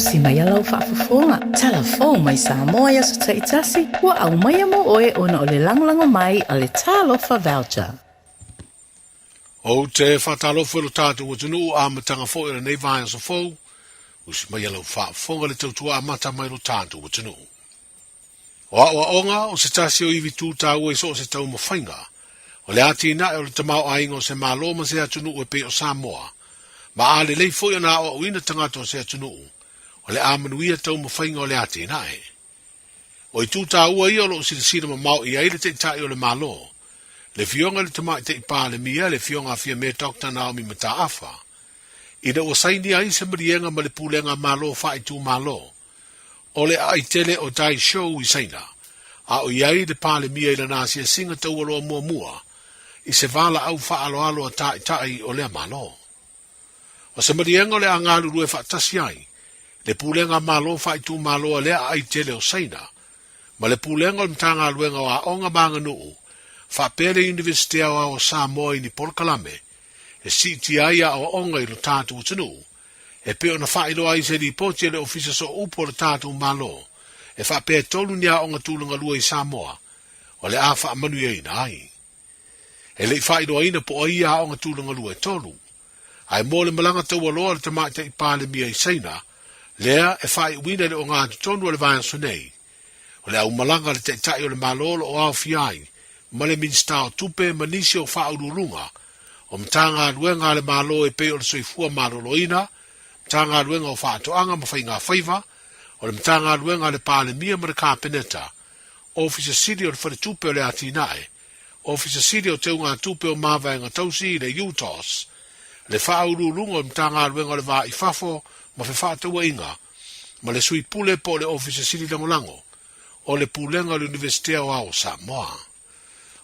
Usi mai a lau faafofoga, Tala fou mai Samoa i aso taitasi, ua aumaia mo oe ona o le lagolago mai a le Talofa Voucher. Ou te faatalofa i lo tatou atunuu amataga foi o lenei vaiaso fou, usi mai a lau faafofoga le tautua amata mai lo tatou atunuu. O aoaoga o se tasi o ivi tū taua i so o se taumafaiga, o le atinae o le tamaoaiga o se Malo ma se atunuu e pei o Samoa, ma a lelei foi ona aoaoina tagata o se atunuu, o le a manuia taumafaiga o le atinae. O itu taua ia o lo o silasila mamao i ai le Taitai o le Malo, le Afioga i le Tamaitai Palemia, le Afioga a Fiame Doctor Naomi Mataafa, ina ua sainia ai se maliega ma le Pulega Malo Faaitumalo, O le aai tele o Dai Shou i Saina, a o i ai le Palemia i lana asiasiga taualoa muamua i se valaau faaaloalo a Taitai o lea Malo. O se maliega o le a galulue faatasi ai le Pulega Malo Faaitumalo a lea aai tele o Saina ma le Pulega o le Matagaluega o Aoga ma Aganuu faapea le Iunivesite Aoao o Samoa i ni polokalame e siitia ai aoaoga i lo tatou atunuu e pei ona faailoa ai se lipoti a le Ofisa Sooupu o le tatou Malo e faapea e tolu ni aoga tulagalua i Samoa o le a faamanuiaina ai. E le i faailoaina po o ai ia aoga tulagalua e tolu. Ae mo le malaga taualoa a le Tamaitai Palemia i Saina, lea e faaiuina i le ogatotonu o le vaiaso nei, o le aumalaga a le Taitai o le Malo o lo o aofia ai ma le Minisita o Tupe ma nisi o faauluuluga o Matagaluega a le Malo e pei o le Soifua Maloloina, Matagaluega o Faatoaga ma Faigafaiva, o le Matagaluega a le Palemia ma le Kapeneta, Ofisa Sili o le Faletupe o le Atinae, Ofisa Sili o Teugatupe o Mavaega Tausi i le UTOS, le Faauluuluga o le Matagaluega o le Va i Fafo ma Fefaatauaiga, ma le Sui Pule po o le Ofisa Sili Lagolago o le Pulega o le Iunivesite Aoao o Samoa.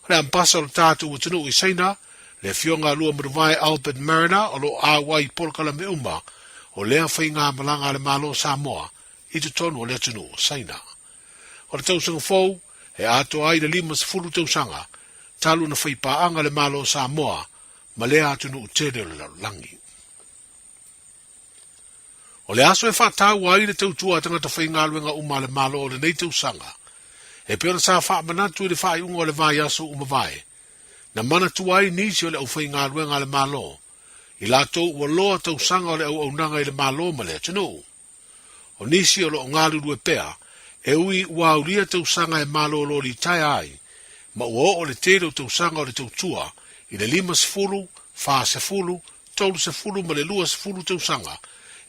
O le Ambasa o le tatou atunuu i Saina, le Afioga a Lua Manuvae Albert Mariner o lo o auai i polokalame uma o lea faigamalaga a le Malo o Samoa i totonu o le atunuu o Saina. O le tausaga fou, e atoa ai le 50 tausaga talu ona faipaaga le Malo o Samoa ma lea atunuu tele o le lalolagi. O le aso e faataua ai le tautua a tagata faigaluega uma a le Malo o lenei tausaga, e pei ona sa faamanatu i le faaiuga o le vaiaso ua mavae, na manatua ai nisi o le aufaigaluega a le Malo, i latou ua loa tausaga o le auaunaga i le Malo ma le atunuu. O nisi o lo o galulue pea, e ui ua aulia tausaga e malolo litaea ai, ma ua oo le tele o tausaga o le tautua i le 50, 40, 30 ma le 20 tausaga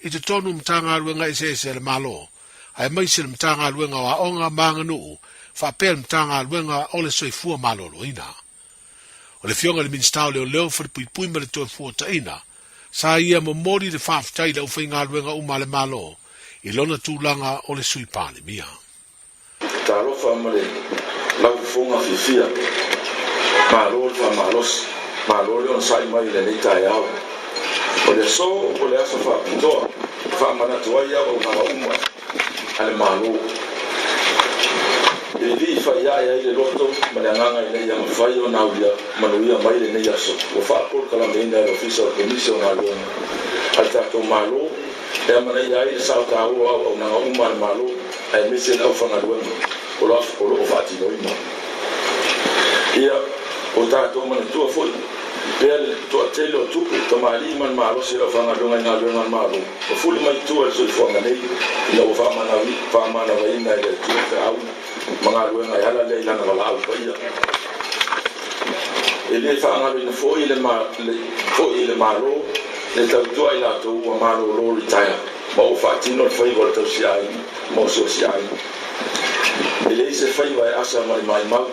i totonu o Matagaluega eseese a le Malo, aemaise le Matagaluega o Aoga ma Aganuu faapea le Matagaluega o le Soifua Maloloina. O le Afioga i le Minisita o Leoleo, Falepuipui ma le Toefuataiga, sa ia momoli le faafetai i le aufaigaluega uma a le Malo i lona tulaga o le Sui Palemia. Talofa ma le lau fofoga fiafia. Malo le faamalosi, malo le onosai mai i lenei taeao. O le aso o le aso faapitoa e faamanatu ai auaunaga uma a le Malo. E vii faiae ai le loto ma le agaga ina ia mafai ona aulia manuia mai lenei aso ua faapolokalameina e le Ofisa o le Komisi o Galuega a le tatou Malo e amanaia ai le sao taua o auaunaga uma a le Malo aemaise le aufaigaluega o lo o faatinoina. Ia o tatou manatua foi pea le toatele o tupu, tamalii ma le malosi o le aufaigaluega i galuega a le Malo ua fuli mai tua i le soifuaga nei ina ua faamanavaina e le Atua feau ma galuega e ala lea i Lana valaau paia. E le faagaloina foi le Malo le tautua i latou ua malolo litaea ma ua faatino le faiva o le tausiaiga ma osiosiaiga. E leai se faiva e asa ma le maimau,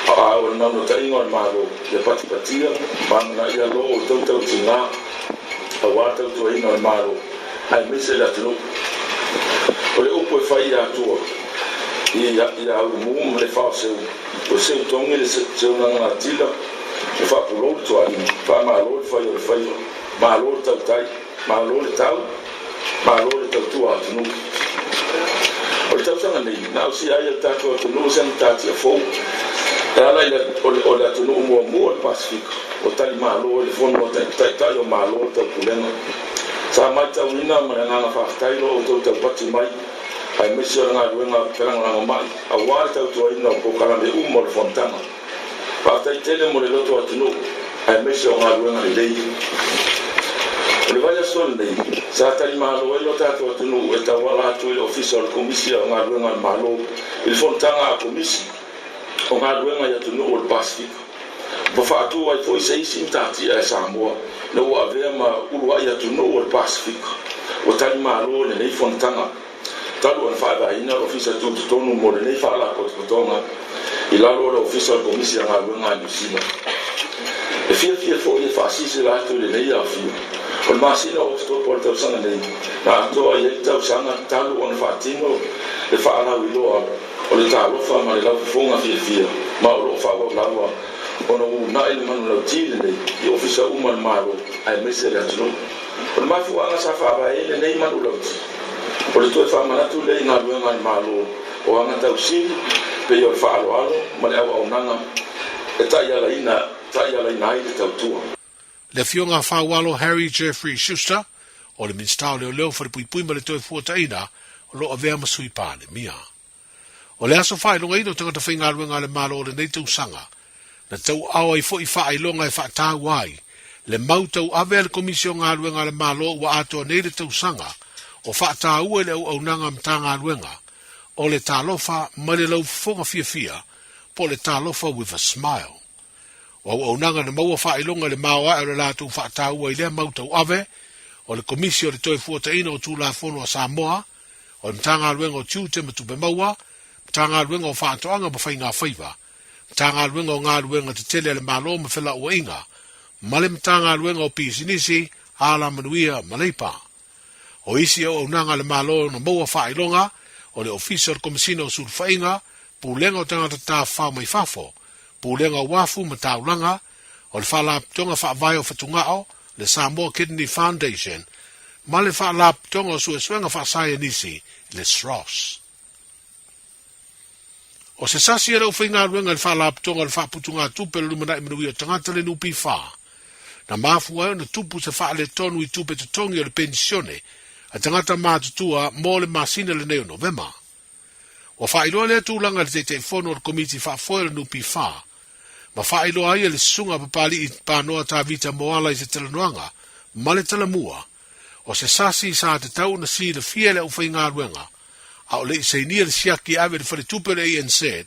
a o le naunautaiga o le Malo ia patipatia ma amanaia lo outou tautiga aua le tautuaina o le Malo aemaise le atunuu. O le upu e fai i Atua i Aulumu ma le Faoseu, o Seutogi le Seunaganatila, e faapulou le tualima, faamalo le fai o le faiva, malo le tautai, malo le tau, malo le tautua atunuu. O le tausaga nei, na ausia ai e le tatou atunuu se matatia fou e ala i le o le atunuu muamua o le Pasefika o tali malo i le fono a taitai o Malo o le Taupulega. Sa matauina ma le agaga faafetai lo outou taupati mai, aemaise o le galuega felagolagomai aua le tautuaina o polokalame uma o le fonotaga. Faafetai tele mo le loto atunuu aemaise o galuega lelei. O le vaiaso lenei, sa talimalo ai lo tatou atunuu e tauala atu i le Ofisa o le Komisi o Galuega a le Malo i le fonotaga a Komisi o Galuega i atunuu o le Pasefika. Ua faatu ai foi se isi matatia e Samoa ina ua avea ma uluai atunuu o le Pasefika ua talimalo i lenei fonotaga talu ona faavaeina le Ofisa Tutotonu mo lenei Faalapotopotoga i lalo o le Ofisa o le Komisi a Galuega a Niu Sila. E fiafia foi e faasilasila atu i lenei aofia, o le masina o Oketopa o le tausaga nei na atoa i ai le tausaga talu ona faatino le faalauiloa o le talofa ma le laufofoga fiafia ma o lo o faaauau lava ona ua uunai le manulauti lenei i ofisa uma o le Malo aemaise le atunuu. O le mafuaaga sa faavae ai lenei manulauti, o le toe faamanatu lea i galuega a le Malo o aga tausili pei o le faaaloalo ma le auaunaga e taialaina ai le tautua. Le Afioga Faualo Harry Jeffrey Schuster, o le Minisita o Leoleo, Falepuipui ma le Toefuataiga, o lo o avea ma Sui Palemia. O le aso faailogaina o tagata faigaluega a le Malo o lenei tausaga, na tauaao ai foi faailoga e faataua ai le mau tauave a le Komisi o Galuega a le Malo ua atoa nei le tausaga o faataua i le auaunaga a Matagaluega o le Talofa ma le Laufofoga Fiafia po o le Talofa with a Smile. O auaunaga na maua faailoga i le maoae o le latou faataua i lea mau tauave, o le Komisi o le Toefuataiga o Tulafono a Samoa, o le Matagaluega o Tiute ma Tupe Maua, Matagaluega o Faatoaga ma Faigafaiva, Matagaluega o Galuega Tetele a le Malo ma Felauaiga, ma le Matagaluega o Pisinisi, Alamanuia ma Leipa. O isi auaunaga a le Malo na maua faailoga, o le Ofisa o le Komesina o Sulufaiga, Pulega o Tagata Tafafao mai Fafo, Pulega o Uafu ma Taulaga, o le Faalapotopotoga Faavae o Fatugao, le Samoa Kidney Foundation, ma le Faalapotopotoga o Suesuega Faasaienisi, le SROS. O se sasi e le aufaigaluega i le Faalapotopotoga o le Faaputugatupe o le Lumanai Manuia o Tagata, le NPF, na mafua ai ona tupu se faaletonu i tupe totogi o le penisione a tagata matutua mo le masina lenei o Novema. Ua faailoa lea tulaga e le Taitaifono o le Komiti Faafoe o le NPF, ma faailoa ai e le Susuga a Papali'i Panoa Tavita Moala i se talanoaga ma le Talamua, o se sasi sa tatau ona silafia e le aufaigaluega, a o le i sainia le siaki e ave i le faletupe o le ANZ,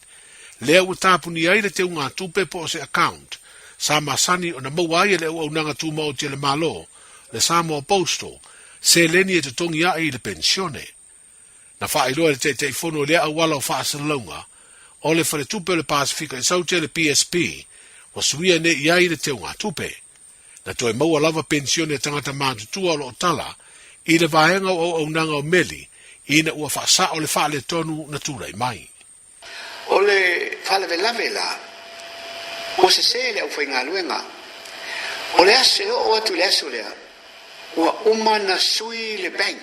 lea ua tapunia ai le teugatupe po o se account sa masani ona maua ai e le auaunaga tumaoti a le Malo, le Samoa Postal, seleni e totogi ae i le penisione. Na faailoa e le Taitaifono i lea auala o faasalalauga o le Faletupe o le Pasefika i Saute, le PSP, ua suia nei i ai le teugatupe. Na toe maua lava penisione a tagata matutua o lo o tala i le vaega o auaunaga o meli ina ua faasao le faaletonu na tulai mai. O le faalavelave la, ua sese le aufaigaluega. O le aso e oo atu i le aso lea, ua uma na sui le bank.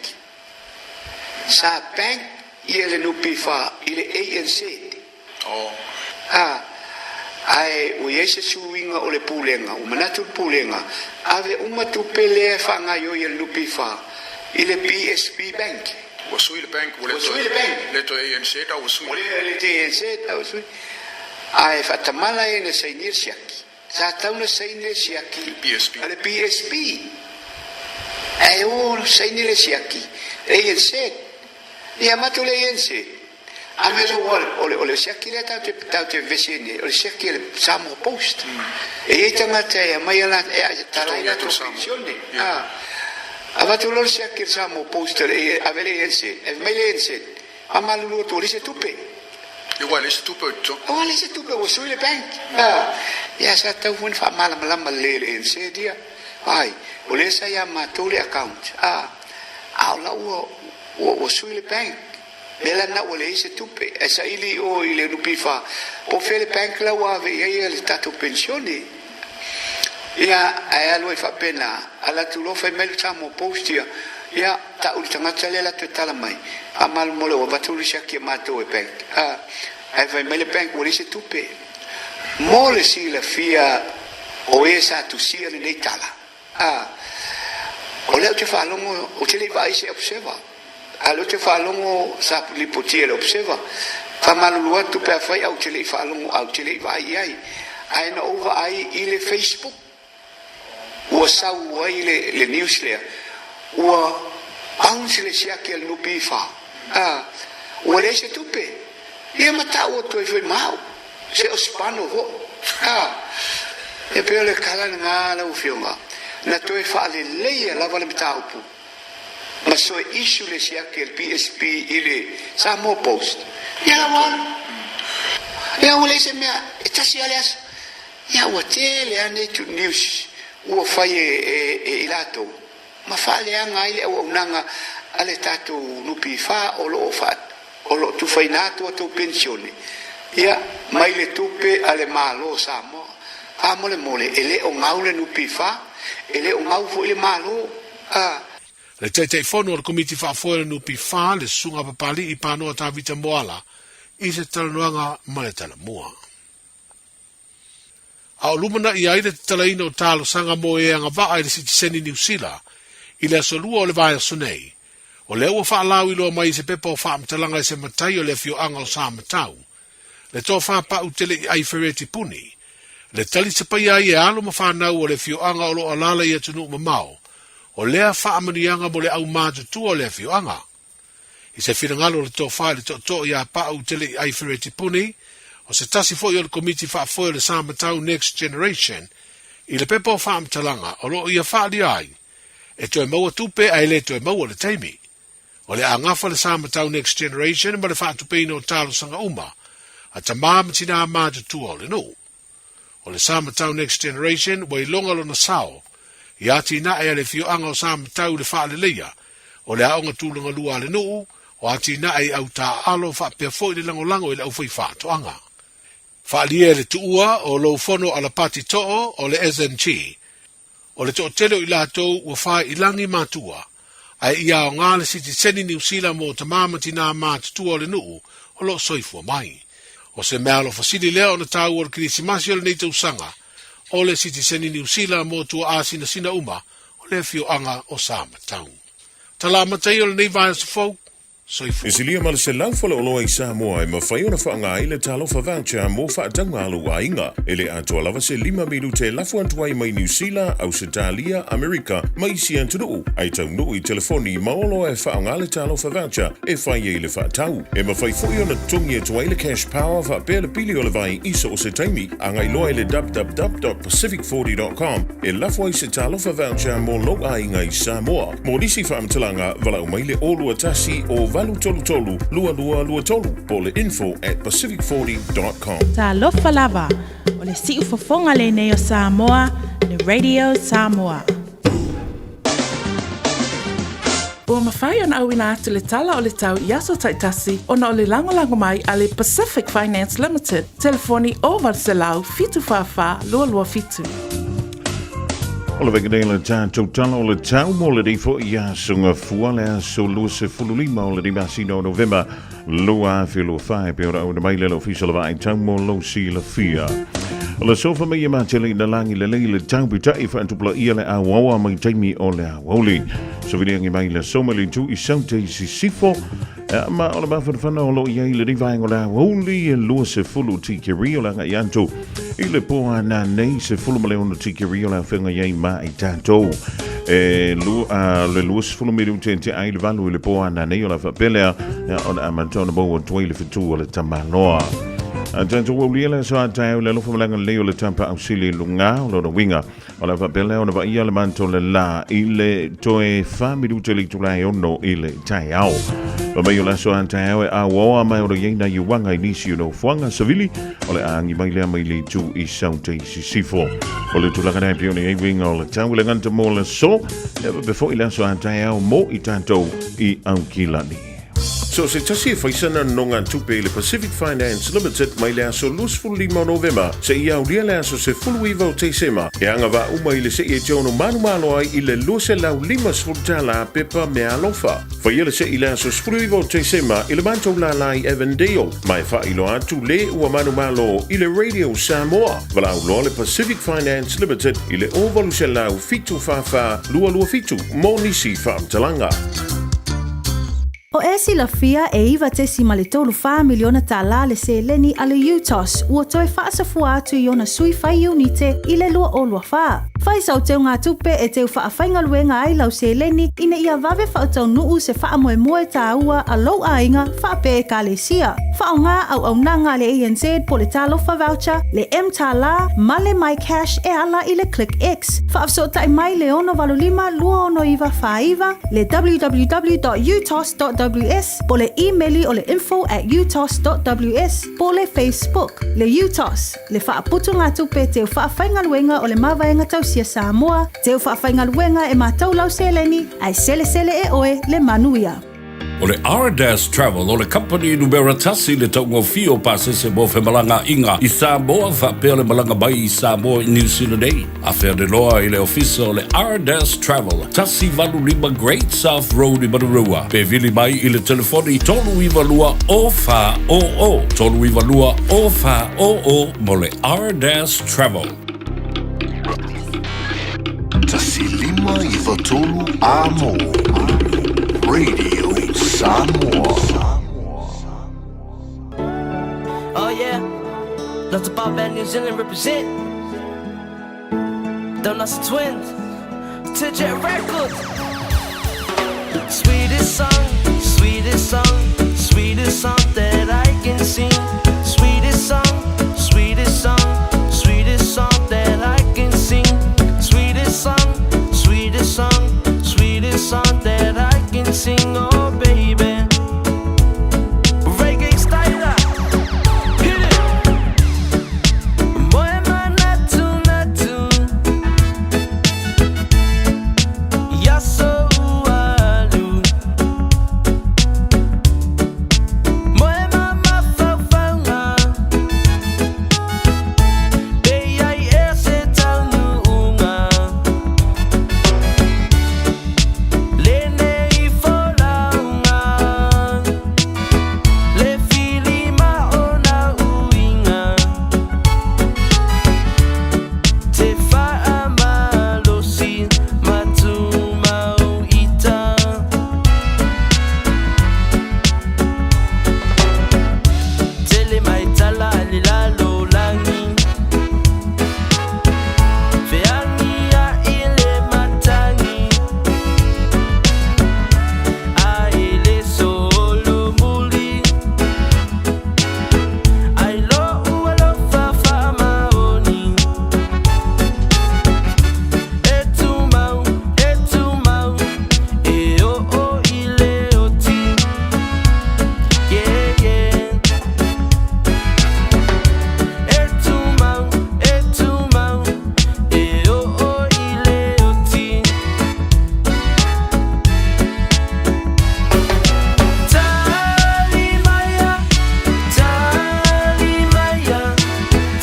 Sa bank ia le NPF i le ANZ. A, ae ua i ai se suiga o le Pulega, ua manatu le Pulega, ave uma tupe lea e faagaoioi e le NPF i le BSB Bank. Ua sui le bank, ua le toe ANZ a ua sui. Ua le toe ANZ a ua sui. Ae faatamala e na sainia le siaki. Sa tatau na saini le siaki a le BSB. Ae o saini le siaki ANZ. Ia matou le ANZ. A mea so o le o le siaki lea tatou te tatou te vevesi ai nei, o le siaki a le Samoa Post. E i ai tagata e aumai a e tala ai latou penisione. A avatu loa le siaki a le Samoa Post e ave le ANZ, ave mai le ANZ, faamalulu atu ua leai se tupe. Ua leai se tupe o i totonu. Ua leai se tupe, ua sui le bank. Ia sa tatau foi ona faamalamalama lelei e le ANZ ia. Ai, o lea sa ia matou le account, a o la ua ua sui le bank. Mea la lena ua leai se tupe ae saili i o i le NPF po o fea le bank la ua ave i ai le tatou penisione. Ia ae alu ai faapena, ala atu loa fai mai le Samoa Post ia, ia tau i le tagata lea la toe tala mai, faamalomole ua avatu le siaki a matou e bank. A, ae fai mai le bank ua leai se tupe. Mo le silafia o e sa tusia lenei tala. A, O lea ou te faalogo, ou te le i vaai i se Observer, a o lea ou te faalogo sa lipotia e le Observer. Faamalulu atu pe afai ae ou te le i faalogo ae ou te le i vaai i ai. Ae na ou vaai i le Facebook ua sau ai le, le news lea, ua bounce le siaki a le NPF, a, ua leai se tupe. Ia ma tau atu ai foi ma au, se o Spano foi. A, e pei o le tala lena lau Afioga, na toe faaleleia lava le mataupu ma soe issue le siaki a le PSP i le Samoa Post. Ia la ua alu. Ia ua leai se mea, e tasi lava le aso. Ia ua tele lava nei news ua fai e, e i latou ma faaleaga ai le auaunaga a le tatou NPF o lo o faa, o lo o tufaina atu a outou penisione, ia, mai le tupe a le Malo o Samoa. Faamolemole, e le o gau le NPF, e le o gau foi le Malo, a. Le Taitaifono o le Komiti Faafoe o le NPF, le Susuga Papali'i Panoa Tavita Moala, i se talanoaga ma le Talamua. A o lumanai ai le tatalaina o talosaga mo e agavaa i le sitiseni Niu Sila i le aso Lua o le vaiaso nei, o lea ua faalauiloa mai i se pepa o faamatalaga e se matai o le afioaga o Samatau, le tofa pau tele i Aifereti Puni, le tali sapaia ai e alo ma fanau o le afioaga o lo o alaala i atunuu mamao, o lea faamanuiaga mo le aumatutua o le afioaga. I se finagalo o le tofa i le tootoo iā Paʻu Tele i Aifereti Puni, o se tasi foi o le Komiti Faafoe o le Samatau Next Generation, i le pepa o faamatalaga o lo o ia faaalia ai, e toe maua tupe ae le toe maua le taimi. O le a gafa le Samatau Next Generation ma le faatupeina o talosaga uma a tamā ma tinā matutua o le nuu. O le Samatau Next Generation ua iloga lona sao i atinae a le afioaga o Samatau i le faaleleia o le aoga tulaga lua a le nuu, o atinae i autaaalo faapea foi le lagolago i le aufaifaatoaga. Faaalia e le tuua o lou fono alapati too o le SNG, o le toatele o i latou ua fai i lagi matua, ae ia aoga le sitiseni Niu Sila mō tamā ma tinā mātutua o le nuu o lo o soifua mai. O se meaalofa sili lea ona tāua o le Kerisimasi o lenei tausaga, o le sitiseni Niu Sila mō tuaasinasina uma o le afioaga o Samatau. Tala amata ia o lenei vaiaso fou, Soifua. E silia ma le 100 faleoloa i Samoa e mafai ona faaaoga ai le Talofa Voucher mo faatauga a lou aiga. E le atoa lava se lima minute e lafo atu ai mai Niu Sila, Ausetalia, Amerika ma isi atunuu, ae taunuu i telefoni ma oloa e faaaoga le Talofa Voucher e fai ai le faatau. E mafai foi ona totogi atu ai le Cash Power faapea le pili o le vai i so o se taimi. Agai loa i le www.pacific40.com e lafo ai se Talofa Voucher mo lou aiga i Samoa. Mo nisi faamatalaga, valaau mai le 021 o 833 2223 po o le info@pacific40.com. Talofa lava, o le siufofoga lenei o Samoa, le Radio Samoa. Ua mafai ona auina atu le tala o le tau i aso taitasi ona o le lagolago mai a le Pacific Finance Limited, telefoni 0800 744 227. O le vega nei le tatou tala o le tau mo le nei foi aso gafua le aso 25 o le masina o Novema 2024 e pei ona auina mai le le ofisa o le vaai tau mo lou silafia. O le sofa mai e matele ina lagi lelei le tau pitaʻi faatupulaia le auaoa mai taimi o le aoauli. Soviliagi mai le aso mai le itu i Saute i Sisifo. Ma o le mafanafana o lo o i ai lenei vaega o le aoauli e 20 tikeri o le agai atu i le po a nanei 16 tikeri o le afenga i ai ma i tatou. E lu, a, le 20 minute te ai le valu i le po a nanei o la faapelea ona amata ona maua atu ai le fetu o le tamaloa. A tatou aulia le aso a taeao i le alofa malaga lelei o le tapa ausili i luga o lona uiga. O le faapea lea ona vaaia le manto le la i le toe 4 minute le itula e 6 i le taeao. Fa mai o le aso a taeao e auaoa mai o le iai nai uaga i nisi o nofoaga savili o le a agi mai lea mai le itu i Saute i Sisifo. O le tulaga nei pei ona i ai uiga o le tau i le gata mo le aso, e faapea foi le aso a taeao mo i tatou i Aukilani. So o se tasi e fai sana nonogatupe i le Pacific Finance Limited mai le aso 25 o Novema seia aulia le aso 19 o Tesema, e agavaa uma i le sei e te ono manumalo ai i le $250 pepa meaalofa. Faia le sei i le aso 19 o Tesema i le matou lālā i Avondale, ma e faailoa atu le ua manumalo i le Radio Samoa. Valaau loa le Pacific Finance Limited i le 0800 744 227 mo nisi faamatalaga. O e silafia e $9.34 miliona tālā le seleni a le UTOS ua toe faasafua atu i ona sui fai iunite i le 2024. Fai sau teugatupe e teu faafaigaluega ai lau seleni ina ia vave faataunuu se faamoemoe tāua a lou aiga faapea Ekalesia. Faaaoga auaunaga a le ANZ po o le Talofa Voucher, le mTālā ma le MyCash e ala i le ClickX. Faafesootai mai le 685 269 49, le www.utos.ws po o le imeli o le info at utos.ws po o le Facebook. Le UTOS, le faaputugatupe teu faafaigaluega o le Mavaega Tausia Samoa, teu faafaigaluega e matau lau seleni ae selesele e oe le manuia. O le Ardas Travel o le kamupani numera tasi i le taugofie o pasese mo femalagaaiga i Samoa faapea le malaga mai i Samoa i New Zealand nei. Afea loa i le ofisa o le Ardas Travel, 185 Great South Road i Manurewa, pe vili mai i le telefoni 392 0400, 392 0400 mo le Ardas Travel. 1593 Amo Radio Samoa. Oh yeah, that's about bad New Zealand represent. Donuts Twins, TJ Records. Sweetest song, sweetest song, sweetest song that I can sing. Sweetest song, sweetest song, sweetest song that I can sing. Sweetest song, sweetest song, sweetest song that I can sing. Oh baby. Reggae style. Hit it. Moe manatu natu. Yaso ualu. Moe mama faufaunga. Pe ai e se taunuunga. Lenei folauga. Le filima o na uiga. Te faamalosi matumau ita. Tele mai tala a le lalolagi. Feagiai le matagi. Ae le solomuli. Ai lou alofa faamaoni. E tumau, e tumau, e oo i le oti. Yeah, yeah. E tumau, e tumau, e oo i le oti. Tali maia, tali maia,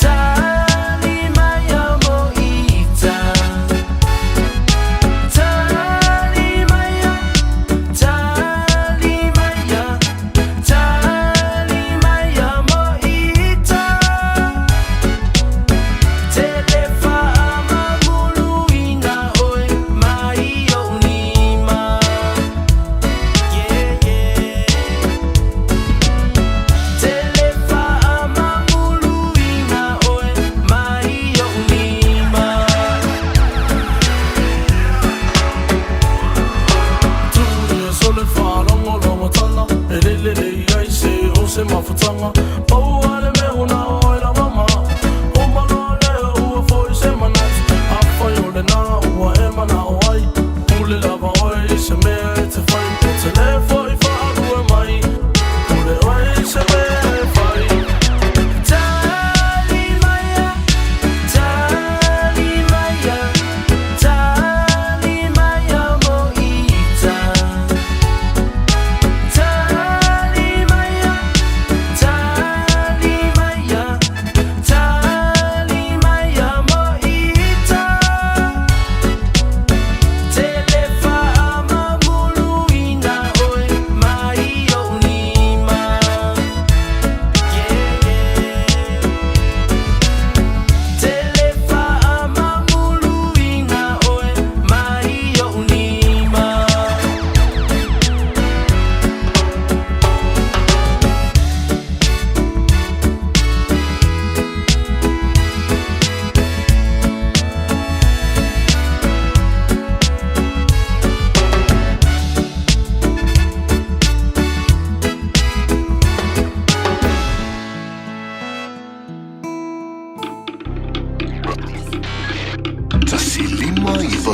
tali maia mo ita. Tali maia, tali maia, tali maia mo ita. Tele faamamuluina oe mai ou lima. Yeah, yeah. Tele faamamuluina oe mai ou lima. Tuia so le faalogologo e lelelei ai se o se mafutaga. Pau a le mea una oe lava ma uma loa lea ua foi se manatu. Afai o lenā ua e manao ai, pule lava oe i se mea e te fai. O te lē foi faalua mai, pule oe i se mea e fai. Tali maia, tali maia, tali maia mo ita. Tali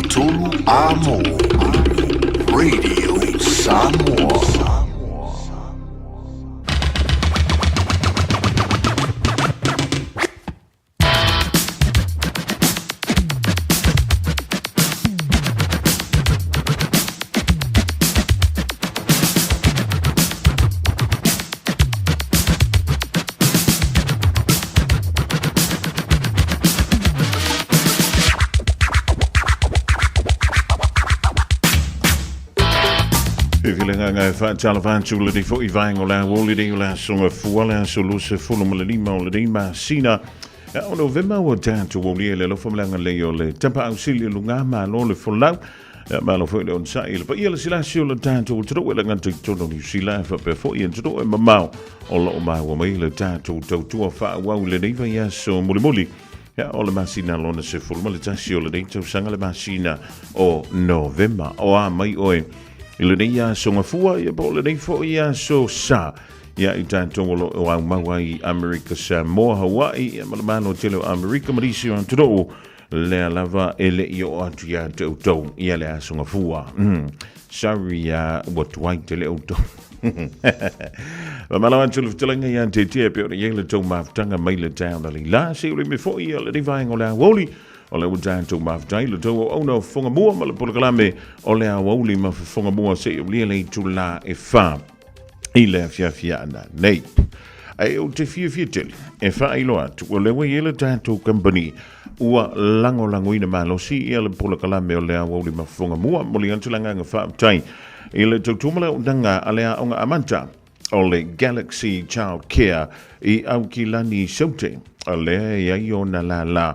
Tolu Amo Radio Samoa. Fifilenga e whaatala whātu le rifo i vaengo la woli rei o la songa fuala so luse fulu ma le lima o le rima sina. O Novema ua tatou aulia i le alofa ma le agalelei o le Tapa Ausili o Luga Malo le Folau. Ia, malo foi le onosai i le paia le silasi o le tatou atunuu e le gata i totonu o Niu Sila, faapea foi atunuu e mamao o lo o maua mai le tatou tautua faaauau i lenei vaiaso mulimuli. Ia, o le masina lona 11 o lenei tausaga le masina o Novema. O a mai oe i lenei aso gafua, ia po o lenei foi aso sa. Ia i tatou o lo o aumau ai i Amerika Samoa, Hawaii, ia ma le Malo tele o Amerika ma nisi o atunuu, lea lava e le i oo atu ia te outou ia le aso gafua. Sorry ia ua tuai tele outou. Mamalo atu le fetalaiga ia te tia pe o le iai le tou mafutaga mai le taeao na leila. Se ule me foi ia le vaenga o le aoauli. O le ua tatou mafutai le tou auauna o Fofoga Mua ma le polokalame o le aoauli ma Fofoga Mua se i aulia le itula e 4 i le afiafi ana nei. Ae ou te fiafia tele e faailoa atu, o lea ua i ai le tatou company ua lagolagoina malosi ia le polokalame o le aoauli ma Fofoga Mua. Momoli atu le agaga faafetai i le tautua ma le auaunaga a le Aoga Amata o le Galaxy Child Care i Aukilani Saute, o lea e i ai ona lālā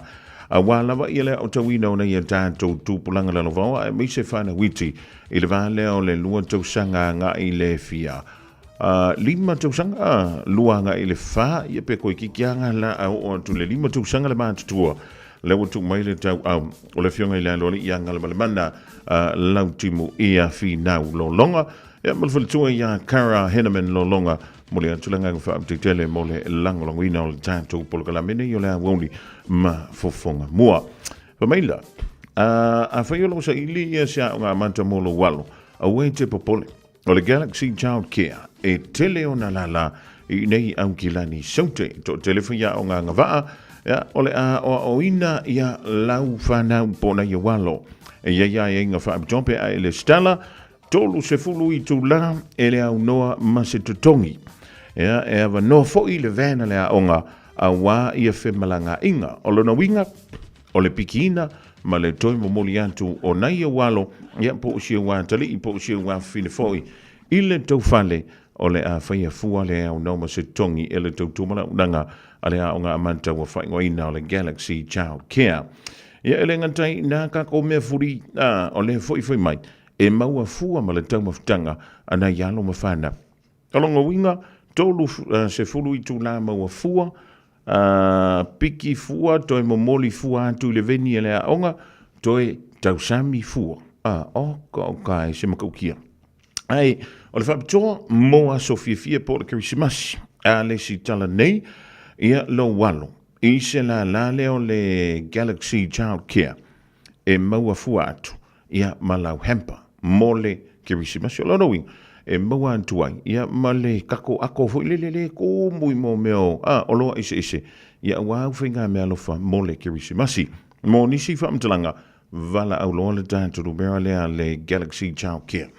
aua lava ia le aotauina o nei a tatou tupulaga lalovaoa aemaise fanau iti i le va lea o le 2 tausaga agai le fia 5 tausaga, 2 agai le 4, ia pe koe kikiaga la a oo atu le 5 tausaga le matutua. Lea ua tuu mai le tauau o le afioga i le aloalii ia Galumalemana Lautimu ia Finau Lolonga. Ia ma le faletua ia Kara Henneman Lolonga. Momoli atu le agaga faafetai tele mo le lagolagoina o le tatou polokalame nei o le aoauli ma fofoga mua. Fai mai la, afai o lo o saili ia se aoga amata mo lou alo, aua e te popole. O le Galaxy Child Care e tele ona lālā i nei Aukilani Saute. Toatele faiaoga agavaa, ia, o le a aoaoina ia lau fanau po o nai ou alo. E i ai aiaiga faapitoa pe a e lesitala, 30 itulā e le aunoa ma se totogi. Ia, e avanoa foi le van a le aoga auā ia femalagaaiga. O lona uiga, o le pikiina ma le toe momoli atu o nai ou alo, ia, po o si ou atalii, po o si ou afafine foi i le tou fale, o le a faia fua le aunoa ma se totogi e le tautua ma le auaunaga a le Aoga Amata ua faaigoaina o le Galaxy Child Care. Ia, e le gata i nā kākou mea fuli, ā, o lea foi fai mai, e maua fua ma le taumafataga a nai alo ma fanau. O lona uiga, 30 itulā maua fua, ā, piki fua, toe momoli fua atu i le veni a le aoga, toe tausami fua. Ā, oka oka e se matautia. Ae, o le faapitoa mo aso fiafia po o le Kerisimasi, a le isi tala nei, ia lou alo i se lālā lea o le Galaxy Child Care e maua fua atu ia ma lau hamper mo le Kerisimasi. O lona uiga, e maua atu ai ia ma le kako ako foi lele le kumu i mo mea o a oloa eseese ia aua au faiga meaalofa mo le Kerisimasi. Mo nisi faamatalaga, valaau loa le tatou numera lea le Galaxy Child Care.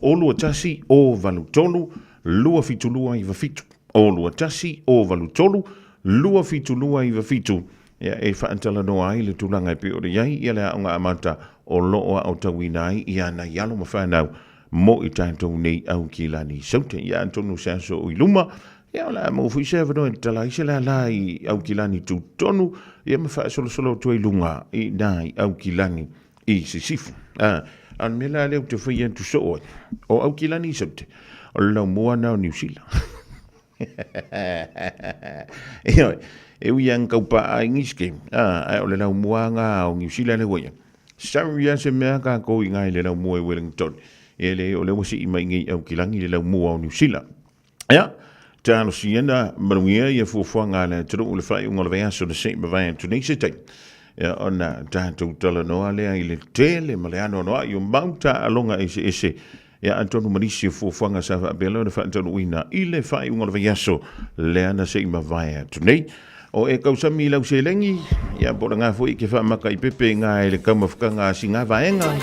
O 21 o 83 27297. O 21 o 83 27297. Ia, e faatalanoa ai le tulaga e pei ona i ai ia le aoga amata o lo o aotauina ai ia nai alo ma fanau mo i tatou nei Aukilani Saute. Ia, atonu se aso o i luma, ia, o le a maua foi se avanoa e tatala ai se lālā i Aukilani tutonu, ia ma faasolosolo atu ai luga i nā i Aukilani i Sisifo. A, a o le mea la lea ou te fai atu soo ai, o Aukilani Saute, o le laumua na o Niu Sila. Ioe, e ui lava ina tau pa'a ai nisi taimi, a, ae o le laumuaga o Niu Sila lea ua i ai. Sorry lava se mea tatou i ina i le laumua i Wellington, e leai o lea ua sii mai i nei i Aukilani le laumua o Niu Sila. Ia, talosia na manuia ia fuafuaga a le atunuu i le faaiuga o le vaiaso na se i mavae atu nei se taimi. Ia, ona tatou talanoa lea i le tele ma le anoanoai o mau taaloga eseese, ia atonu ma nisi o fuafuaga sa faapea lea ona faataunuuina i le faaiuga o le vaiaso lea na se i mavae atu nei. O e kausami i lau seleni, ia po o le foi ke whaamaka i pepe ngā e le kaumafukanga a si ngā vaenga.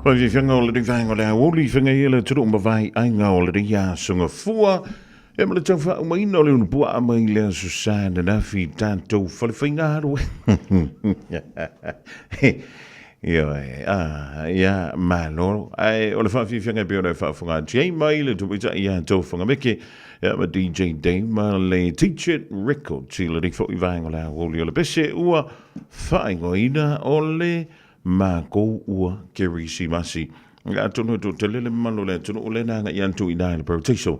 Faifiafiaga o lenei vaega o le aoauli i fegaia le atunuu ma vai aiga o lenei aso gafua. E ma le tau faauma-ina o le unupuaa mai le Aso Sa ananafi i tatou fale faigaluega. Ioe, a, ia, malo. Ae o le faafiafiaga e pei ona e faafofoga atu ai mai le tamaitai ia Tofagameke, ia ma DJ Dave ma le T-Shirt Records i lenei foi vaega o le aoauli o le pese ua faaigoaina o le makou ua Kerisimasi. Atonu e toatele le mamalu o le atunuu lea na agai atu i ina i le Parataiso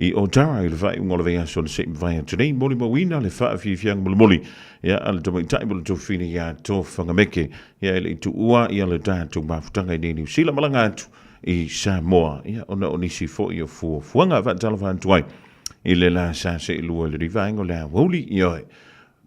i Otara i le faaiuga o le vaiaso na se i mavae atu nei, molimauina le faafiafiaga mulimuli ia a le tamaitai ma le tuafafine ia Tofagameke ia e le i tuua ia le tatou mafutaga i nei Niu Sila malaga atu i Samoa ia ona o nisi foi o fuafuaga. Faatalofa atu ai i le la sa seelua i lenei vaega o le aoauli. Ioe,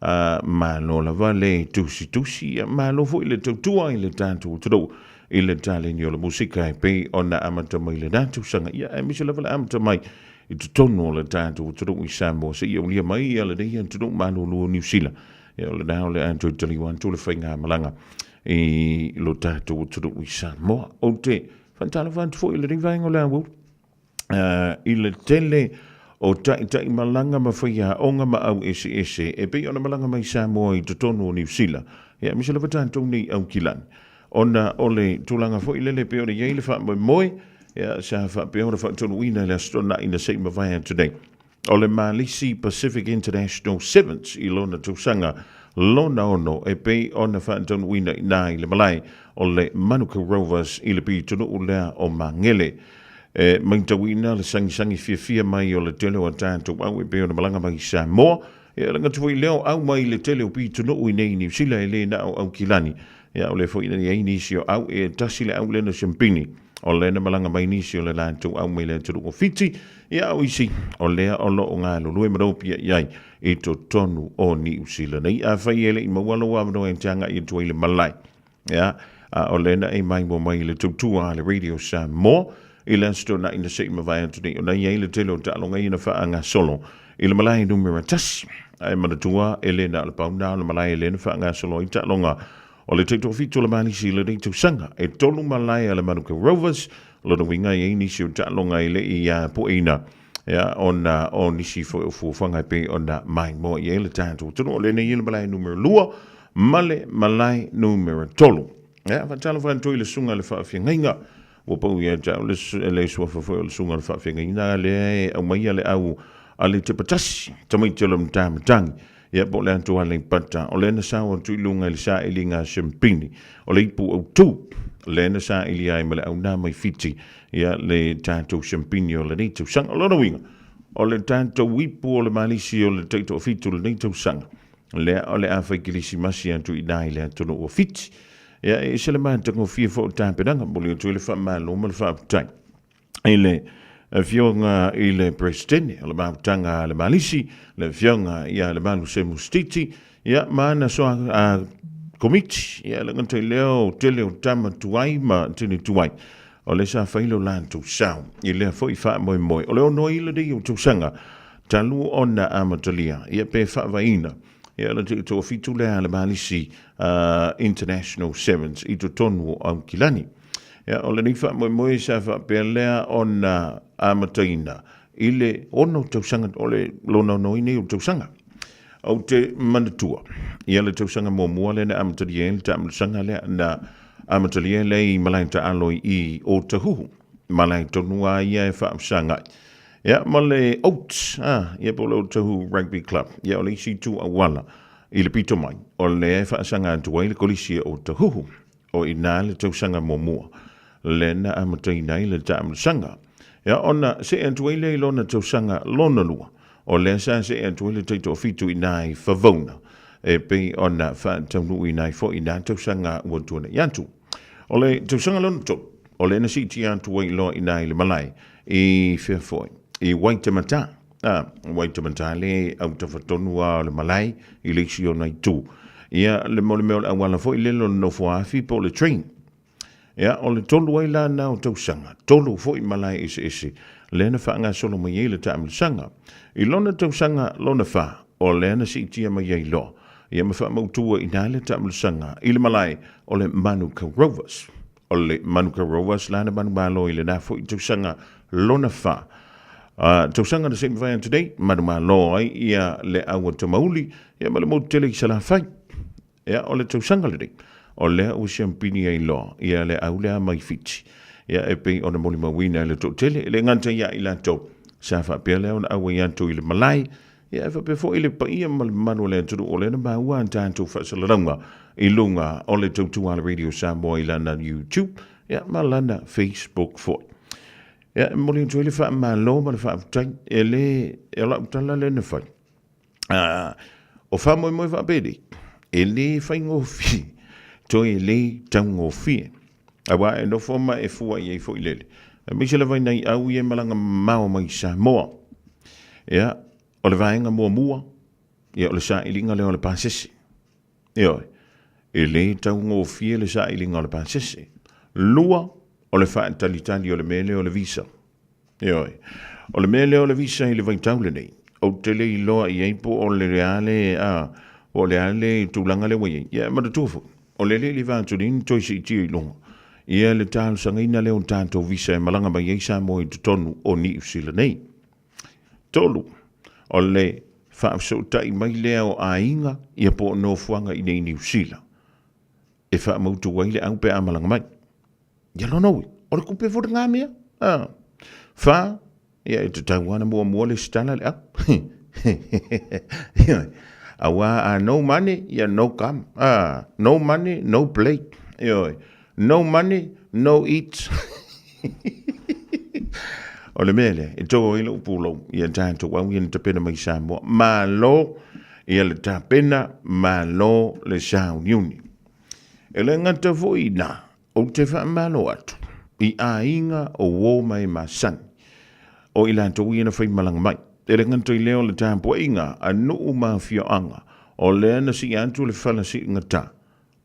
A malo lava le tusitusi, ia malo foi le tautua i le tatou atunuu i le taleni o le musika e pei ona amata mai lena tausaga, ia aemaise lava le amata mai i totonu o le tatou atunuu i Samoa seia ulia mai ia lenei atunuu malolo o Niu Sila. Ia o lena o le a toe taliu atu le faigamalaga i lo tatou atunuu i Samoa. Ou te faatalofa atu foi i lenei vaega o le aoauli. I le tele o taitai malaga ma faiaoga ma au eseese e pei ona malaga mai Samoa i totonu o Niu Sila, ia aemaise lava tatou nei Aukilani. Ona o le tulaga foi lele e pei ona i ai le faamoemoe, ia sa faapea ona faataunuuina i le Aso Toonai na se i mavae atu nei. O le Malisi Pacific International Sevens i lona tausaga lona ono e pei ona faataunuuina i ina i le malae o le Manukau Rovers i le pitonuu lea o Magele. E matauina le sagisagi fiafia mai o le tele o a tatou au e pei ona malaga mai i Samoa. E ala atu foi lea o au mai le tele o pitonuu i nei i Niu Sila e le na o Aukilani. Ia o lea foi na i ai nisi o au e tasi le au lea na siampini. O lea na malaga mai nisi o le latou au mai le atunuu o Fiti, ia a o isi o lea o lo o galulue ma lopia i ai i totonu o Niu Sila nei. Afai e le i maua lou avanoa e te agai atu ai i le malae, ia, a o lea na e maimoa mai i le tautua a le Radio Samoa i le Aso Toonai na se i mavae atu nei, ona i ai le tele o taaloga ia na faagasolo i le malae numera 1. Ae manatua, e le na o le pau na o le malae lea na faagasolo ai taaloga O le taitoafitu o le Malisi i lenei tausaga, e tolu malae a le Manukau Rovers, o lona uiga e i ai nisi o taaloga e le i pueina ia, ona o nisi foi o fuafuaga e pei ona maimoa i ai le tatou atunuu. O lenei le malae numera 2 ma le malae numera 3. Ia, faatalofa atu i le susuga i le faafeagaiga ua pau ia te au le, le suafa foi o le susuga i le faafeagaiga lea e aumaia le au a le tepatasi, tamaiti o le matamatagi. Ia po o le atu Aleipata, o lea na sao atu i luga i le sailiga a Siampini, o le ipu autu, lea na sailia ai ma le au nā mai Fiti, ia le tatou Siampini o lenei tausaga. O lona uiga, o le tatou ipu o le Malisi o le taitoafitu o lenei tausaga, lea o le a fai kerisimasi atu i ina i le atunuu o Fiti. Ia e ese le matagofie foi o tapenaga, momoli atu ai le faamalo ma le faafetai. I le Afioga i le Peresetene o le Mafutaga a le Malisi, le Afioga ia Lemalu Semu Stiti, ia ma ana soa a komiti, ia le gata i lea o tele o tama tuai ma tini tuai, o lea sa fai lo latou sao i lea foi faamoemoe. O le ono ai lenei o tausaga talu ona amatalia, ia pe faavaeina, ia le toafitu lea a le Malisi International Sevens i totonu o Aukilani. Ia, o lenei faamoemoe sa faapea lea ona amataina i le ono tausaga, o le lona ono ai nei o tausaga. Ou te manatua, ia le tausaga muamua lea na amatalia ai le taamilosaga lea, na amatalia lea i malae taalo i Otahuhu, malae tonu lava ia e faafesagai. Ia, ma le Oats, ia po o le Otahuhu Rugby Club, ia o le isi itu auala i le pito mai, o lea e faasaga atu ai le kolisi o Otahuhu. O i ina le tausaga muamua lea na amataina ai le taamilosaga. Ia ona see atu ai lea i lona tausaga lona lua, o lea sa see atu ai le taitoafitu i ina i Favauna, e pei ona faataunuuina ai foi i na tausaga ua tuanai atu. O le tausaga lona tolu, o lea na siitia atu ai loa i ina i le malae i fea foi, i Waitematā. A, Waitematā le autafa tonu lava o le malae i le isi ona itu. Ia, le mo le mea o le auala foi lele o le nofoaafi po o le train. Ia, o le tolu ai la na o tausaga, tolu foi malae eseese lea na faagasolo mai ai le taamilosaga. I lona tausaga lona fa, o lea na siitia mai ai loa, ia ma faamautu ai i ina le taamilosaga i le malae o le Manukau Rovers. O le Manukau Rovers la na manumalo i lena foi tausaga lona fa. Tausaga na se i mafai atu nei, manumalo ai ia le au a Tamauli, ia ma le motu tele i Salafai. Ia, o le tausaga lenei, o lea ua siampini ai loa ia le au lea mai Fiti. Ia, e pei ona molimauina e le toatele, e le gata ia i latou, sa faapea lea ona auai atu i le malae, ia e faapea foi le paia ma le mamalu o le atunuu o lea na maua a tatou faasalalauga i luga o le tautua a le Radio Samoa i lana YouTube, ia ma lana Facebook foi. Ia, e momoli atu ai le faamalo ma le faafetai, e le, o lau tala lea na fai, o faamoemoe faapenei, e le faigofie, toe le taugofie. Aua e nofo ma e fua i ai foi lele. Aemaise lava i nai au ia e malaga mamao mai Samoa. Ia, o le vaega muamua, ia o le sailiga lea o le pasese. Ioe, e le taugofie le sailiga o le pasese. Lua, o le faatalitali o le mea lea o le visa. Ioe. O le mea lea o le visa i le vaitau lenei, ou te le iloa i ai po o le a le, a, po o le a le tulaga lea ua i ai. Ia, e manatua foi, o le alii va atu nei na toe siitia i luga ia le talosagaina lea o tatou visa e malaga mai ai Samoa i totonu o Niu Sila nei. 3, o le faafesootai mai lea o aiga ia po o nofoaga i nei Niu Sila e faamautu ai le au pe a malaga mai. Ia lona ui, o le kupe foi lena mea. A. Fa, ia e tatau lava ona muamua lesitala le au. Ioe. Aua a no money, ia no come. A, no money, no play. Ioe. No money, no eat. O le mea lea, e tau ai lou pulou ia tatou au ia na tapena mai Samoa. Malo ia le tapena, malo le sauniuni. E le gata foi i ina, ou te faamalo atu i aiga o uo ma e masani, o i latou ia na faimalaga mai. E le gata i lea o le tapuaiga a nuu ma afioaga, o lea na sii atu le fala siigata,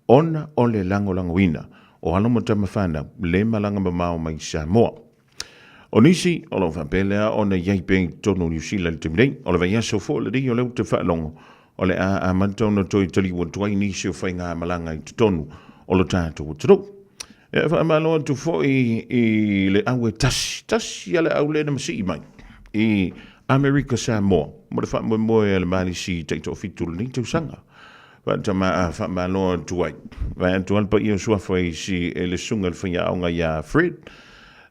ona o le lagolagoina o alo ma tama fanau le malaga mamao mai Samoa. O nisi o lo o faapea lea ona i ai pea i totonu o Niu Sila i le taimi nei, o le vaiaso foi lenei o lea ou te faalogo o le a amata ona toe taliu atu ai nisi o faigamalaga i totonu o lo tatou atunuu. E faamalo atu foi i le au e tasi, tasi a le au lea na masii mai i Amerika Samoa mo le faamoemoe a le Malisi taitoafitu o lenei tausaga. Faatama faamalo atu ai. Vae atu ai le paia o suafa i si e le susuga i le faiaoga ia Fred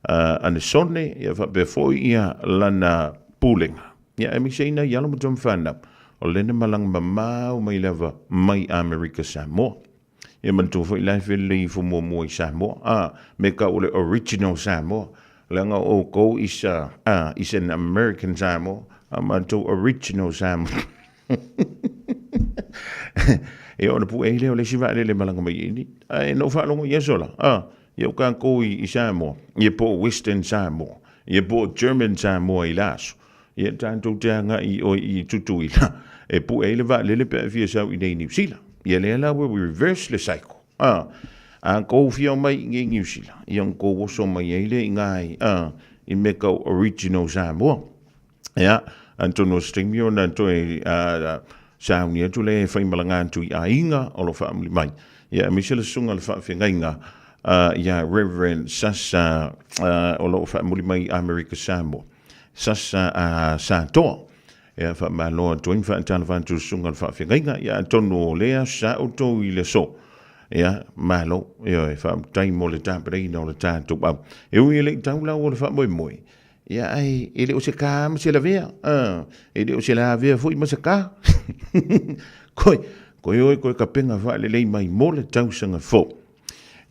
Anesone, ia faapea foi ia lana pulega. Ia aemaise ai nai alo ma tama fanau o lena malaga mamao mai lava mai Amerika Samoa. Ia manatua foi la e felelei ifo muamua i Samoa, a me ka o le original Samoa. Leaga o outou is a, is an American Samoa, a matou original Samoa. E ona pue ai lea o le isi vaalele e malaga mai ai nei. Ae na ou faalogo i aso la, a, ia o kākou i Samoa, ia po o Western Samoa, ia po o German Samoa i la aso, ia tatou te agai i oi i Tutuila, e pue ai le vaalele pe a e fia sau i nei Niu Sila. Ia lea la ua reverse le cycle, a, a kou fia omai i nei Niu Sila, ia ona kou oso mai ai lea i ngai, a, i mea kau original Samoa. Ia, atonu o se taimi ona toe sauni atu lea e faimalaga atu i aiga o lo faamuli mai. Ia, aemaise le susuga le faafeagaiga ia Reverend Sasa o lo o faamuli mai i Amerika Samoa. Sasa Satoa. Ia, faamalo atu ai ma faatalofa atu i le susuga le faafeagaiga. Ia, atonu o lea sa outou i le aso. Ia, malo, ioe, faafetai mo le tapenaina o le tatou au. E ui e le i tau lau o le faamoemoe, Ia ai, e le o se kā ma se lavea, e le o se lavea foi ma se kā. Koe, koe oe koe kapenga whaalelei mai mo le tausaga fou.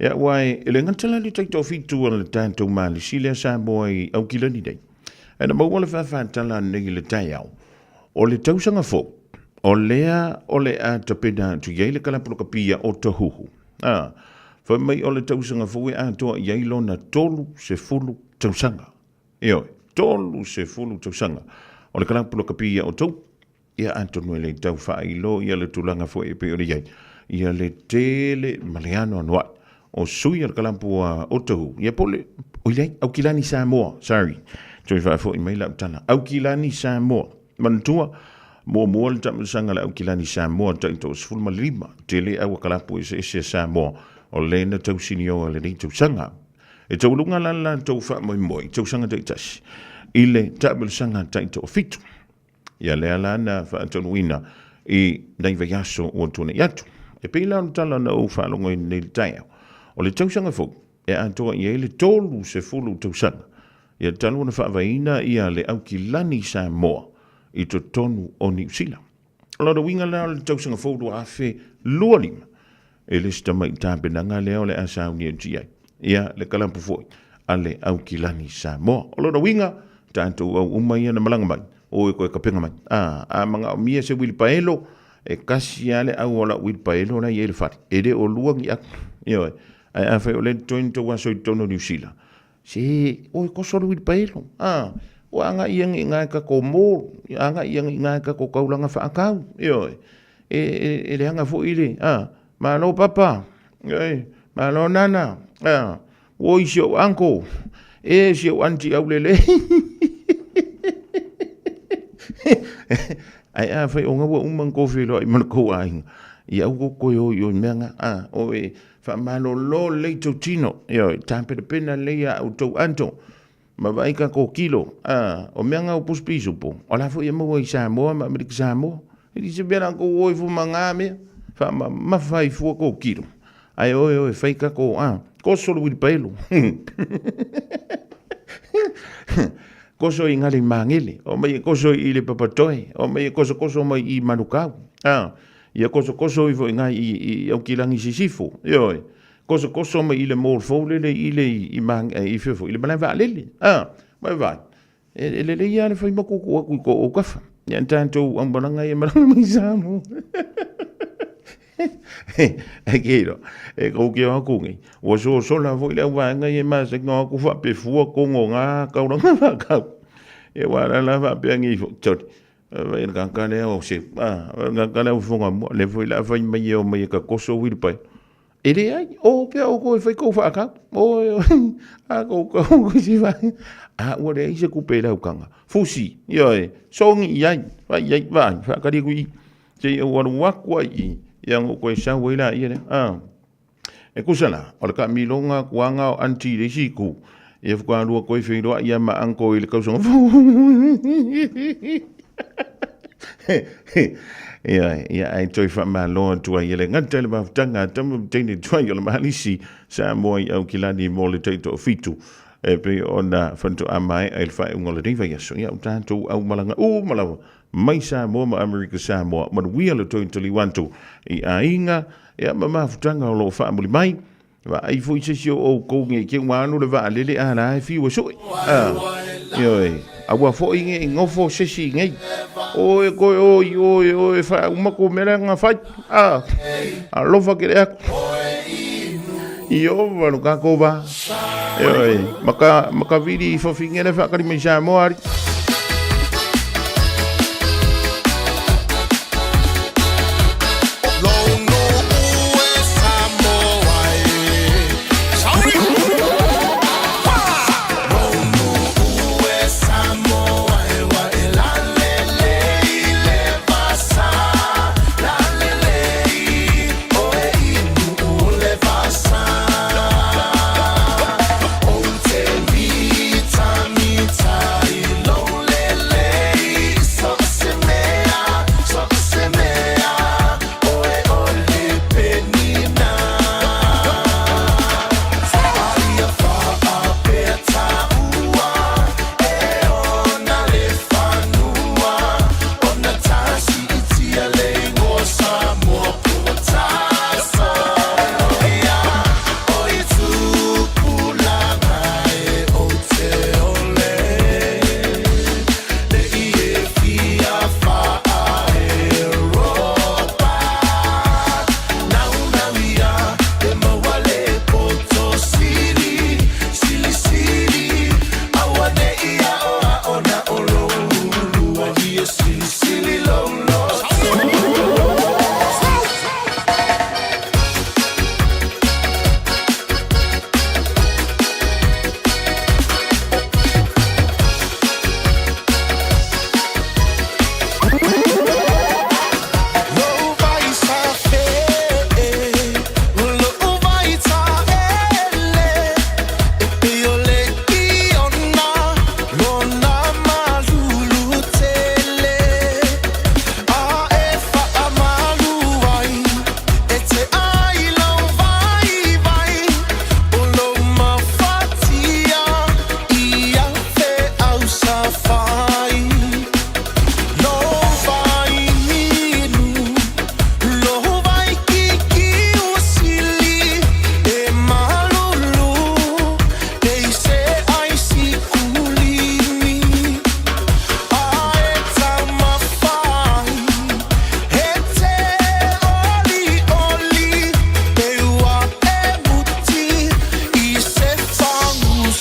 Ia, ua e, e le gata la le taitoafitu a le tatou Malisi lea Samoa i Aukilani nei. Ae na maua le whawhātala nei i le taeao, o le tausaga fou, o lea o le a tapena atu i ai le kalapu lokapia o Tahuhu. Fai mai o le tausaga fou e atoa i ai lona 30 tausaga. Ioe, 30 tausaga. O le kalapu lakapi ia outou, ia atonu e le tau faailo ia le tulaga foi e pei ona i ai, ia le tele ma le anoanoai o sui o le kalapu a outou, ia po o le, oi leai, Aukilani Samoa, sorry, toe faafoi mai lau tala, Aukilani Samoa. Manatua, muamua le taamilosaga a le Aukilani Samoa taitoa-15, tele aua kalapu eseese a Samoa o lea na tausinioa i lenei tausaga. E taualuga la le latou faamoemoe i tausaga taitasi. i le taamilosaga taitoafitu. Ia lea la na faataunuuina i nai vaiaso ua tuanai atu. E pei la o le tala na ou faalogo ai nei le taeao, o le tausaga fou e atoa i ai le 30 tausaga ia talu ona faavaeina ia le Aukilani Samoa i totonu o Niu Sila. O lona uiga la o le tausaga fou 2025, e le se tamai tapenaga lea o le a sauni atu i ai ia le kalapu foi a le Aukilani Samoa. O lona uiga, tatou au uma ia na malaga mai, o e koe kapega mai. A, a manaomia se uilipaelo, e kasi lava le au o lau uilipaelo la e i ai le fale, e le o lua ni aku. Ioe, ae afai o lea e totoe ni tou aso i totonu o Niu Sila, se, oe koso le uilipaelo, a, ua agai ia i ina i tatou mall, agai ia i ina i tatou taulaga faatau, ioe. E, e, e leaga foi le, a, malo papa, ioe, malo nana, a, oi si ou uncle, e si ou auntie aulelei. Ae afai o ua uma ona tou feiloai ma le tou aiga, ia aua tou toe o i o i mea na, a, o e faamalolo lelei tou tino, ioe, tapenapena lelei a outou ato, ma vaai tatou kilo, a, o mea na o pusi pisupo, o la foi e maua i Samoa ma Amerika Samoa. E le se mea la tou o ifo ma na mea, faamamafa ai fua tou kilo, ae oe oe fai tatou, a, koso le uilipaelo. Koso i ngale magele, o mai e koso i le papatoe, o mai e kosokoso mai i Manukau, a, ia kosokoso ifo i ngai i, i Aukilagi Sisifo, ioe, kosokoso mai i le mall fou lele i le i, i, i fefo, i le malae vaalele, a, mai vai, e, e lelei lava le fai makuku aku i ko ou kafa. Ia tatou aumalaga ia malaga mai Samoa. E ke ro, e kou ke aku ngi. Ua sosola foi le au vaega ia masani no aku faapefua kogo ngā kaulanga whakau. E wā la la faapea ngi fo, sorry. Vai le kaka lea o se, ah, vai le kaka lea o fonga mua, le foi la fai mai e o mai e ka koso wili pai. E le ai, o pea o koe fai kou whaakau, o e o, a kou kou si vai. A ua leai se kupe i lau kanga. Fusi, ioe, songi i ai, vai ai, vai, whaakari kui i. Se i au alu aku ai i, ia ngo koe sau ai la ia lea. Ah. E kusa la, o le kaamiloga kuaga o aunty i le isi itu, ia faatoa lua toe feiloai ia ma uncle i le tausaga fou. Ia, ia, ae toe faamalo atu ai e le gata i le mafutaga a tama ma teine tuai o le Mahalisi Samoa i Aukilani mo le taitoafitu e pei ona faatoa maea i le faaiuga o lenei vaiaso. Ia, o tatou aumalaga uma lava mai Samoa ma Amerika Samoa, manuia le toe taliu atu i aiga, ia ma mafutaga o lo o faamuli mai. Vaai foi se isi o outou nei te ua alu le vaalele a la e fiu e sue. Ah, ioe, aua foi nei nofo se isi nei. Oe koe oi, oe, oe, faauma kou mea lea na fai. Ah, alofa ke le aku. Iova lo kākou wā. Ioe, maka, maka vili i whawhinge le whaakari mai Samoa ari.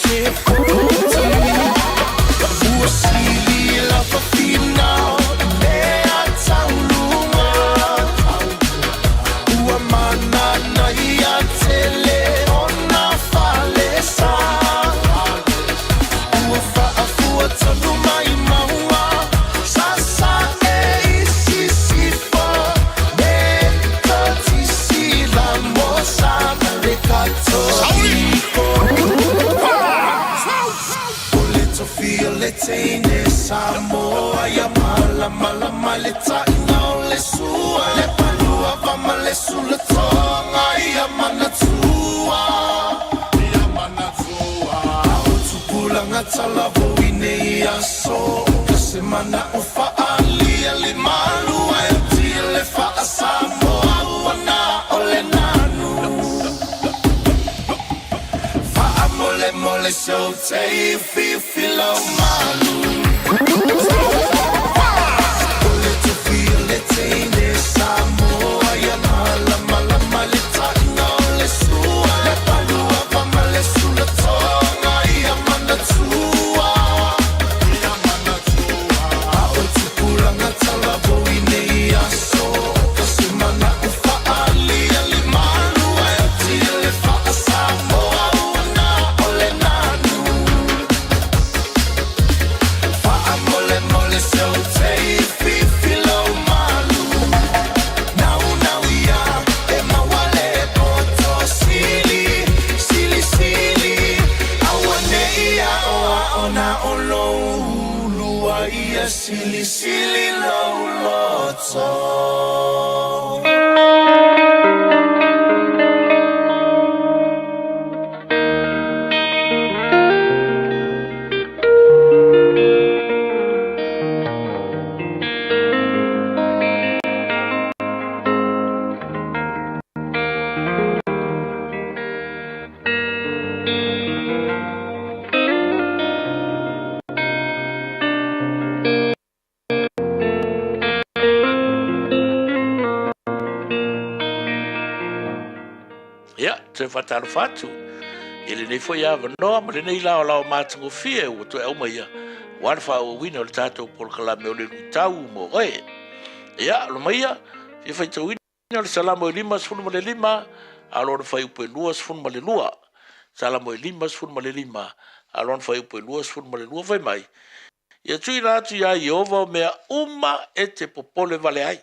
te foti. Ua sili lava fina mea tauluga. Ua manana ia tele ona falesa. Ua faafua tonu mai maua sasa e i sisifo me totisi la mosa le katoliko. O le tofi o le teine Samoa ia malamalama le taina o le sua le palua va ma le sulatoga ia manatua. Ia manatua. A o tupulaga talavou i nei aso ka se mana o faaalia le malu ae tia le faa-Samoa ua na o le nanu. Faamolemole so te fifi lau malu. O le tofi o le teine Samoa ia malamalama le taina o le sua le palua va ma le sulatoga ia manatua. Ia manatua. A o tupulaga talavou i nei aso ka se mana o faaalia le malu ae tia le faa-Samoa ua na o le nanu. Faamolemole so te fifi lau malu. Nau nau ia e maua le poto sili, sili sili. Aua ne ia o a ona o lou lua ia sili sili lou loto. Ia, toe faatalofa atu i lenei foi avanoa ma lenei laolao matagofie ua toe aumaia aua le faaauauina o le tatou polokalame o le luitau mo oe. Ia, alo maia, fia faitauina le Salamo e 55, a o lona fuaiupu e 22. Salamo e 55, a o lona fuaiupu e 22, fai mai, Ia tuuina atu iā Ieova o mea uma e te popole vale ai.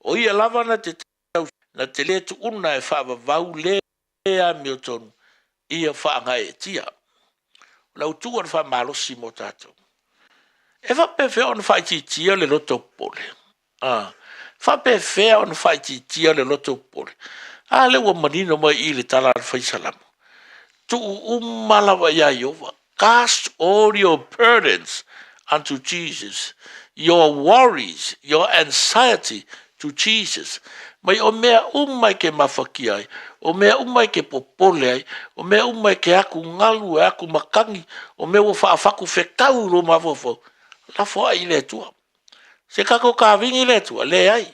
O ia lava na te tau, na te lē tuuna e faavavau lē amiotonu ia faagaeetia. O le autu o le faamalosi mo tatou. E faapefea ona faaitiitia le loto popole? A faapefea ona faaitiitia le loto popole? A lea ua manino mai i le tala a le fai Salamo. Tuu uma lava iā Ieova. Cast all your burdens unto Jesus, your worries, your anxiety to Jesus. Mai o mea uma e ke mafakia ai, o mea uma e ke popole ai, o mea uma e ke aku galu, e aku makagi, o mea ua faafaku fetau i lou mafaufau, lafo ai i le Atua. Se tatou kavini le Atua? Leai.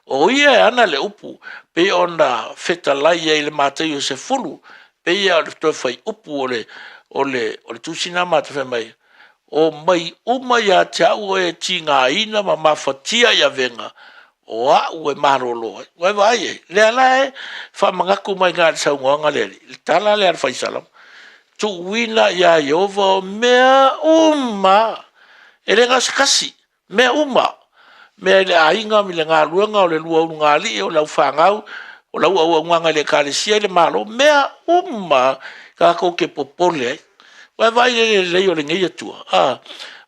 O ia e ana le upu, pei ona fetalai ai i le Mataio 10, pei ia o le toe fai upu o le, o le, o le tusi na matou fai mai, O mai uma ia te au oe e tigaina ma mafatia i avega, o a'u e malolo ai. Ua e vaai ai? Lea la e faamanatu mai na i le saunoaga lea, le tala lea a le fai Salamo, tuuina iā Ieova o mea uma E le gasegasi, mea uma, mea i le aiga, i le galuega, o le lua ulugalii, o le aufāgau, o lau auaunaga i le Ekalesia, i le Malo, mea uma tatou te popole ai. Ua e vaai i le lelei o lenei Atua, a?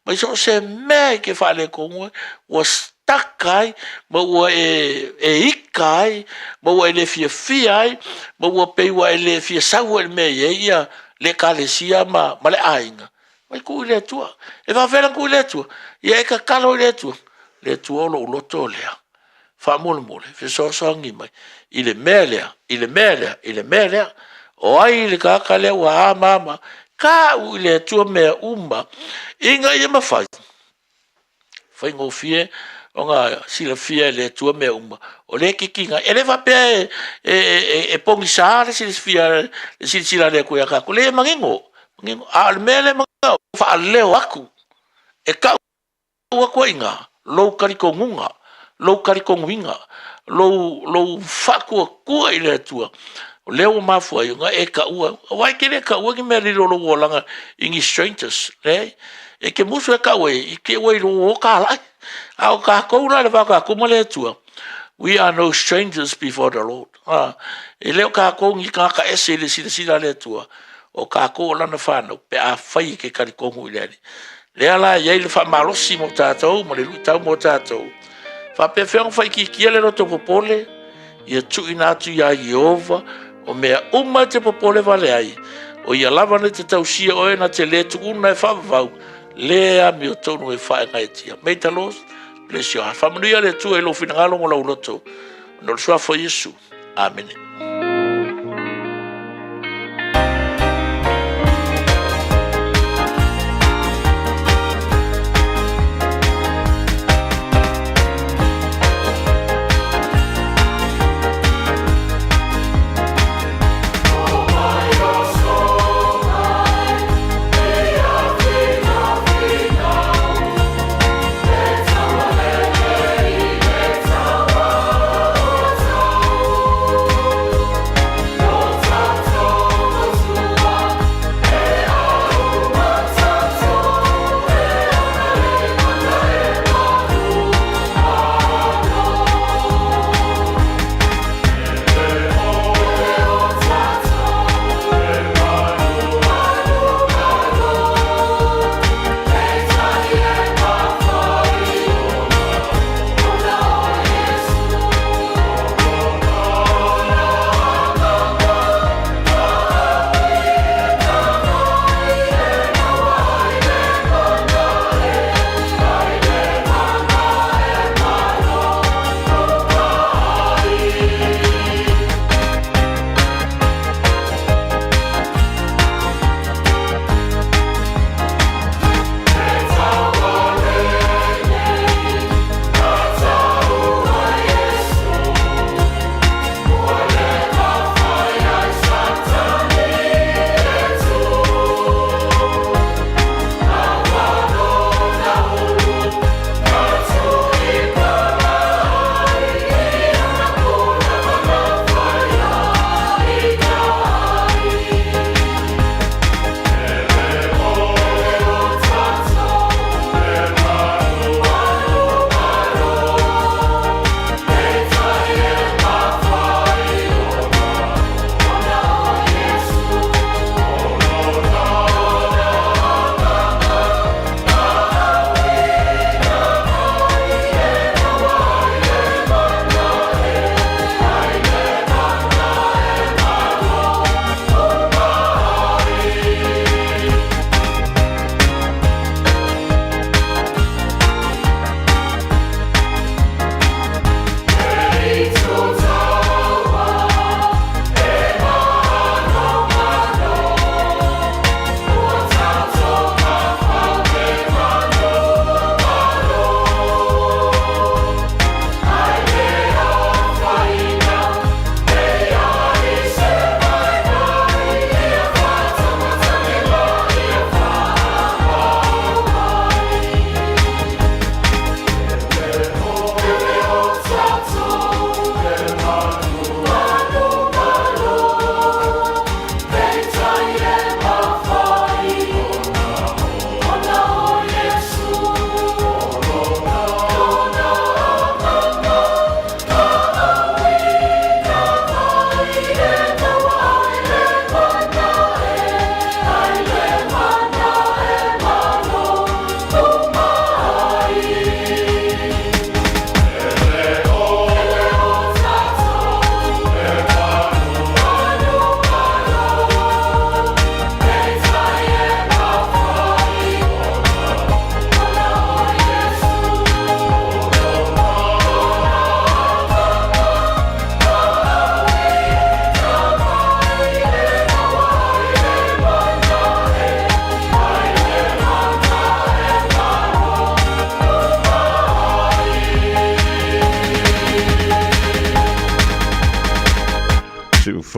Mai so o se mea e te faaletonu ai, ua stuck ai, ma ua e, e ika ai, ma ua e le fiafia ai, ma ua pei ua e le fia sau ai i le mea e i ai ia le Ekalesia ma, ma le aiga. Mai tuu i le Atua. E faafefea la tuu i le Atua? Ia e tatalo i le Atua. Le Atua o lou loto lea. Faamolemole, fesoasoani mai i le mea lea, i le mea lea, i le mea lea. O ai le tagata lea ua amaama? Tau i le Atua mea uma ina ia mafai. Faigofie ona silafia e le Atua mea uma. O lea e titina. E le faapea e, e, e, e pogisa le silafia, le silasila a le Atua ia tatou. Leai, e manino. A o le mea lea e faaleo atu, e tau atu ai i ina lou talitonuga, lou talitonuina, lou, lou faatuatua i le Atua, o lea ua mafua ai ona e taua, aua e te le taua ni mea lilo o lou olaga i ni strangers, leai. E te musu e tau ai, i te i ua iloa ua talai. A o tatou la i le va o tatou ma le Atua, we are no strangers before the Lord. E le o tatou ni tagata ese i le silasila a le Atua, o tatou o lana fanau pe afai e te talitonu i le Alii. Lea la e i ai le faamalosi mo tatou ma le luitau mo tatou. Faapefea ona faaitiitia le loto popole? Ia tuuina atu iā Ieova o mea uma e te popole vale ai, o ia lava na te tausia oe na te lē tuuna e faavavau, lē amiotonu e faegaetia. May the Lord bless your heart. Faamanuia le Atua i lou finagalo ma lou loto. Ona o le suafa o Iesu. Amene.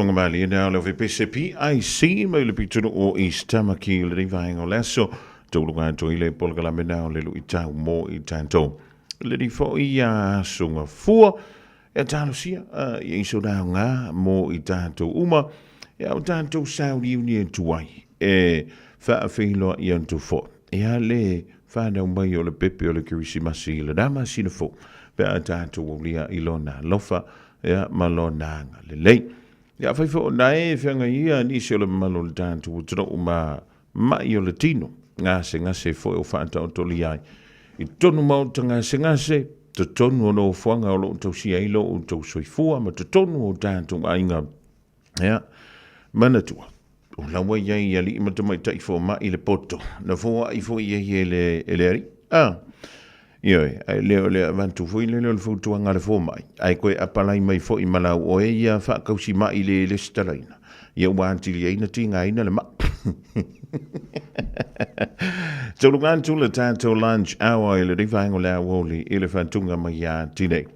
faafofoga malie na o le Ofepese PIC mai le pitonuu o East Tamaki i lenei vaega o le aso. Tauluga atu ai le polokalame na o le luitau mo i tatou. Lenei foi aso gafua e talosia ia i so aoga mo i tatou uma ia o tatou sauniuni atu ai e faafeiloai atu foi ia le fanau mai o le pepe o le Kerisimasi i lena masina fou pe a tatou aulia i lona alofa ia ma lona agalelei. Ia afai foi o nae e feagai ia nisi o le mamalu o le tatou atunuu ma ma'i o le tino, gasegase foi o faataotolia ai i totonu maota gasegase, totonu o nofoaga o lo o tausia ai lo outou soifua ma totonu o tatou aiga. Ia, manatua, o la ua i ai i alii ma tamaitai fomai le poto, na foai foi i ai e le, e le alii. Ah, ioe, ae le o le avatu foi lele o le fautuaga a le fomai, ae toe apalai mai foi ma lau oe ia faatausi mai le lesitalaina, ia ua atili ai na tigaina le mai. Tauluga atu le tatou lunch hour i lenei vaega o le aoauli i le faatuga mai ia Tinei.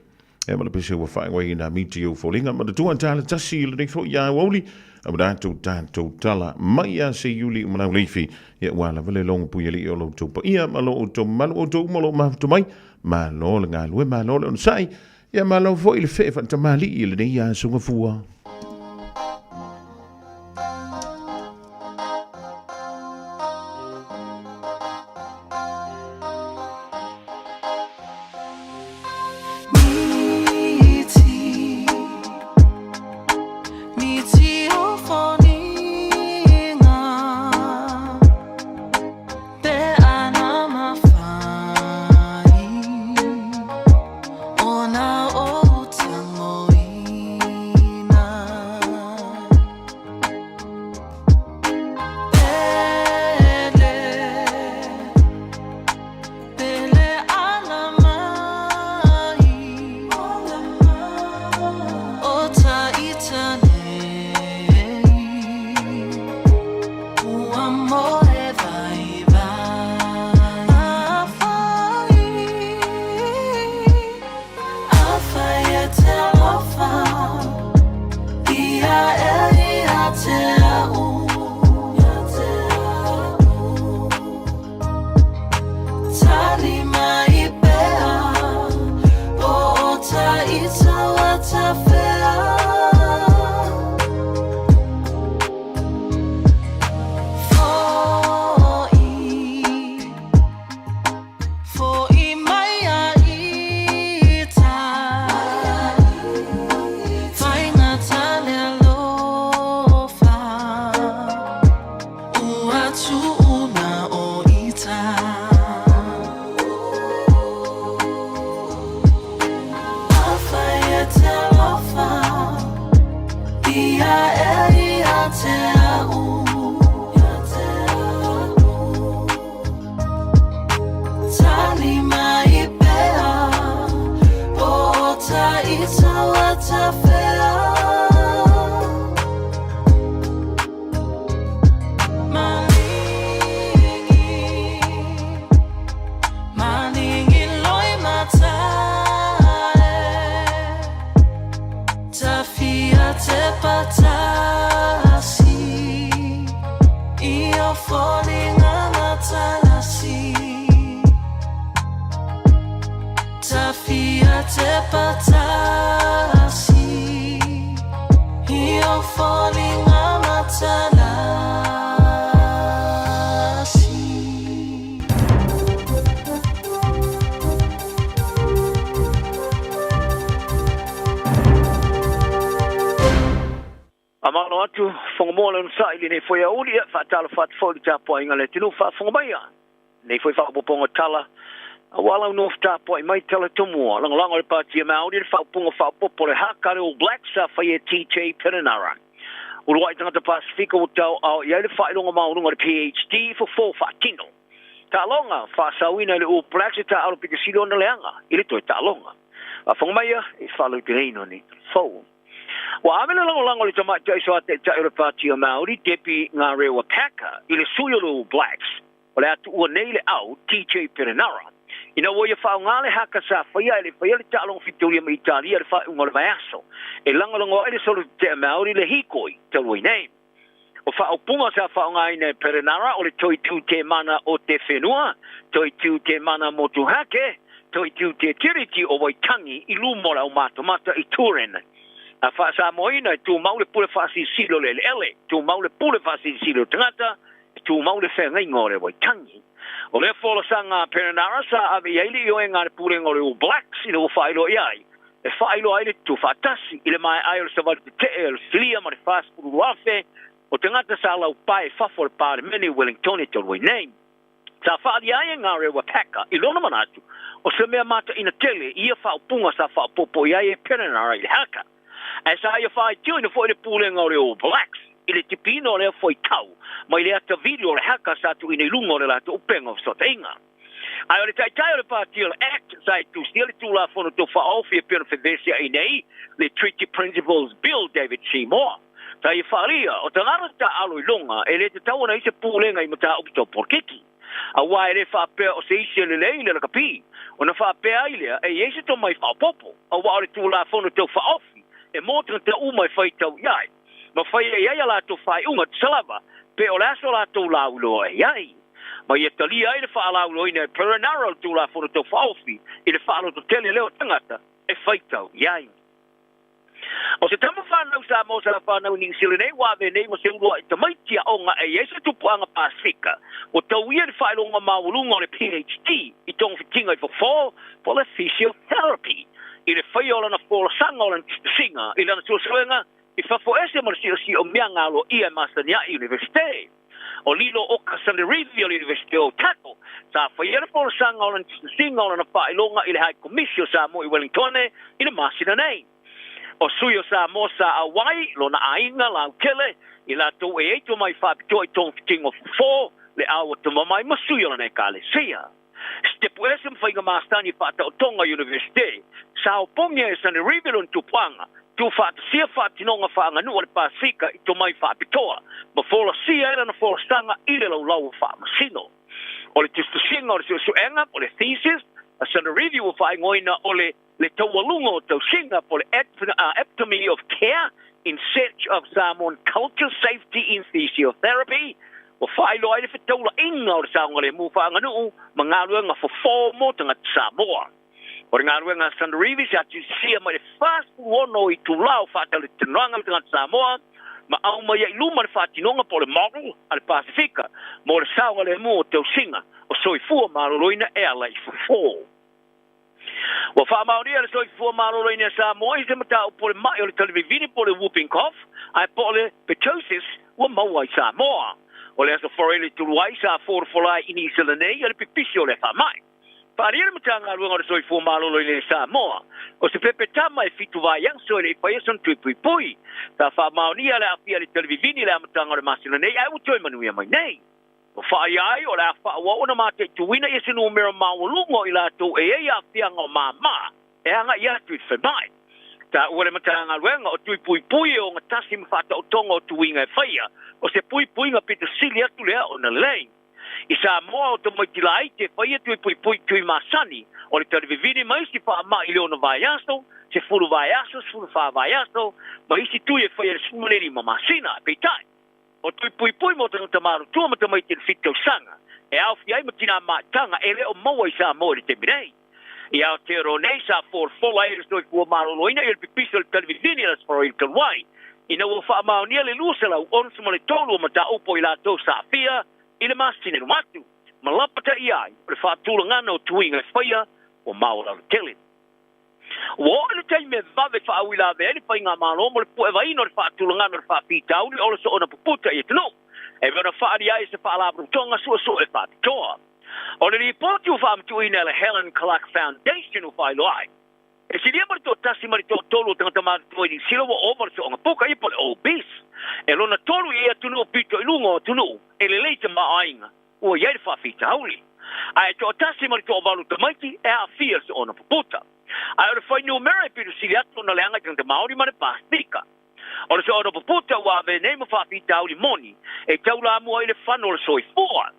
E ma le pese ua faaigoa i nā miti o foliga. Manatua tala tasi i lenei foi aoauli, a ma tatou tatou tala mai ia se iuli o malau leifi. Ia ua lava le logo pui alii o lo outou paia ma lo outou mamalu outou uma o lo o mafuta mai. Malo le galue, malo le onosai. Ia malo foi le fee faatamalii i lenei aso gafua. Faamalo atu, Fogamoa le onosai i lenei foi aoauli, ia faatalofa atu foi i le tapuaiga a le atunuu faafofoga mai ia lenei foi faaopoopoga tala aua lau nofo tapuai mai tala tomua lagolago a le Pāti Māori le faaupuga faaopoopo o le haka a le All Blacks sa faia e TJ Perenara. Uluai tagata Pasifika ua taoao i ai le faailoga maualuga o le PhD fofo faatino. Taaloga faasaoina e le All Blacks e taaalo pito sili ona leaga i le toe taaloga. Faafofoga mai ia i faalauteina nei tala fou. Ua ave le lagolago a le tamaitai soataitai o le Pāti o Māori, Debbie Ngarewa Packer, i le sui o le All Blacks, o le a tuua nei le au, TJ Perenara. Ina ua ia faaaoga le haka sa faia ae le i faia le taaloga fitauli ma Italia i le faaiuga o le vaiaso, e lagolago ai le solo tete'a Maori le hīkoi talu ai nei. O faaupuga sa faaaogaina e Perenara o le Toitū Te Mana o Te Whenua, Toitū Te Mana Motuhake, Toitū Te Tiriti o Waitangi i luma o le aumatamata i Turin. A faa-Samoaina, e tumau le pule faasilisili o le eleele, tumau le pule faasilisili o le tagata, e tumau le feagaiga o le Waitangi. O lea folasaga a Perenara sa ave i ai le ioega a le Pulega o le All Blacks ina ua faailoa i ai, e faailoa ai le tutufaatasi i le maeae o le savali tetee o le silia ma le 42,000 o tagata sa laupae i fafo o le Palemene i Wellingtone talu ai nei. Sa faaalia ai e Ngarewa Packer i lona manatu o se mea mataina tele ia faaupuga sa faaopoopo i ai e Perenara i le haka. Ae sa ia faaitioina foi le pulega o le All Blacks i le tipiina o lea faitau mai le ata video o le haka sa tuuina i luga o le latou upega o fesootaiga. Ae o le taitai o le pati o le act sa i tusia le Tulafono Tau Faaofi e pei ona fevesia'i nei le Treaty Principles Bill David Seymour. Sa ia faaalia, o tagata taaalo i luga e le tatau ona i se pulega i mataupu tau polokiki. Aua e le faapea o se isi e lelei le lakapi, ona faapea ai lea e i ai se tomai faaopoopo, aua o le Tulafono Tau Faaofi e mo tagata uma e faitau i ai, ma faia i ai a latou faaiuga tusa lava pe o le aso latou lauiloa i ai. Ma ia talia ai le faalauiloaina e Perenara o le Tulafono Tau Faaofi i le faalototele lea o tagata e faitau i ai. O se tama fanau Samoa sa fanau i Niu Sila nei ua ave nei ma se ulua'i tamaiti aoga e i ai se tupuaga Pasefika ua tauia i le faailoga maualuga o le PhD i togafitiga i fofo po o le physiotherapy i le faia o lana folasaga o lana tusitusiga i lana suesuega i fafo ese ma le siosiomia aloaia e masani ai i Iunivesite. O Lilo Oka Sanerivi o le Iunivesite o Otago sa faia le folasaga o lana tusitusiga o lana faailoga i le High Komisi o Samoa i Wellingtone i le masina nei. O sui o Samoa sa auai, lona aiga, lautele, i latou e eito mai faapitoa i togafitiga o fofo, le ao atamamai ma sui o lana ekalesia. Sitepu ese ma faiga masani faataotoga Iunivesite, sa opogia e Sanerivi lona tupuaga, tuufaatasia faatinoga faaaganuu a le Pasefika i tomai faapitoa, ma folasia ai lana folasaga i le laulau o faamasino. O le tusitusiga o le suesuega, o le thesis, a Sanerivi ua faaigoaina o le Le Taualuga o Tausiga po o le Epitome of Care in Search of Samoan Culture Safety in Physiotherapy, ua faailoa ai le fetaulaiga o le saogalemu faaaganuu ma galuega fofo mo tagata Samoa. O le galuega a Sanerivi sa tusia mai le 46 o itula o faatalatalanoaga ma tagata Samoa ma aumai ai i luma le faatinoga po o le model a le Pasefika mo le saogalemu o tausiga o soifua maloloina e ala i fofo. Ua faamaonia le soifua maloloina e Samoa i se mataupu o le ma'i o le talivivini po o le whooping cough ae po o le pertussis ua maua i Samoa. O le Aso Faraile talu ai sa folafola ai i Niu Sila nei le pipisi o lea faamai. Faaalia le Matagaluega o le Soifua Maloloina i Samoa, o se pepe tama e fitu vaiaso e le i faia sona tui puipui. Sa faamaonia le aafia i le talivivini i le amataga o le masina nei ae ua toe manuia mai nei. Ua whaia ai o le a faaauau ona mataituina ia se numera maualuga o i latou e i ai aafiaga o māmā e agai atu i le falemai. Taua le Matagaluega o Tui Puipui e ogatasi ma faataotoga o tuiga e faia, o se puipuiga pito sili atu lea ona lelei. I Samoa o tamaiti laiti e faia tui puipui tui masani o le talivivini ma isi faamai i le 6 vaiaso, 10 vaiaso, 14 vaiaso, ma isi tui e faia i le 15 masina. Peitai, O tui puipui mo tagata malotua ma tamaiti i le 7 tausaga, e aofia ai ma tinā maitaga e le o maua i Samoa i le taimi nei. I Aotearoa nei, sa folafola ai e le Soifua Maloloina ia le pipisi o le talivivini a le Aso talu ai, ina ua faamaonia le 263 o mataupu o i latou sa aafia i le masina i luma atu, ma lapataia ai o le faatulagana o tuiga e faia ua maualalo tele. Ua oo i le taimi e vave faauilavea ai le faigamalo mo le puevaina o le faatulagana o le faafitauli o le soona puputa i atunuu e pei ona faaalia ai se faalapotopotoga suesue faapitoa. O le lipoti ua faamatuuina e le Helen Clark Foundation ua faailoa ai, e silia ma le toatasi ma le toatolu o tagata matutua i Niu Sila ua ova le sooga puka ia po o le obese. E lona tolu i atunuu pito i luga o atunuu e lelei tamaoaiga ua i ai le faafitauli. Ae toatasi ma le toavalu tamaiti e aafia le soona puputa. Ae o le fuainumera e pito sili atu ona leaga i tagata Māori ma le Pasefika. O le soona puputa ua ave nei ma faafitauli moni e taulamua i le fano o le soifua.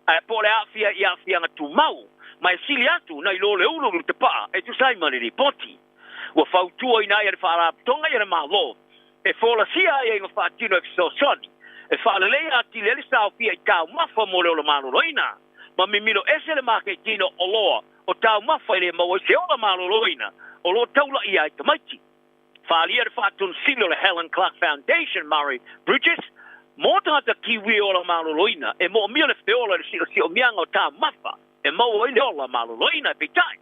Ae po o le aafia i aafiaga tumau Ma e sili atu nai lo le ulu i le tapaa e tusa ai ma le lipoti. Ua fautuaina ai e le Faalapotopotoga le Malo e folasia aiaiga faatino e fesoasoani e faaleleia atili ai le saofia i taumafa mo le ola maloloina, ma mimilo ese le maketiina o oloa o taumafa e le maua ai se ola maloloina o lo o taulaia ai tamaiti. Faaalia le Faatonu Sili o le Helen Clark Foundation, Murray Bridges, mo tagata Kiwi e ola maloloina e moomia le feola i le si'osi'omiaga o taumafa e maua ai le ola maloloina. Peitai,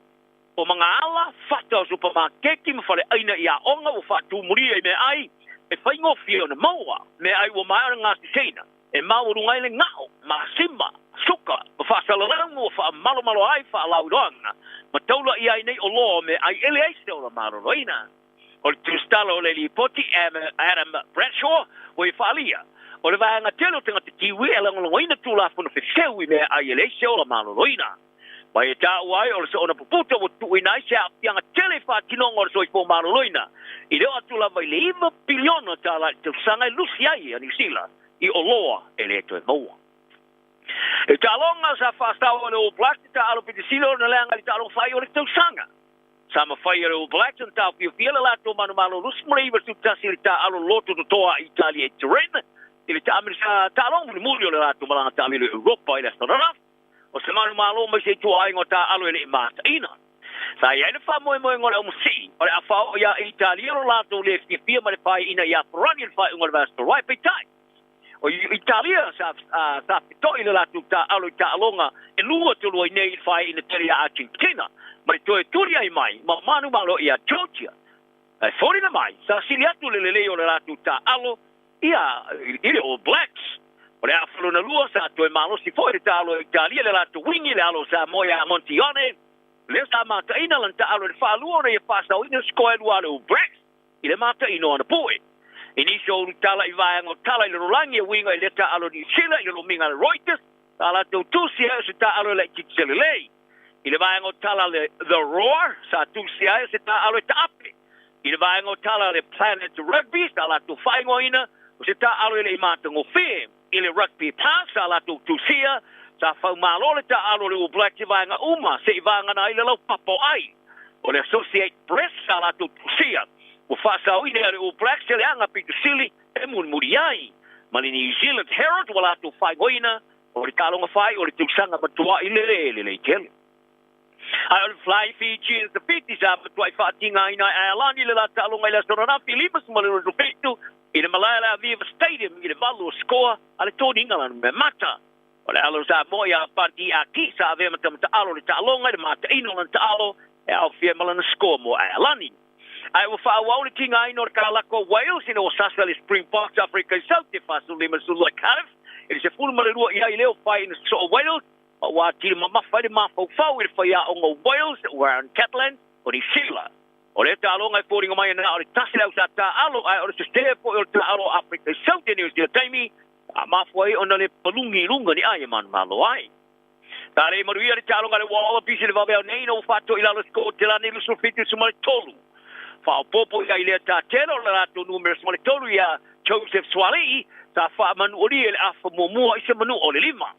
o magaala, fata o supamakeki ma faleaina i aoga ua faatumulia i meaai e faigofie ona maua, meaai ua maea ona gaseseina, e maualuga ai le ga'o, masima, suka ma faasalalauga ua faamalomalo ai faalauiloaga ma taulaia ai nei oloa o meaai e leai se ola maloloina. O le tusitala o le lipoti Adam Bradshaw ua ia faaalia, o le vaega tele o tagata Kiwi e lagolagoina Tulafono fefeu i meaai e leai se ola maloloina. Ma e taua ai o le soona puputa ua tuuina ai se aafiaga tele i faatinoga o le soifua maloloina, i le oo atu lava i le $9 piliona i le tausaga e lusi ai a Niu Sila i oloa e le toe maua. I taaloga sa faasao e le All Blacks i taaalo pitisili ona leaga i le taaloga faaiu o le tausaga. Sa mafai e le All Blacks ona taofiofia le latou manumalo 29-11 i le taaalo loto totoa a Italia i Turin i le taaloga mulimuli o le latou malaga taamilo i Europa i le aso ananafi. O se manumalo mai se ituaiga o taaalo e le i mataina. Sa i ai le faamoemoega o le aumasii o le a faaoo iā Italia lo latou le fiafia ma le faaiina iā Farani i le faaiuga o le vaiaso talu ai. Peitai, o Italia sa sa feto'i le latou taaalo i taaloga e lua talu ai nei i le faaiina tele iā Argentina ma le toe tuli ai mai ma manumalo iā Georgia. Ae foliga mai, sa sili atu le lelei o le latou taaalo ia i le All Blacks. O le afa lona lua, sa toe malosi foi le taalo a Italia i le latou wingi, le alo o Samoa ia Montione, lea sa mataina lana taalo i le faalua ona ia faasaoina le sikoa e lua a le All Blacks i le mataina o ana pue. I nisi o ulutala i vaega o tala i le lalolagi e uiga i lea taalo Niu Sila i le lomiga a le Reuters, sa latou tusi ai o se taalo e laitiiti se lelei. I le vaega o tala a le The Roar, sa tusia ai o se taaalo e taape. I le vaega o tala a le Planet Rugby, sa latou faaigoaina o se taaalo e le i matagofie. I le Rugby Pass, sa latou tusia, sa faumalo le taaalo a le All Blacks i vaega uma se'i vagana ai le laupapa o ai. O le Associate Press, sa latou tusia, ua faasaoina e le All Blacks se leaga pito sili e mulimuli ai. Ma le New Zealand Herald, ua latou faaigoaina O le taaloga fai o le tausaga matuai lele lelei tele. Ae o le Fly Fijians the Fiti sa matuai faatigaina ai Aealani le la taaloga i le aso ananafi 57 i le malae le Aviva Stadium i le 8 o sikoa a le toniga lana mea mata. O le alo Samoa ia Bundy Aki sa avea ma tama taalo i le taaloga i le mataina o lana taalo e aofia ai ma lana sikoa mo Aealani. Ae ua faaauau le tigaina o le kalaka o Wales ina ua sasa le Springboks Afrika i Saute 45 i Cardiff i le 12 i ai lea o fai ina sosoo Wales ma ua atili mamafa ai le mafaufau i le faiaoga o Wales Warren Gatland o Niu Sila. O lea taaloga e foliga mai na o le tasi le au sa taaalo ae o le sese foi o le taaalo o Afrika i Saute Niu Sila taimi a mafua ai ona le palugi i luga ni ai e manumalo ai. Sa le manuia le taaloga a le Wallabies i le vaveao nei ina ua faato'i lalo e Sikotelani i le 27-3. Faaopoopo i ai lea tatelo o le latou numera 13 iā Joseph Suaalii sa faamanualia i le afa muamua i se manua o le lima.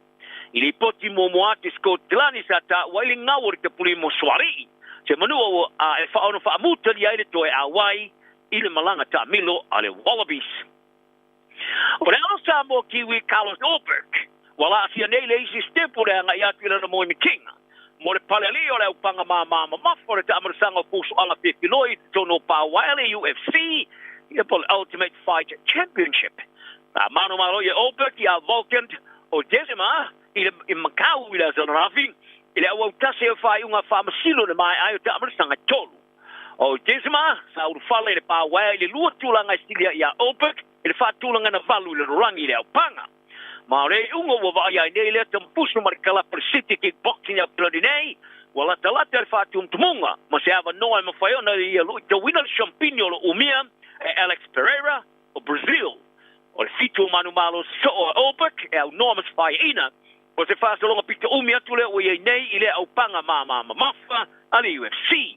I lipoti muamua atu i Sikotelani sa taua ai le gau o le tapulima o Suaalii, se manua ua e faaono faamutalia ai le toe auai i le malaga taamilo a le Wallabies. O le alo Samoa Kiwi Carlos Ulberg, ua laasia nei le isi sitepu o le agai atu i lana moemitiga mo le palealii o le aupaga māmā mamafa o le taamalosaga o fusuaga fefiloi i totonu o pauaea le UFC ia po o le Ultimate Fight Championship. Sa manumalo ia Ulberg iā Volkan Ozdemir i le i Macau i le aso ananafi i le auautasi o faaiuga faamasino i le maea ai o taamalosaga e tolu. O Ozdemir sa ulufale i le pauaea i le lua tulaga e silia iā Ulberg i le faatulaga na valu i le lalolagi i le aupaga. Ma o le iuga ua vaaia ai nei lea tamapusu ma le kalapa o le City Kickboxing i Aotearoa nei, ua latalata le faatumutumuga ma se avanoa e mafai ona ia luitauina le siampini o lo umia e Alex Pereira o Brazil. O le fitu o manumalo sosoo a Ulberg e aunoa ma se faaiaina, o se faasologa pito umi atu lea ua i ai nei i lea aupaga māmā mamafa a le UFC.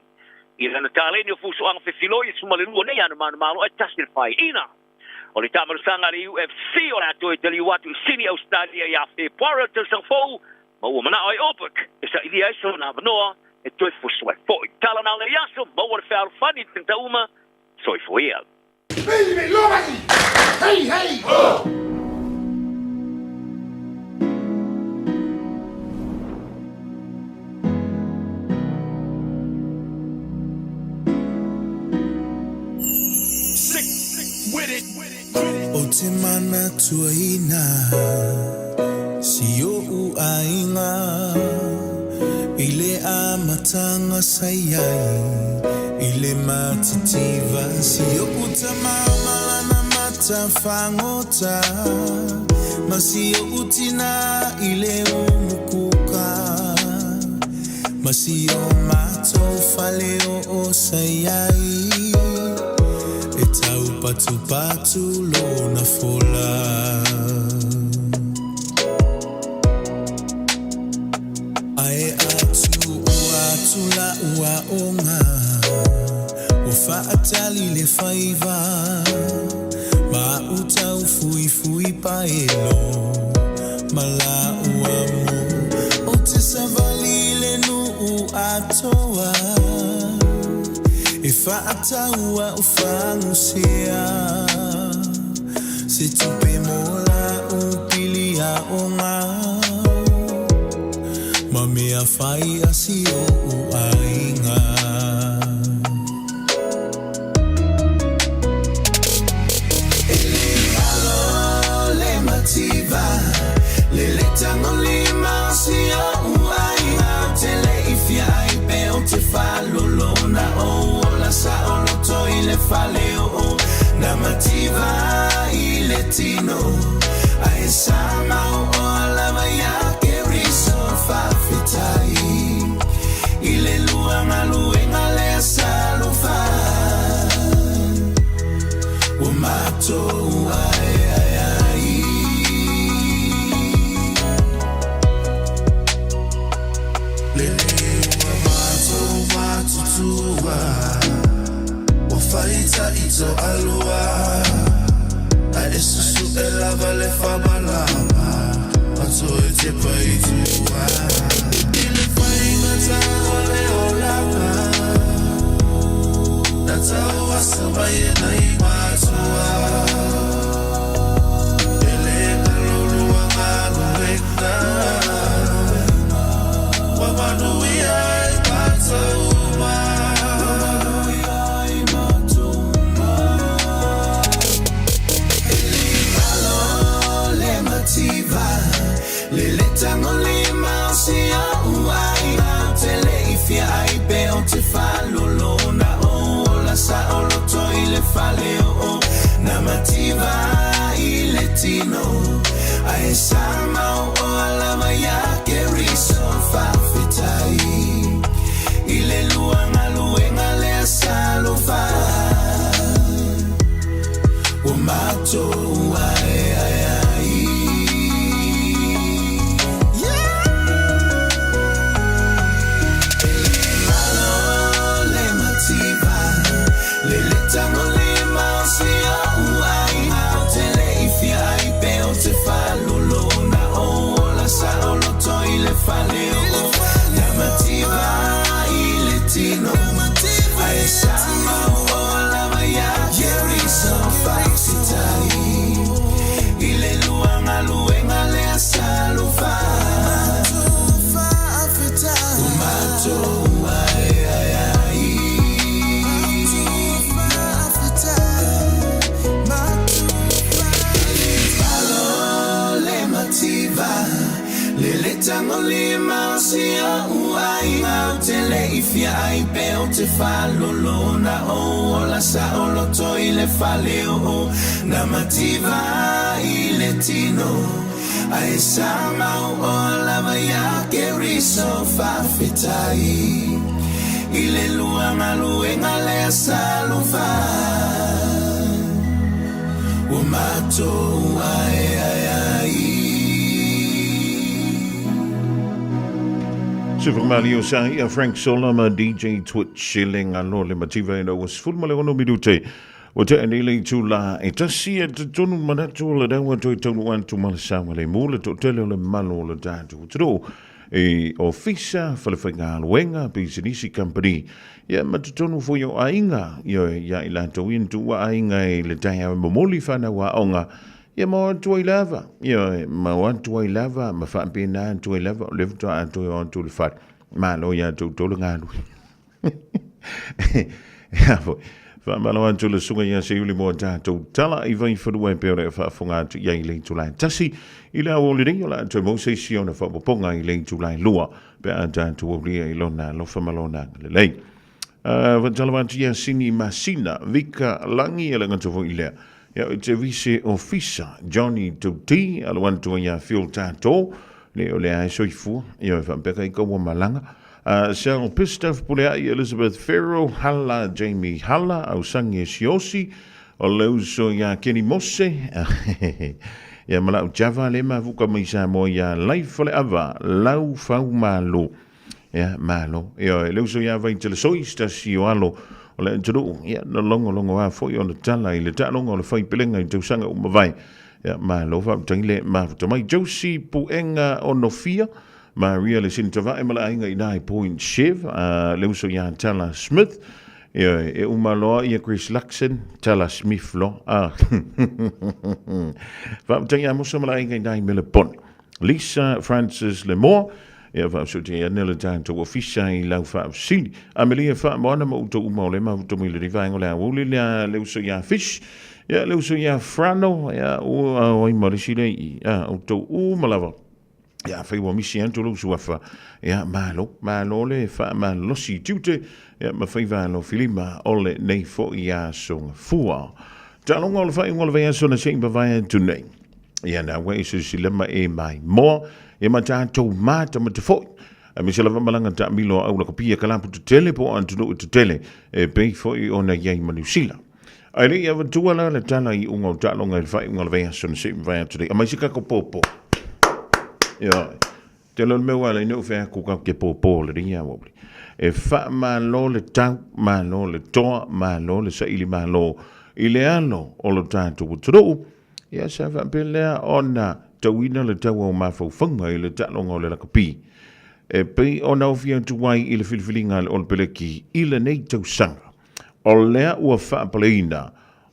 I lana taleni o fusuaga fefiloi e 12 nei ana manumalo ae tasi le faaiaina. O le taamalosaga a le UFC o le a toe taliu atu i Sini, Ausetalia ia Fepuare o le tausaga fou Ma ua manao ai Oberg e sailia ai sona avanoa e toe fusu ai foi. Tala na o lenei aso, maua le fealofani i tagata uma. Soifua ia. Hey, hey, ho! O te manatuaina si oʻu aiga I le amatanga sa iai i le matitiva Si oʻu tama ma lana mata fagota Ma si oʻu tina i le umukuka Ma si o matou fale oo sa iai E taupatupatu lona fola. Ae a tuua atu la'u aoga Ua faatali le faiva Ma a'u taufuifui paelo Ma la'u amo Ou te savali i le nuu atoa E faatau a'u fagusea Se tupe mo la'u pili aoga Ma mea fai a si o'u aiga. E le alo le mativa Le le tagolima o si o'u aiga Ou te le i fia ai pe ou te faalolo Na ou ola saoloto i le fale oo Na mativa i le tino Ae sa mau oa lava ia Keriso Faafetai i le lua galuega lea sa alofa Ua matou aeae ai. Lele ua matou matutua, ua faitaʻi toalua, A e susue lava le faamalama, ma toe tepa i tua. I le faigata o le olaga, Na tauasa mai e nai matua, E le galo lua galuega, Ua manuia ai matou uma. E le galo le mativa, Le le tagolima o si o'u aiga Ou te le i fia ai pe ou te faalolo Na ou ola saoloto i le fale oo Na mativa i le tino Ae sa mau oa lava ia Keriso Faafetai i le lua galuega lea sa alofa Ua matou aeae ai. E le galo le mativa, le le tagolima o si o'u aiga Ou te le i fia ai pe ou te faalolo Na ou ola saoloto i le fale oo Na mativa i le tino Ae sa mau oa lava ia Keriso Faafetai i le lua galuega lea sa alofa Ua matou aeae ai. E le galo le mativa Le le tagolima o si o'u aiga Ou te le i fia ai pe ou te faalolo Na ou ola saoloto i le fale oo Na mativa i le tino Ae sa mau oa lava ia Keriso Faafetai i le lua galuega lea sa alofa Ua matou aeae ai. Sufamali o sa ia Frank Sola ma DJ Twitch i le ngalo le mativa ina ua 16 minute. Ua tea nei le itula e tasi e te tonu manatu o le dawa toi taunu atu ma le sawa le mu le toatele o le malo o le tatou atunuu. i ofisa, falefaigaluega, pisinisi, company, ia ma totonu foi o aiga, ioe, ia i latou ia na tuua aiga i le taeao e momoli fanau aoga, ia ma o atu ai lava, ioe, ma o atu ai lava, ma faapena atu ai lava, o lea faatoa atoa o atu i le fale. Malo ia te outou le galue. Ia foi. Faamalo atu le susuga ia Seiuli mo a tatou tala i Vaifanua e pei ona e faafofoga atu i ai i le itula e tasi. I le aoauli nei o le a toe maua se isi ona faaopoopoga i le itula e lua pe a tatou aulia i lona alofa ma lona agalelei. Faatalofa atu ia Sini Masina, Vika Lagi, e le gata foi i lea. Ia o te vise ofisa Johnny Tauti, alo atu ai ia Phil Tato, le o lea e soifua, ia e faapea ka i kaua malaga. Sal Pistaf Pulea'i, Elizabeth Farrell, Hala Jamie Hala, Ausangi Siosi, o le uso ia Kenny Mose, ia ma lau Java le mafuka mai Samoa ia Life Faleava, Lau Fau Malo. Ia, malo. Ia, le uso ia vai tele soi, stasi o alo o le atunuu. Ia, na longolongo a foi o le tala i le taaloga o le faipelega i tausaga ua mavae. Ia, malo faafetai le mafuta mai. Josie Puega Onofia, Maria le Sinitavae ma le aiga i ina i Point Chev, le uso ia Tala Smith, ia, e uma loa ia Chris Luxon, Tala Smith loa. Ah. Faafetai ia Musa ma le aiga i ina i Melbourne. Lisa Francis Lemoa, ia faafetai ia ane le tatou ofisa i lau faafesili. Amelia Faamoana ma outou uma o le mafuta mai lenei vaega o le aoauli lea le uso ia Fish, ia le uso ia Frano, ia ua ai ma le isi lea i i, a outou uma lava. Ia, afai ua misi atu lou suafa, ia, malo, malo le faamalolosi i tiute, ia, ma faiva alofilima o lenei foi aso gafua. Taaloga o le faaiuga o le vaiaso na se i mavae atu nei. Ia, na ua e silasila ma e maimoa, ia ma tatou matamata foi. Aemaise lava malaga taamilo a aulakapia kalapu tetele po o atunuu tetele e pei foi ona i ai ma Niu Sila. Ae le i avatua la le tala i iuga o taaloga i le faaiuga o le vaiaso na se i mavae atu nei. Aumai se kako pōpō. Ioe. Tele o le mea ua ala ai nei ou fai atu kau ke pōpō lenei aoauli. E faamalo le tau, malo le toa, malo le saili malo i le alo o lo tatou atunuu. Ia sa faapea lea ona tauina le taua o mafaufauga i le taaloga o le lakapi e pei ona ofi atu ai i le filifiliga a le Olopeleki i lenei tausaga. O lea ua faapaleina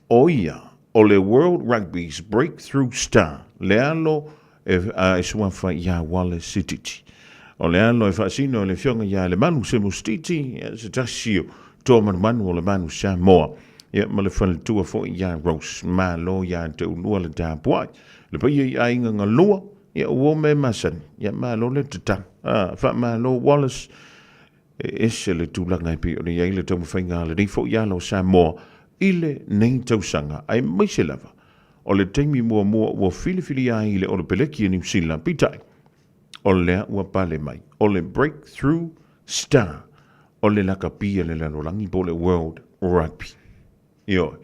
o ia o le World Rugby's Breakthrough Star, le alo e suafa ia Wallace Sititi. O le alo e faasino e le Afioga ia Lemalu Semo Sititi, se tasi o toa manumanu o le Manu Samoa, ia ma le faletua foi ia Rose. Malo ia te ulua le tapuai. Le paia i aiga galua, ia ua ome masani, ia malo le tatalo. Faamalo Wallace. E ese le tulaga e pei ona i ai le taumafaiga a lenei foi ala o Samoa i lenei tausaga, aemaise lava o le taimi muamua ua filifilia ai le Olopeleki a Niu Sila, peitai, o lea ua pale mai o le Breakthrough Star o le lakapi a le lalolagi po o le World Rugby. Ioe.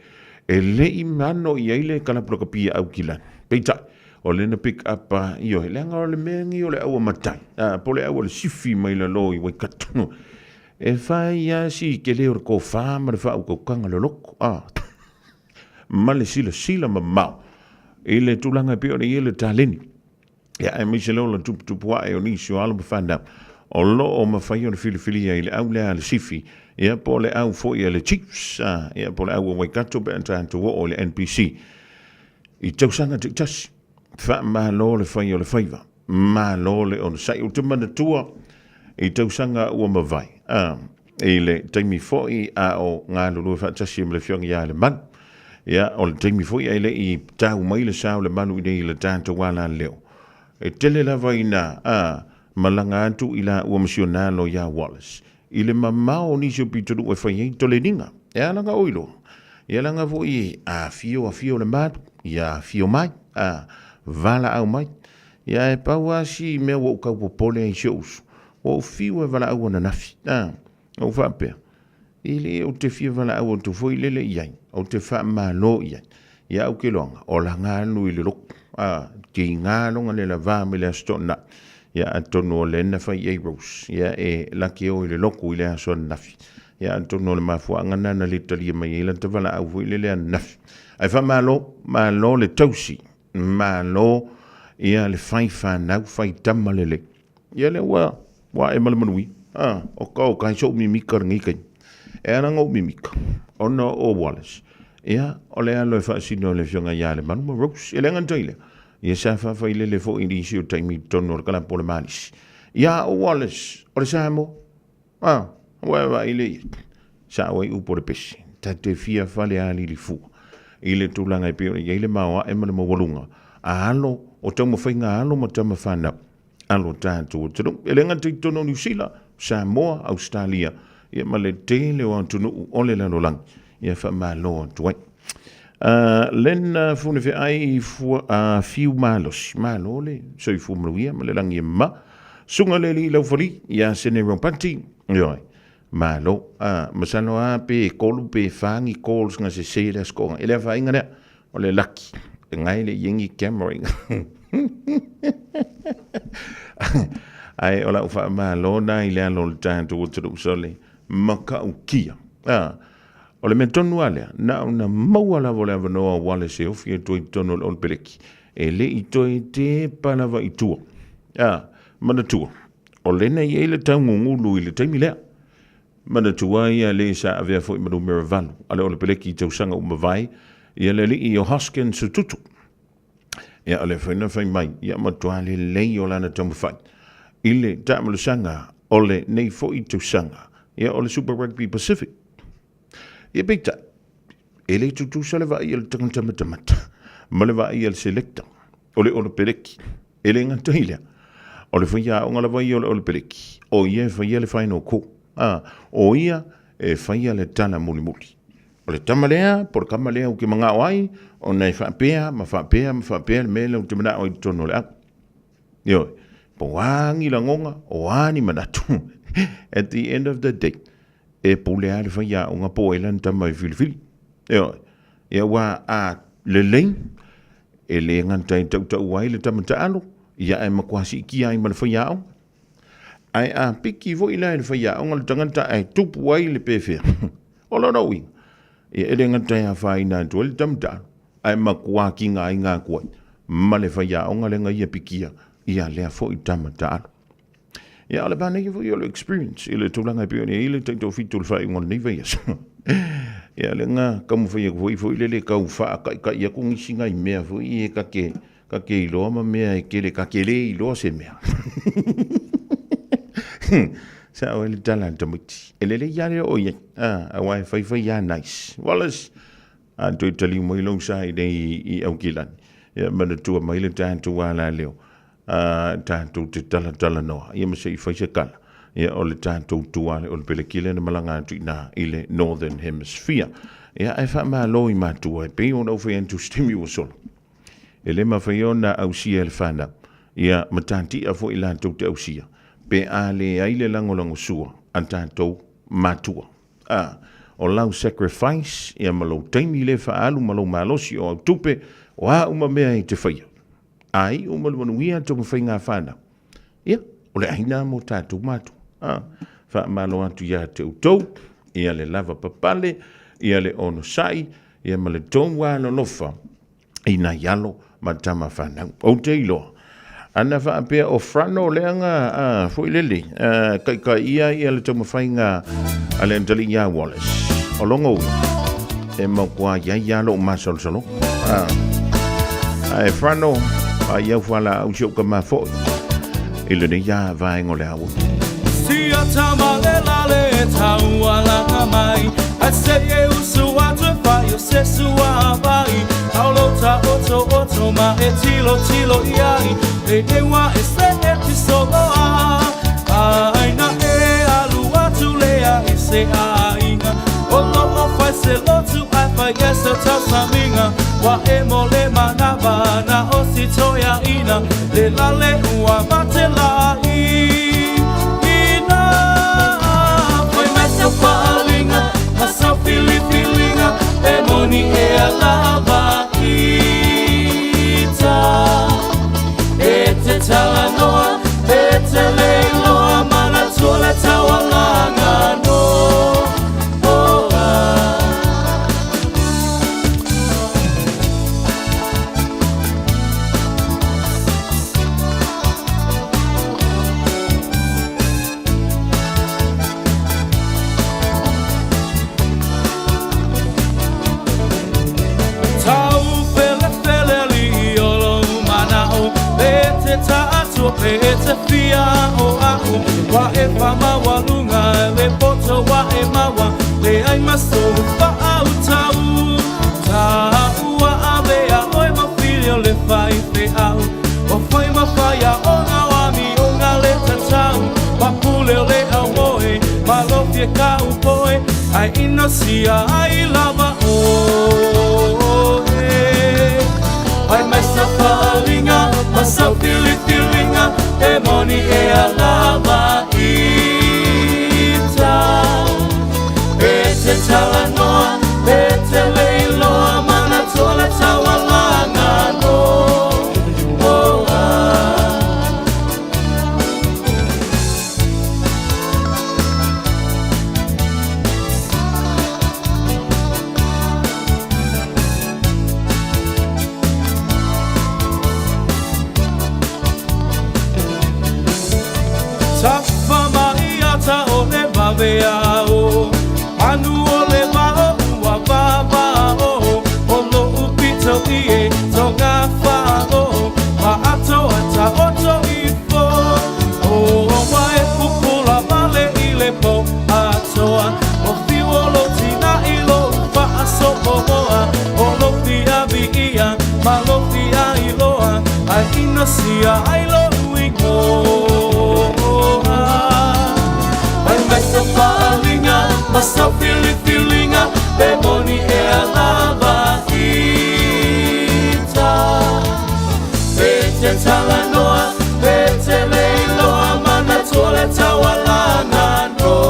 E le i mano i ai le kalapu lakapi a Aukilani. Peitai, o lea na pick up a, ioe, leaga o le mea lenei o le aua matai, a, po o le aua le sifi mai lalo i Waikato. E fai lava si tele o le tofa ma le faautautaga loloko, a, ma le silasila mamao i le tulaga e pei ona i ai le taleni. Ia, aemaise le ola tuputupu ae o nisi o alo ma fanau o lo o mafai ona filifilia i le au lea a le Sifi, ia, po o le au foi a le Chiefs, a, ia, po o le au a Waikato pe a tatou oo i le NPC i tausaga taitasi. Faamalo le fai o le faiva, malo le onosai. Ou te manatua i tausaga ua mavae, a, i le taimi foi a o galulue faatasi ma le Afioga ia Lemanu. Ia, o le taimi foi ae le i tau mai le sa o Lemanu i nei i le tatou alaleo. E tele lava ina, a, malaga atu i laua ma si ona alo ia Wallace, i le mamao o nisi o pitonuu e fai ai toleniga. E ala ga oi loa. Ia laga foi a afio afio Lemanu, ia afio mai, a, valaau mai. Ia e pau lava si mea ua ou tau popole ai i si ou uso, Ua ou fiu e valaau ananafi, a, ou faapea, E le ou te fia valaau atu foi lele i ai, ou te faamalo i ai. Ia au ke loanga, o laga alu i le loku, a, tiga loga le lava mai le aso toonai. Ia atonu o lena fai i ai Rose, ia e laki o i le loku i le aso ananafi. Ia atonu o le mafuaaga na na le talia mai ai lata valaau foi lele ananafi. Ae faamalo, malo le tausi, malo ia le fai fanau, fai tama lelei. Ia lea ua ua ae ma le manuia. A, o ka o kai soʻu mimika lenei taimi. E ala ona ou mimika, ona o Wallace. Ia, o le alo e faasino e le Afioga ia Lemanu ma Rose. E leaga na lea. Ia sa faafailele foi i nisi o taimi i totonu o le kalapu o le Malisi. Ia, o Wallace, o le Samoa. A, ua e vaai lea i ai. Sao ai upu o le pese, ta te fia falealili fua i le tulaga e pei ona i ai le maoae ma le maualuga a alo o taumafaiga a alo ma tama fanau alo tatou atunuu. E le gata i totonu o Niu Sila, Samoa, Ausetalia, ia ma le tele o atunuu o le lalolagi. Ia faamalo atu ai. Len Funefeai fua, Fiu Malosi, malo le soifua manuia ma le lagi e mama. Suga le alii Laufali ia Sene Ropati, ioe, malo. Masalo lava pe 3 pe 4 ni calls na sese le aso toga. E le afaina lea, o le laki, e gae le i ai ni camera i Ae o lau faamalo na i le alo o le tatou atunuu sole matautia. O le mea tonu lava lea, na ona maua lava o le avanoa o Wallace e ofi atu ai i totonu o le Olopeleki, e le i toe tepa lava i tua. A, manatua, o lena e i ai le taugugulu i le taimi lea. Manatua ia le sa avea foi ma numera 8 a le Olopeleki i tausaga ua mavae, ia le alii o Hoskins Sotutu. Ia, o lea foi na fai mai, ia matua lelei o lana taumafai i le taamalosaga o lenei foi tausaga, ia o le Super Rugby Pacific. Ia peitai, e le tutusa le vaai a le tagata matamata ma le vaai a le selector o le Olopeleki. E le gata i lea, o le faiaoga lava ia o le Olopeleki, o ia e faia le final call. A, o ia e faia le tala mulimuli. O le tama lea, po o le kama lea ou te manao ai, ona e faapea ma faapea ma faapea le mea lea ou te manao ai i totonu o le au. Ioe, po o a ni lagona, o a ni manatu. At the end of the day, e pule lava le faiaoga po o ai lana tama e filifili. Ioe, ia aua a lelei, e le gata e tautau ai le tama taalo, ia ae matua siitia ai ma le faiaoga. Ae a piki foi la e le faiaoga le tagata ae tupu ai le pefea, o lona uiga, ia e le gata e afaina atu ai le tama taalo, ae matua tigaina atu ai ma le faiaoga lea na ia pikia ia lea foi tama taalo. Ia, o le manaia foi o le experience i le tulaga e pei ona i ai le taitoafitu o le faaiuga o lenei vaiaso. Ia, lea na taumafai atu foi foi lele tau faataitai atu nisi nai mea foi ia ta te, ta te iloa ma mea e tele ta te le iloa se mea. Sao ai le tala a le tamaiti. E lelei lava le oo i ai, aua e faifai lava nice. Wallace, a toe taliu mai lou sa i nei i Aukilani, ia manatua mai le tatou alaleo a tatou te talatalanoa, ia ma se i fai se tala, ia o le tatou tua o le pelekile na malaga atu i ina i le Northern Hemisphere. Ia ae faamalo i matua e pei ona ou fai atu i se taimi ua sola. E le mafai ona ausia e le fanau, ia matatia foi latou te ausia, pe a leai le lagolagosua a tatou matua. A, o lau sacrifice, ia ma lou taimi lea e faaalu ma lou malosi o au tupe, o a uma mea e te faia, a iu ma le manuia taumafaiga a fanau, ia, o le ai lena mo tatou matua. A, faamalo atu ia te outou, ia le lava papale, ia le onosai, ia ma le tou alolofa i nai alo ma tama fanau. Ou te iloa, ana faapea o Frano lea na a, foi lele, a, taitai ia ia le taumafaiga a le atalii ia Wallace. O lona uiga, e matua i ai lava lou masalosaloga. A, ae Frano, ai au fualaau si ou tama foi i lenei lava vaega o le aoga. Sia tama le lale e taua langa mai Ai se e usu atu e fai o se sua vai Aulo ta oto oto ma e tilo tilo iai E e wa e se e ti soloa Ai na e alu atu lea i se aiga O lo o fai se lotu ai fai e se tausaminga Wa e mo le manava na o si toia ina Le lale ua mate la i ina Foi mai sau faalinga ma sau filifilinga E moni e alava ita E te talanoa e te leiloa Manatua le taualaga no oh, ah. Ua e faamaualuga le poto ua e maua, leai ma sou faautau. Taua avea oe ma fili o le faifeau, ua fai ma faiaoga o amioga le tatau. Papule o le aumoe, malofi e kaupoe, ae inosia ai lava oe. Fai mai sau faaaliga ma sau filifiliga, e moni ea lava ita. E te talanoa, e te le iloa, manatua le taualaga noa. Tafa mai ata o le vaveao, manu o le vao ua vavao, o lo'u pito i e toga fa'ao, ma ato a taoto ifo. O ua e pupula vale i le po atoa, o fiu o lou tina i lou fa'asopomoa, o lou fia vi'ia ma lou fia iloa, ae inosia ai lou igoa. Fai mai sau faaaliga ma sau filifiliga, pe moni ea lava ita. E te talanoa, e te le iloa, manatua le taualaga noa.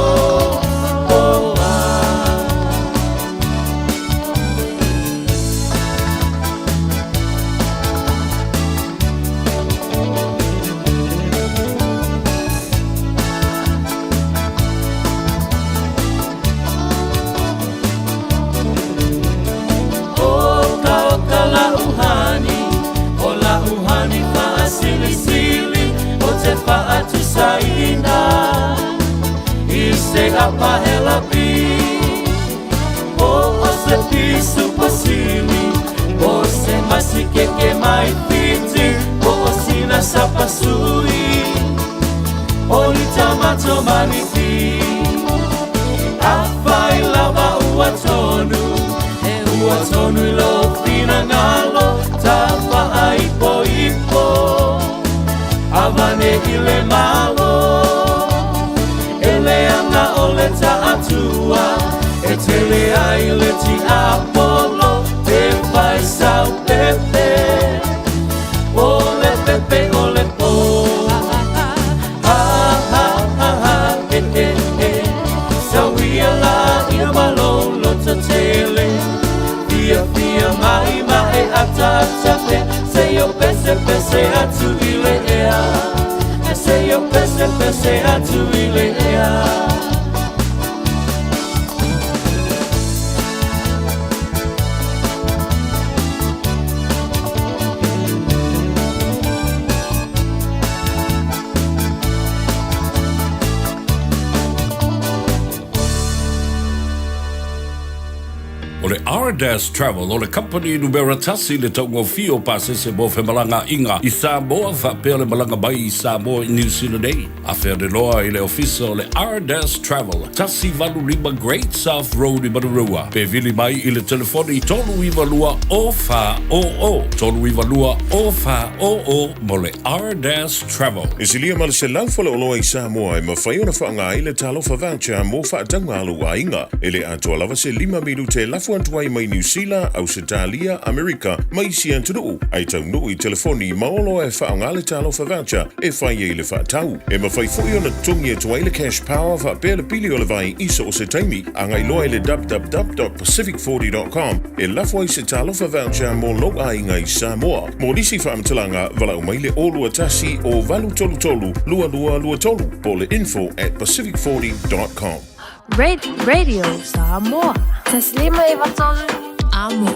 Oka oka la'u hani, o la'u hani fa'asilisili, o te fa'atusaina i se apahela pi, o o se pisu pasili, o se masikeke mai Fiti, o o sina sapasui, o ni tamato maniti. Afai lava ua tonu, e ua tonu i lou finagalo, tafa'aipoipo, avane i le malo. E leaga o le ta'atua, e tele ai le tiapolo, e fai sau pepe, o le pepe o le po. Ha ha ha ha e e e, sauia la ia malolo tele, fia fia mai ma e ata ata pe, se yo pese pese atu i le ea, se yo pese pese atu i le ea. O le Ardas Travel o le kamupani numera tasi le taugofie o pasese mo femalagaiga i Samoa faapea le malaga mai i Samoa i Niu Sila nei. Afea loa i le ofisa o le Ardas Travel, 185 Great South Road i Manurewa. Pe vili mai i le telefoni 392 0400, 392 0400 mo le Ardas Travel. E silia ma le 100 faleoloa i Samoa e mafai ona faaaoga ai le Talofa Voucher mo faatauga a lou aiga. E le atoa lava se 5 minute e lafo atu ai mai Niu Sila, Ausetalia, Amerika ma isi atunuu, ae taunuu i telefoni ma oloa e faaaoga le Talofa Voucher e fai ai le faatau. E mafai foi ona totogi atu ai le cash power faapea le pili o le vai i so o se taimi. Agai loa i le www.pacific40.com e lafo ai se Talofa Voucher mo lou aiga i Samoa. Mo nisi faamatalaga, valaau mai le 021 o 833 2223 po o le info at pacific40.com. Radio Samoa. Taslima e vatolu amo.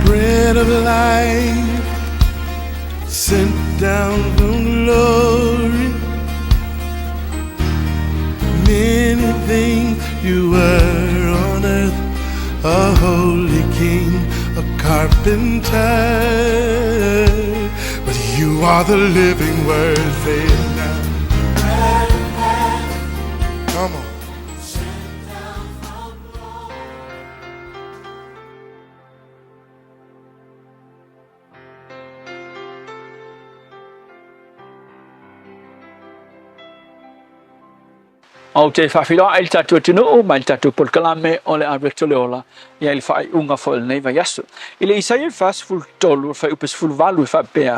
Bread of life, sent down from glory. Many things you were on earth, a holy king, a carpenter, but you You are the living word. Say it now. Come on. Ou te faafeiloai i le tatou atunuu ma i le tatou polokalame o le Ave Atu Le Ola ia i le faaiuga foi o lenei vaiaso. I le Isaia 43, o le fuaiupu 18 e faapea,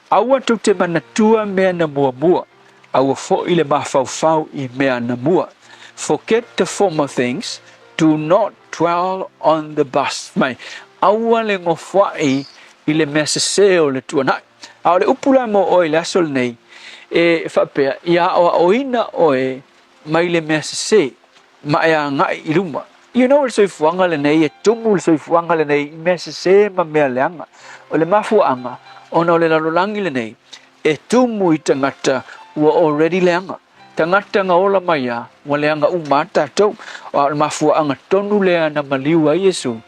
Aua tou te manatua mea na muamua, aua foi le mafaufau i mea na mua. Forget the former things, do not dwell on the past. Mai, aua le gofoai i le mea sese o le tuanai. A o le upu la mo oe i le aso lenei, e faapea, ia aoaoina oe mai le mea sese, ma e agai i luma. You know le soifuaga lenei, e tumu le soifuaga lenei i mea sese ma mea leaga. O le mafuaaga, ona o le lalolagi lenei, e tumu i tagata ua already leaga. Tagata na ola mai a, ua leaga uma a tatou. A o le mafuaaga tonu lea na maliu ai Iesu,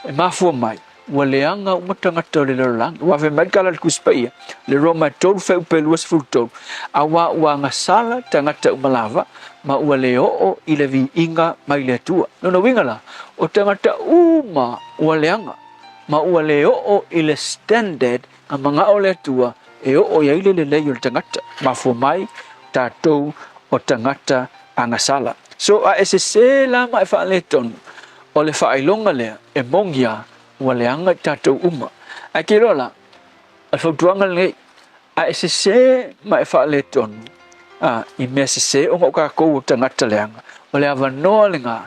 e mafua mai, ua leaga uma tagata o le lalolagi. Ua ave mai le tala a le Tusi Paia, le Roma e 3 fuaiupu e 23, auā ua agasala tagata uma lava, ma ua le oo i le viiga mai le Atua. Lona uiga la, o tagata uma ua leaga, ma ua le oo i le standard na manao le Atua e oo i ai le lelei o le tagata. Mafua mai, tatou o tagata agasala. So a e sese la ma e faaletonu, o le faailoga lea e moni a ua leaga i tatou uma. Ae ke iloa la, o le fautuaga lenei, a e sese ma e faaletonu a i mea sese ona o tatou o tagata leaga, o le avanoa lena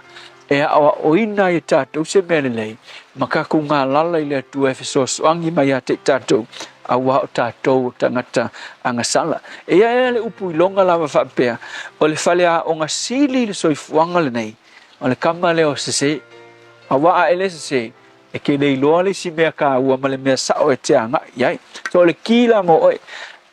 e aoaoina ai e tatou se mea lelei ma tatou galala i le Atua e fesoasoani mai ia te i tatou, auā o tatou o tagata agasala. E i ai le upu iloga lava faapea, o le faleaoga sili i le soifuaga lenei, o le kama lea o sese. Auā a e le sese, e ke le iloa le isi mea kāua ma le mea sao e te agai i ai. So o le ki la mo oe,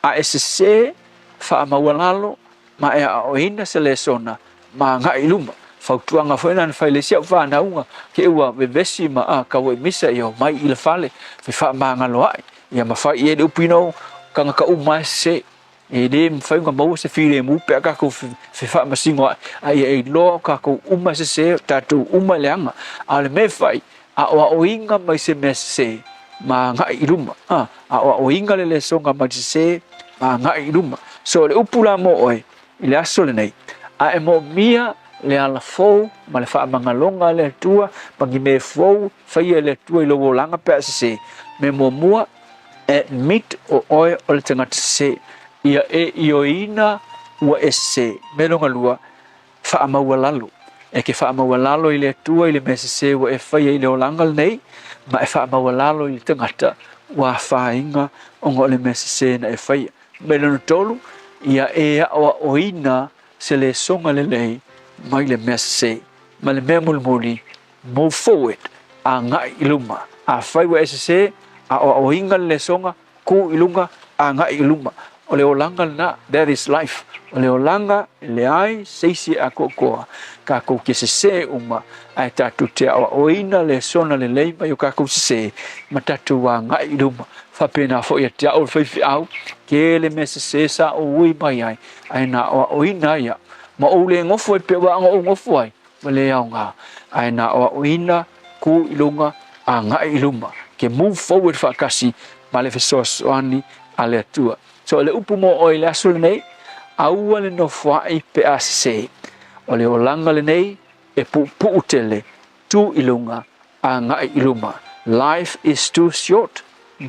a e sese, faamaualalo, ma e aoaoina se lesona ma agai i luma. Fautuaga foi na na fai le isi au whanauga, ke ua vevesi ma a kau e misa ia o mai i le fale, fe whaamangalo ai, ia ma fai i e le upu ina o kangaka uma e sese. E le mawhai nga maua se filemu pe a kākou fe whaamasingo ai, a ia e iloa o kākou uma e sese, o tātou uma e leaga. A o le mea e fai, aoaoina mai se mea sese, ma agai i luma. A, aoaoina le lesoga mai le sese, ma agai i luma. So, o le upu la mo oe, i le aso lenei, a e moomia le ala fou ma le faamagaloga a le Atua, ma ni mea fou faia e le Atua i lou olaga pe a sese, mea muamua, admit o oe o le tagata sese, ia e ioeina ua e sese. Mea lona lua, faamaualalo. E ke faamaualalo i le Atua i le mea sese ua e faia i le olaga lenei, ma e faamaualalo i le tagata ua afaina ona o le mea sese na e faia. Mea lona tolu, ia e aoaoina se lesoga lelei mai le mea sese. Ma le mea mulimuli, move forward, agai i luma. Afai ua e sese, aoaoina le lesoga, kū i luga, agai i luma. O le olaga lena, that is life. O le olaga e leai se isi e atoatoa, tatou te sese uma, ae tatou te aoaoina lesona lelei mai o tatou sese, ma tatou agai i luma. Faapena foi ia te au le faifeau, tele mea sese sa ou ui mai ai, ae na aoaoina ai au. Ma ou le nofo ai pea ua aga ou nofo ai, ua le aoga, ae na aoaoina kū i luga, agai i luma, ke move forward faatasi ma le fesoasoani a le Atua. So o le upu mo oe i le aso lenei, aua le nofoai pe a sese. O le olaga lenei e puupuu tele, tū i luga, agai i luma. Life is too short,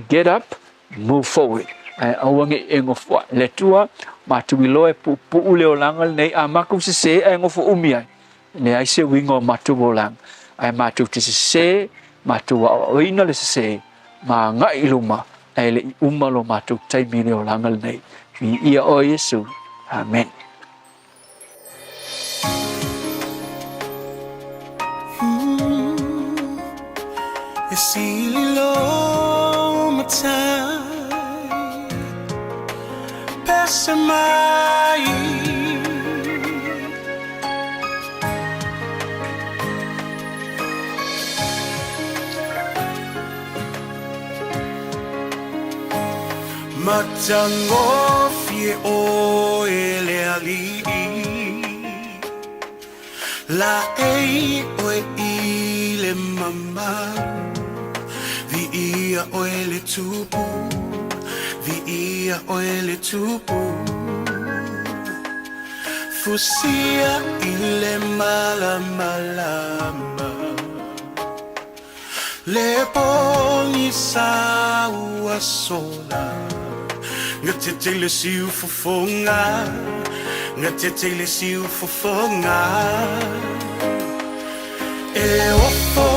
get up, move forward. Ae aua ne i e nofoai. Le Atua, matou iloa e puupuu le olaga lenei, a matou sese ae nofo umi ai, e leai se uiga o matou olaga. Ae matou te sese, matou aoaoina le sese, ma agai i luma, ae le i uma lo matou taimi i le olaga lenei. Viia oe Iesu. Amen. E sili lo matai Pese mai Matagofie oe le Alii, Laei oe i le mamalu, Viia oe le Tupu, Viia oe le Tupu. Fusia i le malamalama. Le pogisa ua sola Gatete i le siufofoga Gatete i le siufofoga E ofo,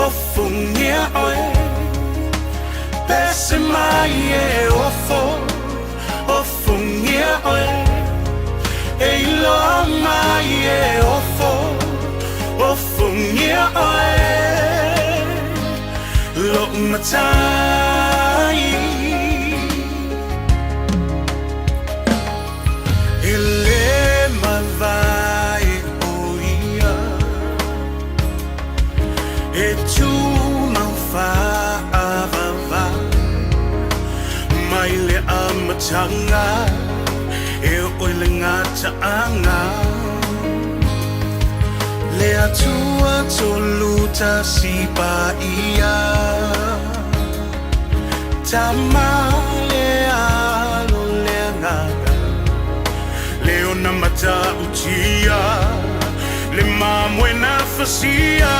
ofongia oe Pese mai e ofo, ofongia oe E iloa mai e ofo, ofongia oe Lou matai E le mavae o ia E tumau faavavau Mai le amataga E oo i le gataaga Le Atua Tolutasi Paia Tama le Alo le Agaga Le ona matautia Le mamoe na fasia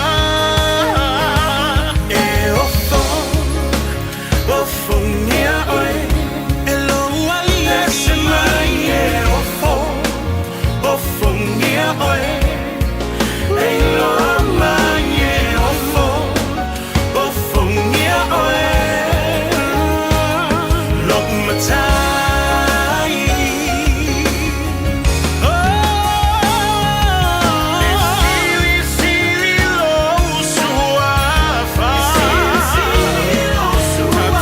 E ofo, ofongia oe E lou alii Pese mai e ofo, ofongia oe E iloa mai e ofo, ofongia oe Lou matai E silisili lou suafa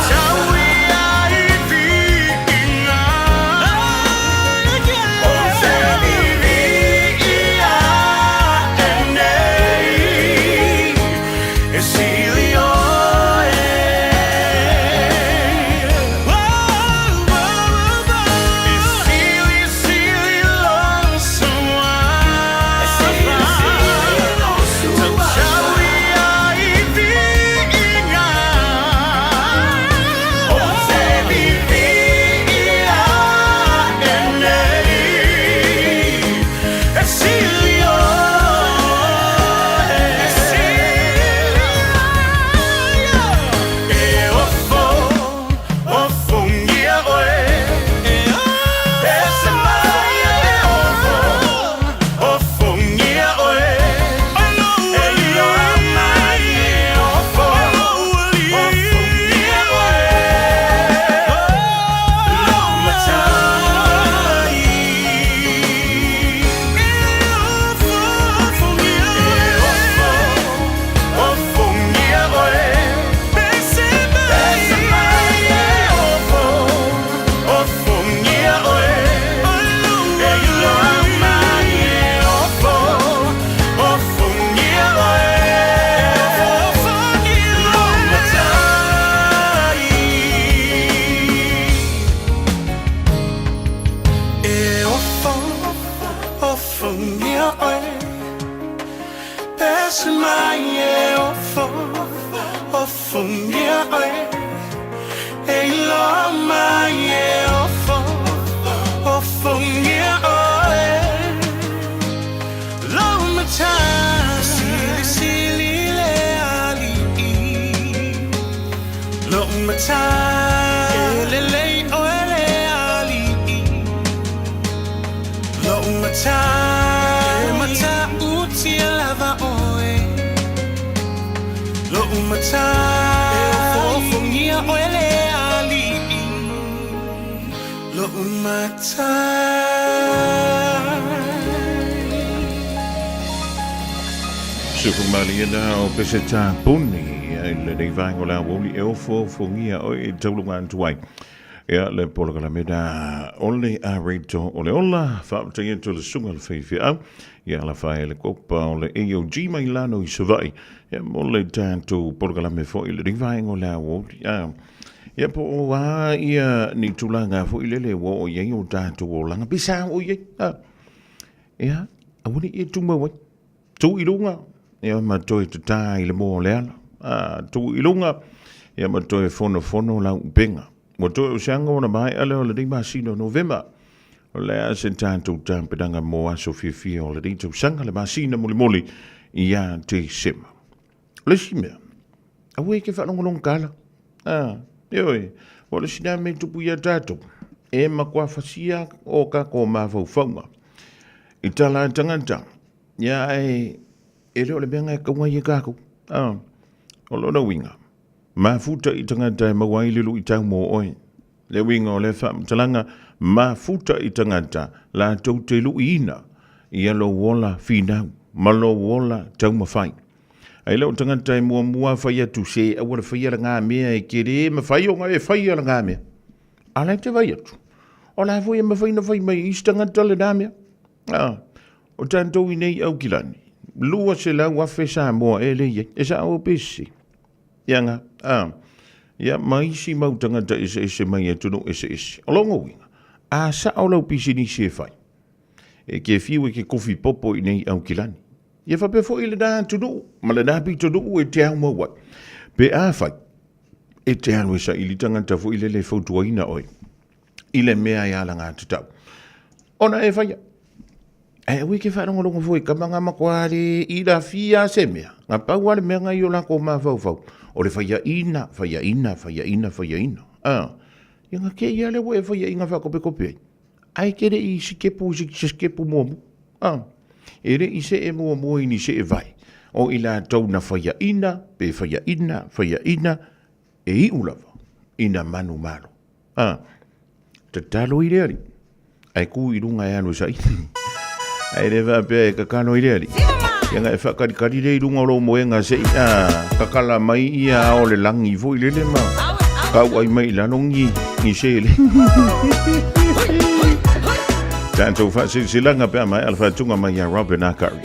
Tatau ia i viiga O te viviia e nei E sili oe E silisili lou suafa Tatau ia i viiga O te viviia e nei E sili oe E ofo, ofongia oe Pese mai e ofo, ofongia oe E iloa mai e ofo, ofongia oe Lou matai E ofo, ofongia oe Pese mai e ofo, ofongia oe E iloa mai e ofo, ofongia oe Lou matai E ofo, ofongia oe Pese mai e ofo, ofongia oe E iloa mai e ofo, ofongia oe Lou matai Silisili le Alii Lou matai E lelei oe le Alii Lou matai E matautia lava oe Lou matai E ofoofongia oe le Alii Lou matai. Sukumalie na o pese tāpuni i lenei vaega o le aoauli e ofoofogia oe e taulunga atu ai. Ia le polokalame na o le Areto o le Ola, faafetai atu i le susuga i le faifeau, ia alafa ai le kopa o le AOG mai lano i Savaii, ia mo le tatou polokalame foi i lenei vaega o le aoauli. Ia po o a ia ni tulaga foi lele ua oo i ai o tatou olaga, pe sa oo i ai. A, ia, aua ne i e tumau ai. Tuu i luga, ia ma toe tatā i le moa o le ala. A, tuu i luga, ia ma toe fonofono lau upega. Ua toe o se aga ona maea lea o lenei masina o Novema. O le a se tatou tapenaga mo aso fiafia o lenei tausaga, le masina mulimuli ia Tesema. O le isi mea, aua e te faalogologo tala. Ah, ioe, o le isi lea mea e tupu ia tatou, e matua fasia o tatou mafaufauga i tala a tagata, ia ae e le o le mea lena e tatau ona ia tatou. Ah, o lona uiga, mafuta i tagata e maua ai le luitau mo oe. Le uiga o lea faamatalaga, mafuta i tagata latou te luiina ia lou ola finau ma lou ola taumafai. Ai lou tagata e muamua fai atu se aua le faia lena mea e te le mafai ona e faia lena mea. A la e te vai atu, o la foi e mafai ona fai mai e isi tagata lena mea. A, o tatou i nei Aukilani, 200,000 Samoa e le i ai. E sao pe sese? Ia nga, a, ia ma isi mau tagata eseese mai atunuu eseese. O lona uiga, a sao lau pisinisi e fai, e te fiu e te kofi popo i nei Aukilani. Ia faapea foi lena atunuu ma lena pitonuu e te au mau ai. Pe afai, e te alu e saili tagata foi lele e fautuaina oe i le mea e alagatatau ona e faia. Ae aua e te faalogologo foi i tama na matua le ilafia a se mea, na pau lava le mea na i o latou mafaufau, o le faiaina, faiaina, faiaina, faiaina. A, ia na te i lava lea ua e faiaina faatopetope ai. Ae te le i sikepu i se sikepu muamua. A, e le i see muamua i ni seevae o i latou na faiaina, pe faiaina, faiaina, e iu lava ina manumalo. A, tatalo i le Alii, ae tu i luga e alu e saili. Ae le faapea e tatalo i le Alii, ia na e faakalikali lea i luga o lou moega se i a kakala mai ia ao o le lagi foi lele ma kauai mai i lalo ni, ni sele. Tatou faasilasilaga pe a maea le faatuga mai ia Robin Akari.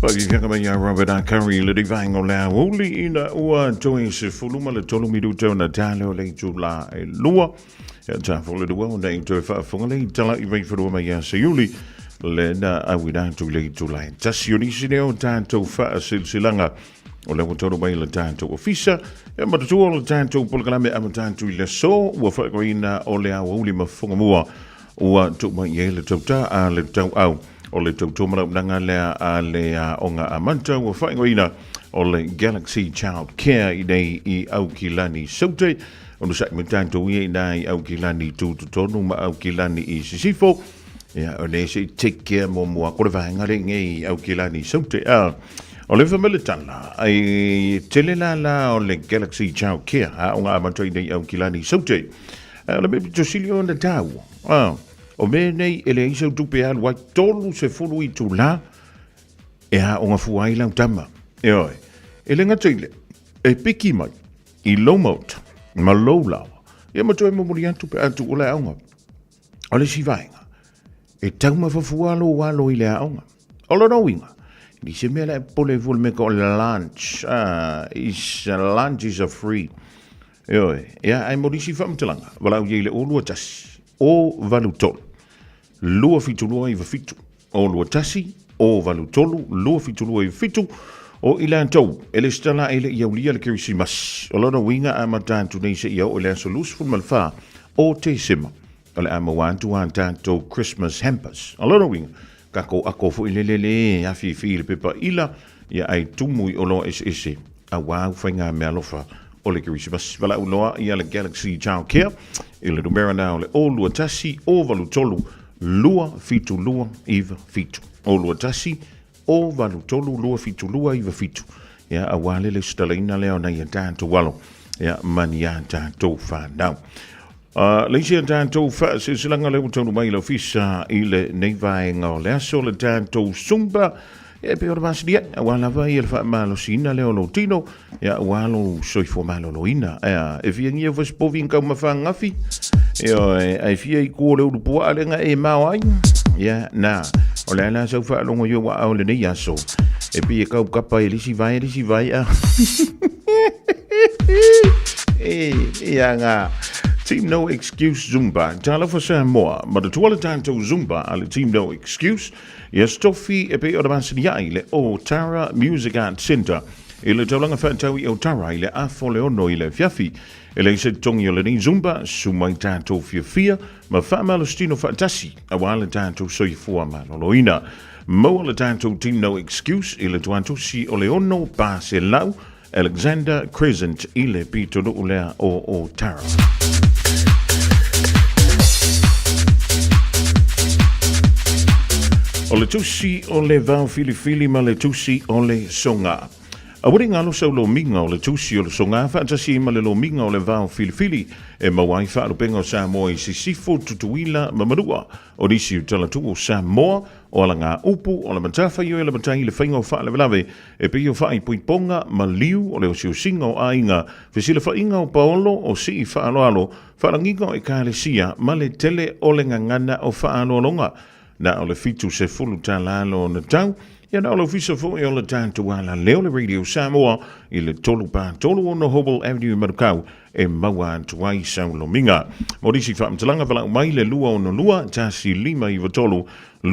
Faafiafiaga mai ia Robert A. Curry i le vaega o le aoauli ina ua toe 13 minuta ona tale o le itula e lua. Ia ta fo le lua ona i toe faafofoga le tala i vaifanua mai ia Seiuli le na auina atu i le itula e tasi o nisi lea o tatou faasilasilaga o lea ua taunuu mai le tatou ofisa. Ia manatua o le tatou polokalame amata atu i le aso ua faaigoaina o le aoauli ma fofoga mua ua tuu mai i ai le tautā a le tauau o le tautua malaunaga lea a le aoga amata ua faaigoaina o le Galaxy Child Care i nei i Aukilani Saute. Ona sa'i mai tatou ia i nā i Aukilani Tutotonu ma Aukilani i Sisifo. Ia, o nei se i take care muamua ko le vaega le nei i Aukilani Saute. A, o le whamele tala, ai tele la la o le Galaxy Child Care, aoga amata i nei Aukilani Saute. A, o le mea pito sili ona tāua. A, O mea nei e leai sau tupe e alu ai, 30 itulā e aoga fua ai lau tama. Ioe, e le gata i lea, e piki mai i lou maota ma lou laoa, ia ma toe momoli atu pe a tuu le aoga. O le isi vaega, e taumafa fua lou alo i le aoga. O lona uiga, e leai se mea la e popole ai fua i le mea ka o le lunch, is, lunch is a free. Ioe, ia, ae mo nisi faamatalaga, valaau i ai le 021 083 27297, 021 083 27297, o i latou e lesitala ai le i aulia le Kerisimasi. O lona uiga a amata atu nei seia oo i le aso 24 o Tesema, o le a maua atu a tatou Christmas hampers. O lona uiga, tatou ako foi lele le afifi i le pepa ila, ia ae tumu i oloa eseese auā au faiga meaalofa o le Kerisimasi. Valaau loa ia le Galaxy Child Care i le numera na o le 021 083 272 97. 021 083 272 97. Ia auā le lesitalaina lea o nai a tatou alo ia ma ni a tatou whanau. Le isi a tatou faasilasilaga lea ua taunuu mai i le ofisa i lenei vaega o le aso le tatou Zumba e pei o le masani ai aua lava ia le faamalosiina lea o lou tino ia aua lou soifua maloloina. E fia gia fasipovi i taumafa ananafi ioe ae fia i tua o le ulu puaa lea na e mao ai ia na o le a la sau faalogo i ou aao i lenei aso e pei e kau kapa i le isi vae le isi vae a e ia nga Team No Excuse Zumba. Talofa Samoa. Manatua le tatou Zumba a le Team No Excuse. Ia stofi e pei ona masani ai le Otara Music Arts Centre i le taulaga faatau i Otara i le afa o le ono i le afiafi. E leai se totogi o lenei Zumba, susu mai tatou fiafia ma faamalositino faatasi aua le tatou soifua maloloina. Maua le tatou Team No Excuse i le tuatosi o le 600 Alexander Crescent i le pitonuu lea o Otara. O le tusi o le vao filifili ma le tusi o le soga. Aua ne i galo sau lomiga o le tusi o le soga faatasi ma le lomiga o le vao filifili e maua ai faalupega o Samoa i Sisifo, Tutuila ma Manua. O nisi o talatuu o Samoa, o alagaupu, o le matafaioi a le matai i le faiga o faalavelave e pei o faaipoipoga, maliu, o le osiosiga o aiga, fesilafaiga o paolo, o sii faaaloalo, faalagiga o ekalesia, ma le tele o le gagana o faaaloaloga. Na o le $70 lona tau, ia na o le ofisa foi o le tatou alaleo le Radio Samoa i le 336 Hobble Avenue i Manukau e maua atu ai sau lomiga. Mo nisi faamatalaga valaau mai le 262 1593 262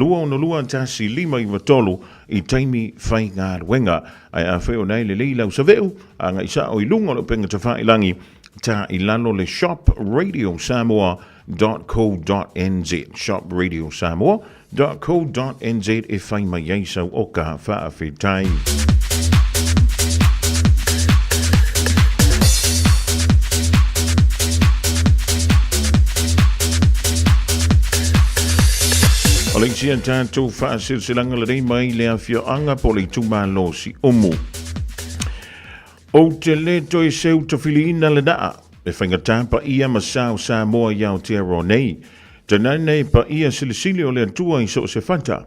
1593 i taimi faigaluega. Ae afai o na e lelei lau saveu, agai sao i luga o le upega tafailagi, ta i lalo le shopradiosamoa.co.nz shopradiosamoa.co.nz e fai mai ai sau oka faafetai. O le isi a tatou faasilasilaga lenei mai le afioaga po o le itumalo Siumu. Ou te le toe seu tafiliina le naa e faigata paia ma sa o Samoa i Aotearoa nei. Tainane e paia silisili o le Atua i so o se fata.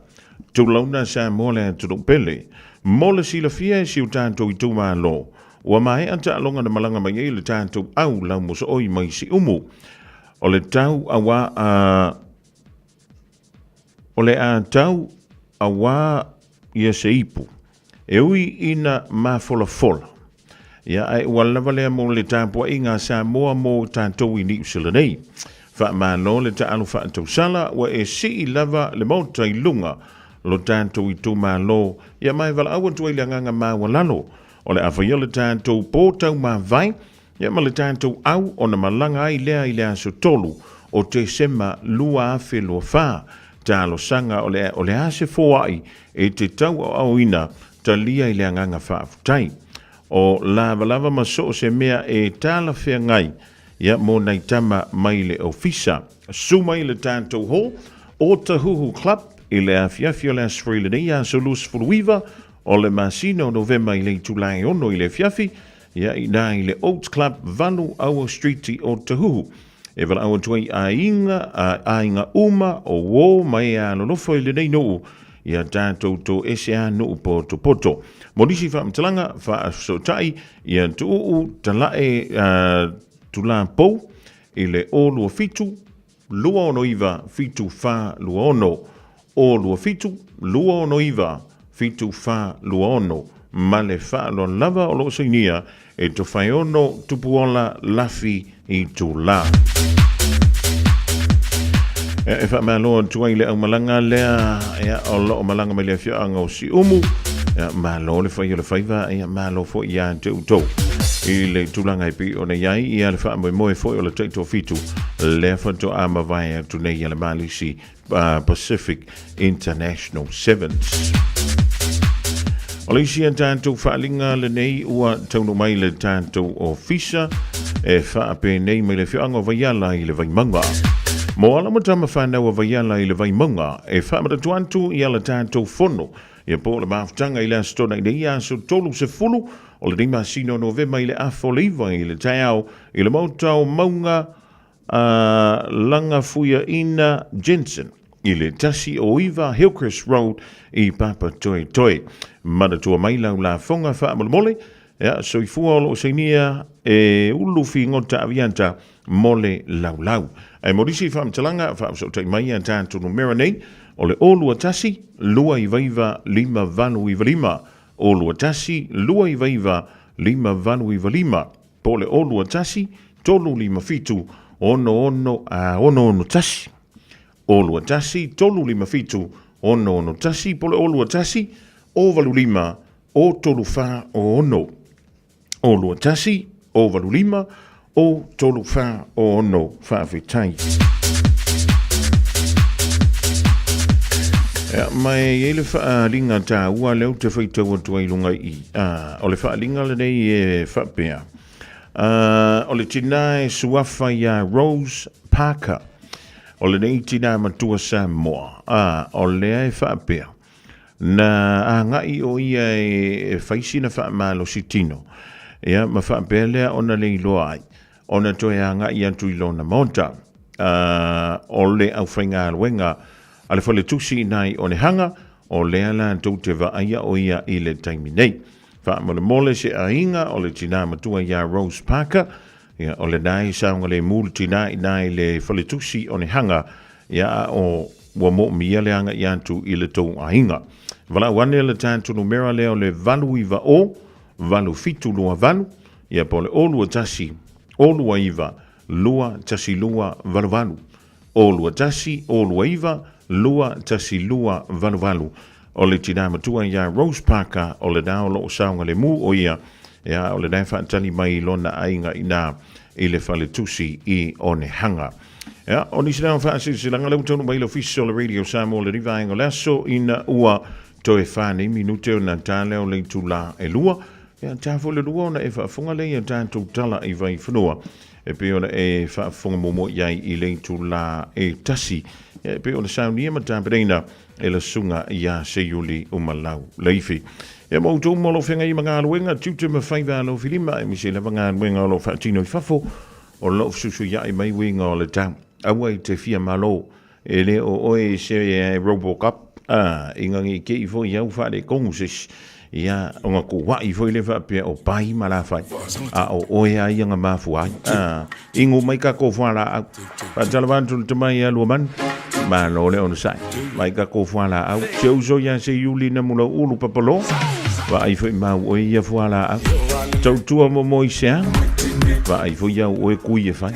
Tulauna Samoa le atunuu pele. Mo le silafia e si o tatou itumalo, ua maea taaloga na malaga mai ai le tatou au laumosooi mai Siumu. O le tau auā a O le a tau auā ia se ipu. E ui ina mafolafola, ia ae ua lava lea mo le tapuaiga a Samoa mo tatou i Niu Sila nei. Faamalo le taalu faatausala, ua e sii lava le maota i luga lo tatou itumalo, ia ma e valaau atu ai le agaga maualalo o le a faia le tatou po taumavae ia ma le tatou au ona malaga ai lea i le aso 3 o Tesema 2024. Talosaga o le, o le a se foai e te tauaoaoina talia i le agaga faafetai. O lavalava ma so o se mea e talafeagai ia mo nai tama mai le ofisa. Su mai le tatou hall o Tahuhu Club i le afiafi o le Aso Faraile nei, aso 29 o le masina o Novema i le itula e 6 i le afiafi, ia i ina i le Oats Club 8 Aua Street i Otahuhu. E valaau atu ai aiga, a aiga uma o uō ma e alolofa i lenei nuu, ia tatou toese a nuu potopoto. Mo nisi faamatalaga, faafesootai ia tuuu talae tulapou i le 027 269 7426, 027 269 7426, ma le faaaloalo lava o lo o sainia e Tofaeono Tupuola Lafi Itula. E faamalo atu ai le aumalaga lea ia, o lo o malaga mai le afioaga o Siumu. Ia, malo le fai o le faiva, ia, malo foi ia te outou. I le tulaga e pei ona i ai, ia le faamoemoe foi o le taitoafitu lea faatoa mavae atu nei a le Malisi Pacific International Sevens. O le isi a tatou faaaliga lenei ua taunuu mai le tatou ofisa e faapenei mai le afioaga o Vaiala i le Vaimauga. Mo alo ma tama fanau a Vaiala i le Vaimauga e faamanatu atu i ala tatou fono ia po o le mafutaga i le Aso Toonai nei aso 30 o lenei masina o Novema i le afa o le 9 i le taeao i le maota o Mauga a Lagafuiaina Jensen i le 109 Hillcrest Road i Papatoetoe. Manatua mai lau lafoga faamolemole, ia, soifua o loo sainia e ulu figota aviata mo le laulau. Ae mo nisi faamatalaga, faafesootai mai ia tatou numera nei, o le 021 299 5895, 021 299 5895, po o le 021 357 66 a 661. 021 357 661 po o le 021 085 0346. 021 085 0346. Faafetai. Ia, ma e i ai le faaaliga taua lea ou te faitau atu ai i luga i i. Ah, o le faaaliga lenei e faapea. Ah, o le tinā e suafa iā Rose Parker. O lenei tinā matua Samoa. Ah, o lea e faapea. Na agai o ia e fai sina faamalosi tino. Ia, ma faapea lea ona le iloa ai. Ona toe agai atu i lona maota. Ah, o le aufaigaluega a le faletusi inā i Onehanga, o lea latou te vaaia o ia i le taimi nei. Faamolemole se aiga o le tinā matua iā Rose Parker, ia, o lenā i saogalemu le tinā inā i le faletusi Onehanga, ia, a o ua moomia le agai atu i le tou aiga. Valaau ane le tatou numera lea o le 890 8728, ia po o le 021 029 21288. O 21, o 29, 212 88. O le tinā matua iā Rose Parker, o lenā o loo saogalemu o ia, ia, o lenā e faatali mai i lona aiga inā i le faletusi i Onehanga. Ia, o nisi lea o faasilasilaga lea ua taunuu mai i le Ofisa o le Radio Samoa lenei vaega o le aso ina ua toe fa nei minute ona ta lea o le itulā e lua. Ia, ta foi le lua ona e faafofoga lea i a tatou tala i Vaifanua. E pei ona e faafofoga muamua i ai i le itulā e tasi, e pei ona saunia ma tapenaina e le Susuga ia Seiuli Umalau Leifi. Ia ma outou uma o lo o feagai ma galuega, tiute ma faiva alofilima, aemaise lava galuega o lo o faatino i fafo, o lo o fesuisuiai mai uiga o le tau. Aua i te fia malo, e le o oe se Robocop, a, ina ne i te i foi au faaletonu se isi, ia, ona tuuai foi lea faapea o pai ma lafai, a o oe lava ia na mafua ai. A, inu mai tatou fualaau. Faatalofa atu le tama ia Luamanu, malo le onosai. Mai tatou fualaau. Si ou uso ia Seiuli Namulauulu Papalo. Vaai foi ma au oe ia fualaau. Tautua mo i se a. Vaai foi au oe kui e fai.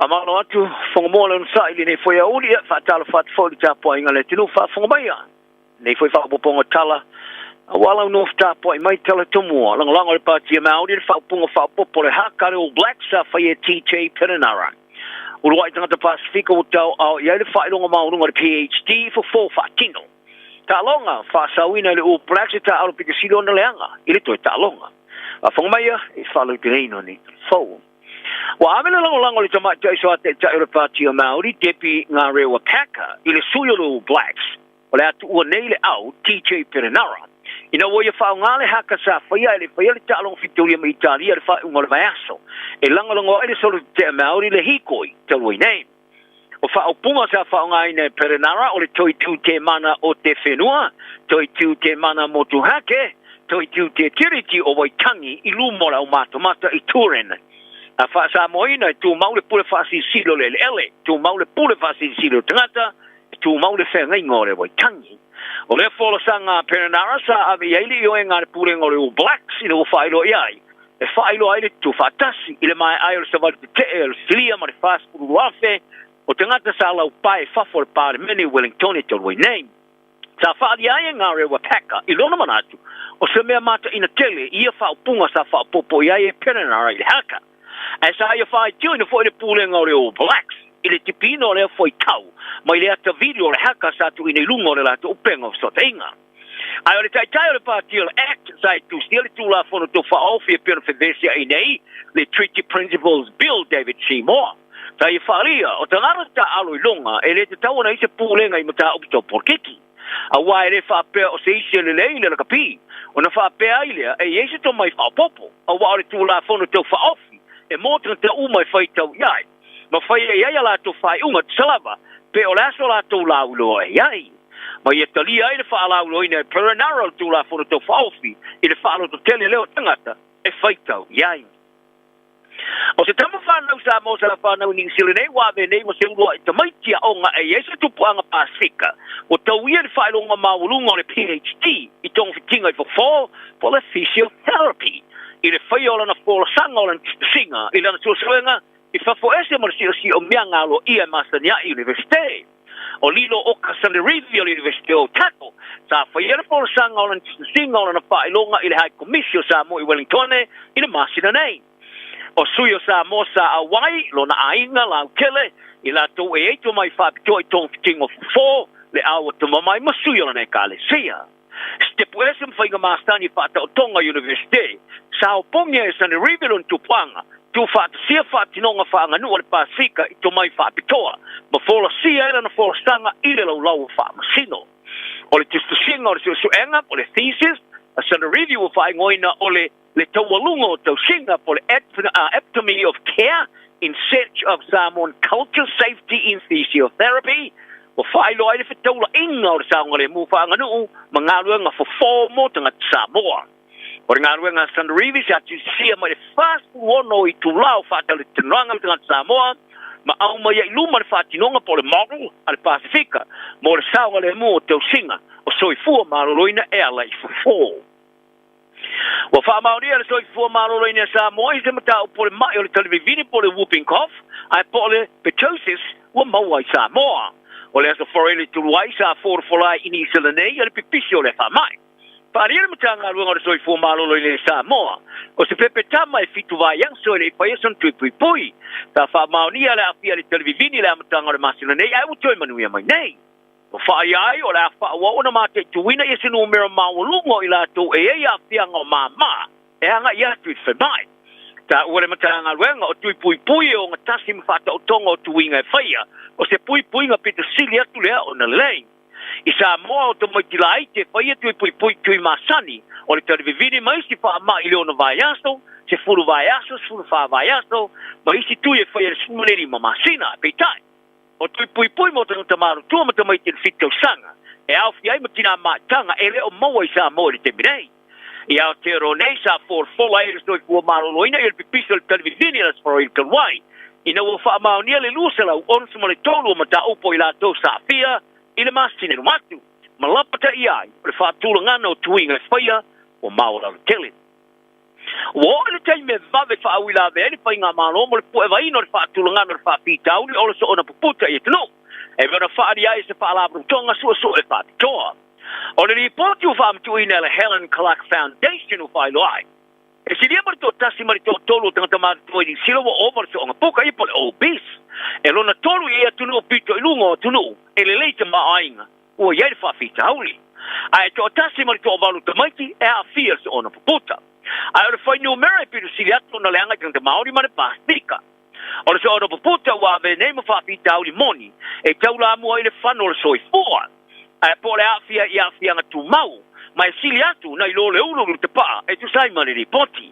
Faamalo atu, Fogamoa le onosai i lenei foi aoauli, ia, faatalofa atu foi i le tapuaiga a le atunuu faafofoga mai, ia, lenei foi faaopoopoga tala, aua lau nofo tapuai mai tala tomua, lagolago le Pāti Māori le faaupuga faaopoopo le haka a le All Blacks sa faia e TJ Perenara. Uluai tagata Pasifika ua taoao i ai le faailoga maualuga o le PhD i fofo faatino. Taaloga, faasaoina i le All Blacks e taaalo pito sili ona leaga i le toe taaloga. Faafofoga mai ia, e faalautegaina nei tala fou. Ua ave le lagolago a le tamaitai soataitai o le Pātia Māori, Debbie Ngarewa Packer, i le sui o le All Blacks, o le a tuua nei le au, TJ Perenara. Ina ua ia faaaoga le haka sa faia e le faia le taaloga fitoria ma Italia i le faaiuga o le vaiaso, e lagolago ai le solo tetea Māori le hīkoi talu ai nei. O faaupuga sa faaaogaina e Perenara o le Toitū te mana o te whenua, Toitū te mana motuhake, Toitū te Tiriti o Waitangi i luma o le aumatamata i Turin. A faa-Samoaina e tumau le pule faasilisili o le eleele, tumau le pule faasilisili o le tagata, e tumau le feagaiga o le Waitangi. O lea folasaga a Perenara sa ave i ai le ioega a le Pulega o le All Blacks ina ua faailoa i ai e faailoa ai le tutufaatasi i le maeae o le savali tetee o le Silia ma le 42,000 o tagata sa laupae i fafo o le Palemene i Wellington e talu ai nei. Sa faaalia ai e Ngarewa Packer i lona manatu o se mea mataina tele ia faaupuga sa faaopoopo i ai e Perenara i le haka. Ae sa ia faaitioina foi le pulega o le All Blacks i le tipiina o lea faitau mai le ata video o le haka sa tuuina i luga o le latou upega o fesootaiga. Ae o le taitai o le Pāti o le Act sa e tusia le Tulafono Tau Faaofi e pei ona fevesia'i nei le Treaty Principles Bill David Seymour. Sa ia faaalia, o tagata taaalo i luga, e le tatau ona i ai se pulega i mataupu tau polokiki. Aua e le faapea o se isi e lelei le lakapi, ona faapea ai lea e i ai se tomai faaopoopo, aua o le Tulafono Tau Faaofi e mo tagata uma e faitau i ai, ma faia i ai a latou faaiuga tusa lava pe o le a so latou lauiloa e i ai. Ma ia talia ai le faalauiloaina e Perenara o le Tulafono Tau Faaofi i le faalototele lea o tagata e faitau i ai. O se tama fanau Samoa sa fanau i Niu Sila nei ua ave nei ma se uluai tamaiti aoga e i ai se tupuaga Pasefika ua tauia i le faailoga maualuga o le PhD i togafitiga i fofo po o le physiotherapy i le faia o lana folasaga o lana tusitusiga i lana suesuega i fafo ese ma le siosiomiaga aloaia e masani ai i Iunivesite. O Lilo Oka Sanerivi o le Iunivesite o Otago sa faia le folasaga o lana tusitusiga o lana faailoga i le High Komisi o Samoa i Wellingtone i le masina nei. O sui o Samoa sa auai, lona aiga, lautele, i latou e eito mai faapitoa i togafitiga o fofo, le ao o Tamamai ma sui o lana ekalesia. Sitepu ese ma faiga masani faataotoga Iunivesite, sa opogia e Sanerivi lona tupuaga, tuufaatasia faatinoga faaganuu a le Pasefika i tomai faapitoa, ma folasia ai lana folasaga i le laulau o Faamasino. O le tusitusiga o le suesuega, o le thesis, a Sanerivi ua faaigoaina o le Le taualuga o tausiga po o le Epitome of Care in Search of Samoan Culture Safety in Physiotherapy, ua faailoa ai le fetaulaiga o le saogalemu faaaganuu ma galuega fofo mo tagata Samoa. O le galuega a Sanerivi sa tusisia mai le 46 o itula o faatalatalanoaga ma tagata Samoa ma aumai ai i luma le faatinoga po o le model a le Pasefika mo le saogalemu o tausiga o soifua maloloina e ala i fofo. Ua faamaonia le soifua maloloina e Samoa i se mataupu o le ma'i o le talivivini po o le whooping cough ae po o le pertussis ua maua i Samoa. O le Aso Faraile talu ai sa folafola ai i Niu Sila nei le pipisi o lea faamai. Faaalia le Matagaluega o le Soifua Maloloina i Samoa, o se pepe tama e fitu vaiaso e le i faia sona tui puipui. Sa faamaonia le aafia i le talivivini i le amataga o le masina nei ae ua toe manuia mai nei. Ua whaia ai o le a faaauau ona mataituina ia se numera maualuga o i latou e i ai aafiaga o māmā e agai atu i le faimai. Taua le Matagaluega o Tui Puipui e ogatasi ma faataotoga o tuiga e faia, o se puipuiga pito sili atu lea ona lelei. I Samoa o tamaiti laiti e faia tui puipui tui masani o le talivivini ma isi faamai i le ono vaiaso, 10 vaiaso, 14 vaiaso, ma isi tui e faia i le 15 masina. Peitai, O tui puipui mo tagata malotua ma tamaiti i le fitu tausaga, e aofia ai ma tinā maitaga e le o maua i Samoa i le taimi nei. I Aotearoa nei, sa folafola ai le soifua maloloina i le pipisi o le talivivini i le Aso Faraile talu ai, ina ua faamaonia le 263 o mataupu o i latou sa aafia i le masina i luma atu, ma lapataia ai o le faatulagaga o tuiga e faia ua maualalo tele. Ua oo i le taimi e vave faauilavea ai le faigamalo mo le puevaina o le faatulagaga o le faafitauli o le soona puputa i atunuu e pei ona faaalia ai e se faalapotopotoga suesue faapitoa. O le lipoti ua faamatuuina e le Helen Clark Foundation ua faailoa ai, e silia ma le toatasi ma le toatolu o tagata matutua i Niu Sila ua ova le sooga puka ia po o le obese. E lona tolu i atunuu pito i luga o atunuu e lelei tamaoaiga ua i ai le faafitauli. A e toatasi ma le toavalu tamaiti e aafia le soona puputa. Ae o le fuainumera e pito sili atu ona leaga i tagata Māori ma le Pasefika. O le soona puputa ua ave nei ma faafitauli moni e taulamua i le fano o le soifua. Ae po o le aafia i aafiaga tumau, ma e sili atu nai lo le uluulu tapaa e tusa ai ma le lipoti.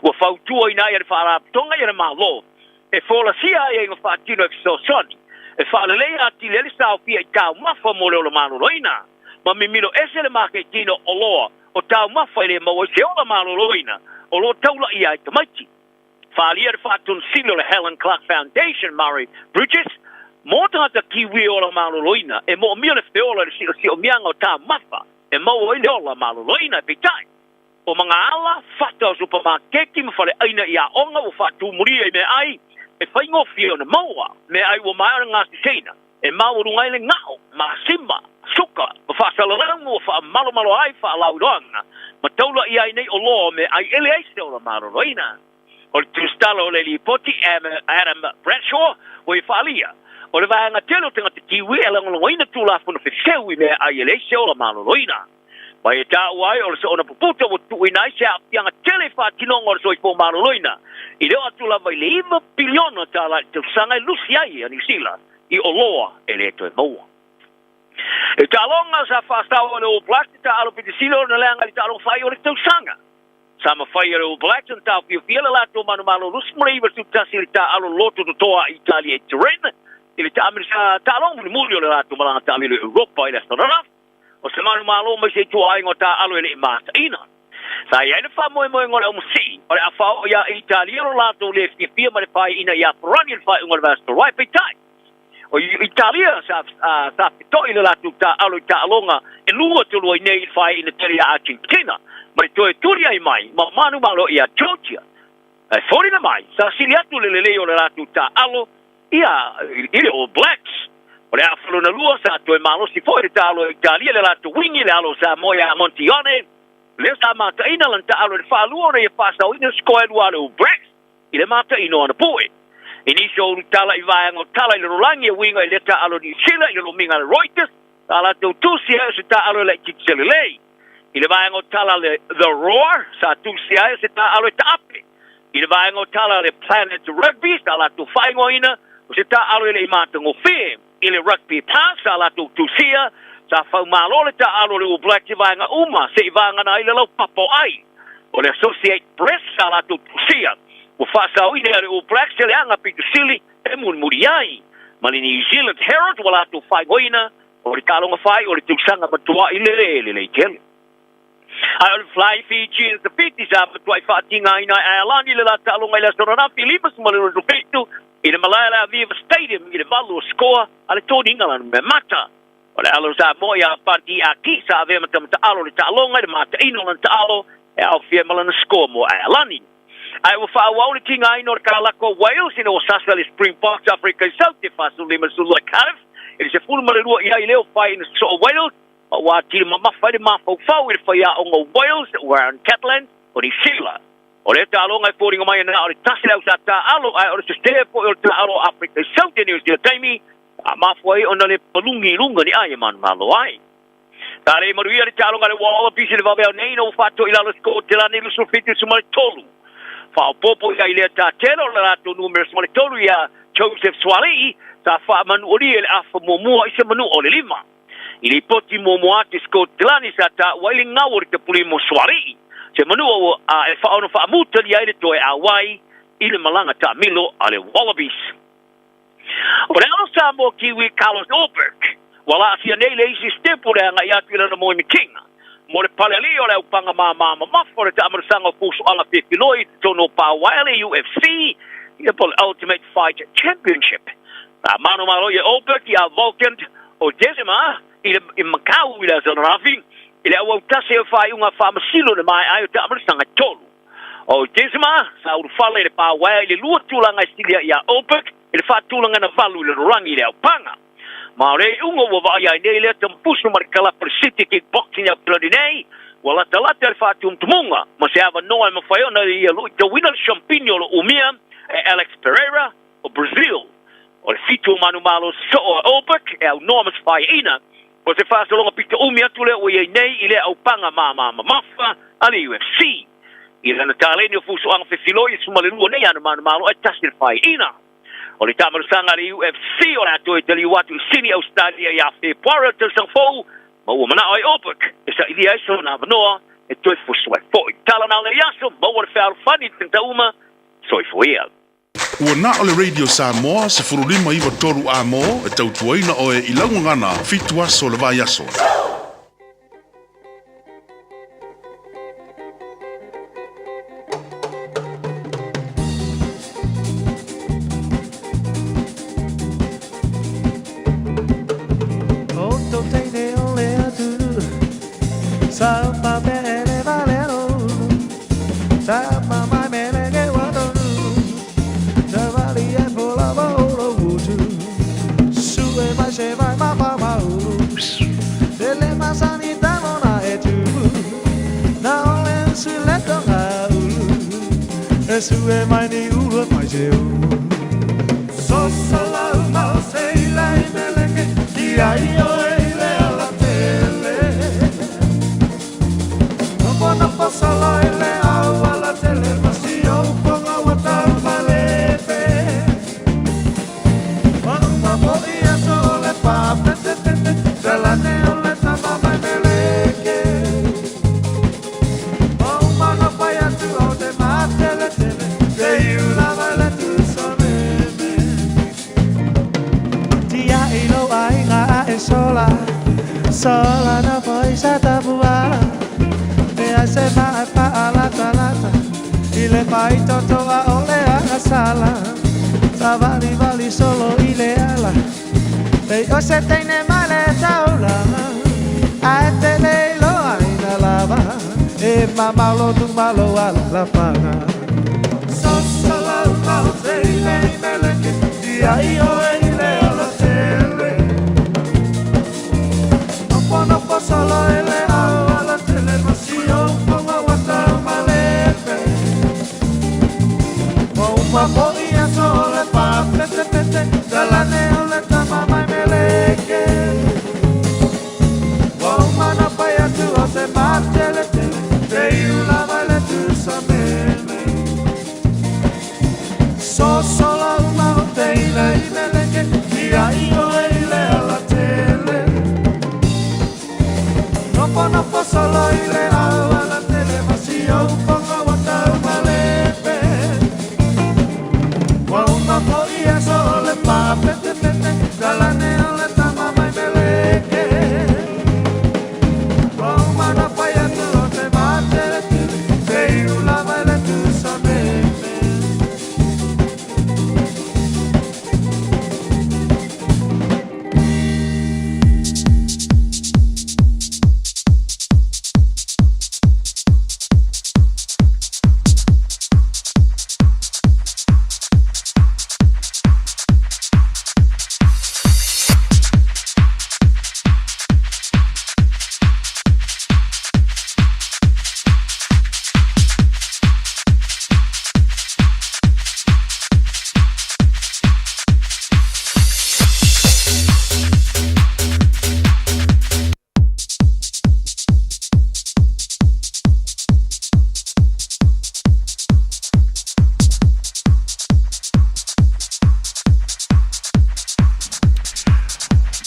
Ua fautuaina ai e le Faalapotopotoga ia le Malo e folasia aiaiga faatino e fesoasoani e faaleleia atili ai le saofia i taumafa mo le ola maloloina, ma mimilo ese le maketino oloa o taumafa e le maua ai se ola maloloina o lo o taulaia ai tamaiti. Faaalia le faatonusili o le Helen Clark Foundation Murray Bridges mo tagata Kiwi ola maloloina e moomia le feola i le siosiomiaga o taumafa e maua ai le ola maloloina. Peitai, O magaala, fata o supamakeki ma faleʻaina i aoga ua faatumulia i meaai e faigofie ona maua, meaai ua maea ona gasiseina, e maualuga ai le gao, masima, suka, ma faasalalauga ua faamalomalo ai faalauiloaga ma taulaia ai nei oloa o meaai e leai se ola maloloina. O le tusitala o le lipoti Adam Bradshaw ua ia faaalia, o le vaega tele o tagata Kiwi e lagolagoina Tulafono fefeu i meaai e leai se ola maloloina. Ma e taua ai o le soona puputa ua tuuina ai se aafiaga tele i faatinoga o le soifua maloloina i le oo atu lava i le $9 piliona i le tausaga e lusi ai a Niu Sila i oloa e le toe maua. I taaloga sa faasao e le All Blacks i taaalo pitisili ona leaga i le taaloga faaiu o le tausaga. Sa mafai e le All Blacks ona taofiofia le latou manumalo 29-21 i le taaalo loto totoa a Italia i Turin i le taaloga mulimuli o le latou malaga taamilo i Europa i le aso ananafi. O se manumalo mai se ituaiga o taaalo e le i mataina. Sa i ai le faamoemoega o le aumasii o le a faaoo iā Italia lo latou le fiafia ma le faiaina iā Farani i le faaiuga o le vaiaso talu ai. Peitai, o Italia sa feto'i le latou taaalo i taaloga e lua talu ai nei i le faiaina tele iā Argentina ma le toe tuli ai mai ma manumalo iā Georgia. Ae foliga mai, sa sili atu le lelei o le latou taaalo ia i le All Blacks. O le afa lona lua sa toe malosi foi le taalo a Italia i le latou wingi le alo o Samoa ia Montione, lea sa mataina lana taalo i le faalua ona ia faasaoina le score e lua a le All Blacks i le mataina o ana pue. I nisi o ulutala i vaega o tala i le rolagi e uiga i lea taalo a Niu Sila i le lomiga a le Reuters, sa latou tusi ai o se taalo e laitiiti se lelei. I le vaega o tala a le The Roar, sa tusi ai o se taaalo e taape. I le vaega o tala a le Planet Rugby, sa latou faaigoaina o se taaalo e le i matagofie. I le Rugby Pass, sa latou tusia, sa faumalo le taaalo a le All Blacks i vaega uma se i vagana ai le laupapa o ai. O le Associate Press, sa latou tusia, ua faasaoina e le All Blacks se leaga pito sili e mulimuli ai. Ma le New Zealand Herald, ua latou faaigoaina O le taaloga fai o le tausaga matuai lele lelei tele. Ae o le Fly Fijians the Fiti sa matuai faatigaina ai Aealani i le la taaloga i le aso ananafi 57 i le malae o le Aviva Stadium i le 8 o score a le toniga lana mea mata. O le alo Samoa ia Bunty Aki sa avea ma tama taalo i le taaloga i le mataina o lana taalo e aofia ai ma lana score mo Aealani. Ae ua faaauau le tigaina o le kalaka o Wales ina ua sasa le Springboks Afrika i South e 45 i Cardiff i le 12 i ai lea o fai ina sosoo Wales ma ua atili mamafa ai le mafaufau i le faiaoga o Wales Warren Gatland o Niu Sila. O lea taaloga e foliga mai na o le tasi le au sa taaalo ae o le sese foi o le taaalo o Afrika i South i Niu Sila taimi a mafua ai ona le palungi i luga ni ai e manumalo ai. Sa le manuia le taaloga a le Wallabies i le vaveao nei ina ua faato'i lalo e Sikotelani i le 27-3. Faaopoopo i ai lea tatelo o le latou numera 13 ia Joseph Suaalii sa faamanuolia i le afa muamua i se manua o le lima. I lipoti muamua atu i Sikotelani sa taua ai le gau o le tapulimo mo Suaalii, se manua ua e faaono faamutalia ai le toe auai i le malaga taamilo a le Wallabies. O le alo Samoa Kiwi Carlos Ulberg, ua laasia nei le isi sitepu o le agai atu i lana moemitiga mo le pale alii o le aupanga māmā mamafa o le taamanasaga o fusuaga fefiloi i totonu o Pauaele UFC, ia po o le Ultimate Fight Championship. Na manumalo ia Ulberg ia Volkan Ozdemir i le i Macau i le aso ananafi i le auau tasi o faaiuga faamasino i le maea ai o taamanasaga e tolu. O Desma, sa ulufale i le pāwaea i le lua tulaga e silia iā Ulberg i le faatulaga na valu i le rolangi i le aupaga. Ma o le iuga ua vaaia ai nei lea tamapusu ma le kalapa o le City Kickboxing i Aupilani nei, ua latalata i le faatumutumuga ma se avanoa e mafai ona ia luitauina le siampini o lo umia e Alex Pereira o Brazil. O le fitu o manumalo sosoo a Ulberg e aunoa ma se faiaina, O se faasologa pito umi atu lea ua i ai nei i lea aupaga māmā mamafa a le UFC. I lana taleni o fusuaga fefiloi e 12 nei ana manumalo ae tasi le faiaina. O le taamalusaga a le UFC o le a toe taliu atu i Sini, Ausetalia ia Fepuari o le tausaga fou ma ua manao ai Ulberg e sailia ai sona avanoa e toe fusu ai foi. Tala na o lenei aso, maua le fealofani i le tagata uma. Soifua ia. Ua na o le Radio Samoa 15 93 A mo e tautuaina oe i lau gagana fitu aso o le vaiaso. Pāpetepete, talane o le tama mai meleke. O mana pai atu o te matele tele, te iula mai le tusa meme. Tia i lo ainga a e sola, sola na foi sa tapuala. E ai se maa pa lata lata, i le pai toto a ole a sala. Sa vali vali solo i le ala, Ei o se teine male taulanga, Ae te leilo aina lava, E mamalo tu malo ala la panga. Sosola umau te ile i meleke, Ia i oe i le ala tele. Nopo nopo solo ele au ala tele, Masi o uponga wata umalepe. O uma poi aso o le pā pete pete, Talane o le tama mai meleke. O mana pai atu o te matele tele, Te iula mai le tusa meme. Sosola uma o te ila i meleke, Ia i oe i le ala tele. Nopo nopo solo i le au ala tele, Masi o uponga wata umalepe. Ua uma poi aso o le pā pete pete, Talane o le tama mai meleke. Ua uma na pai atu o te matele tele, Te iula mai le tusa meme.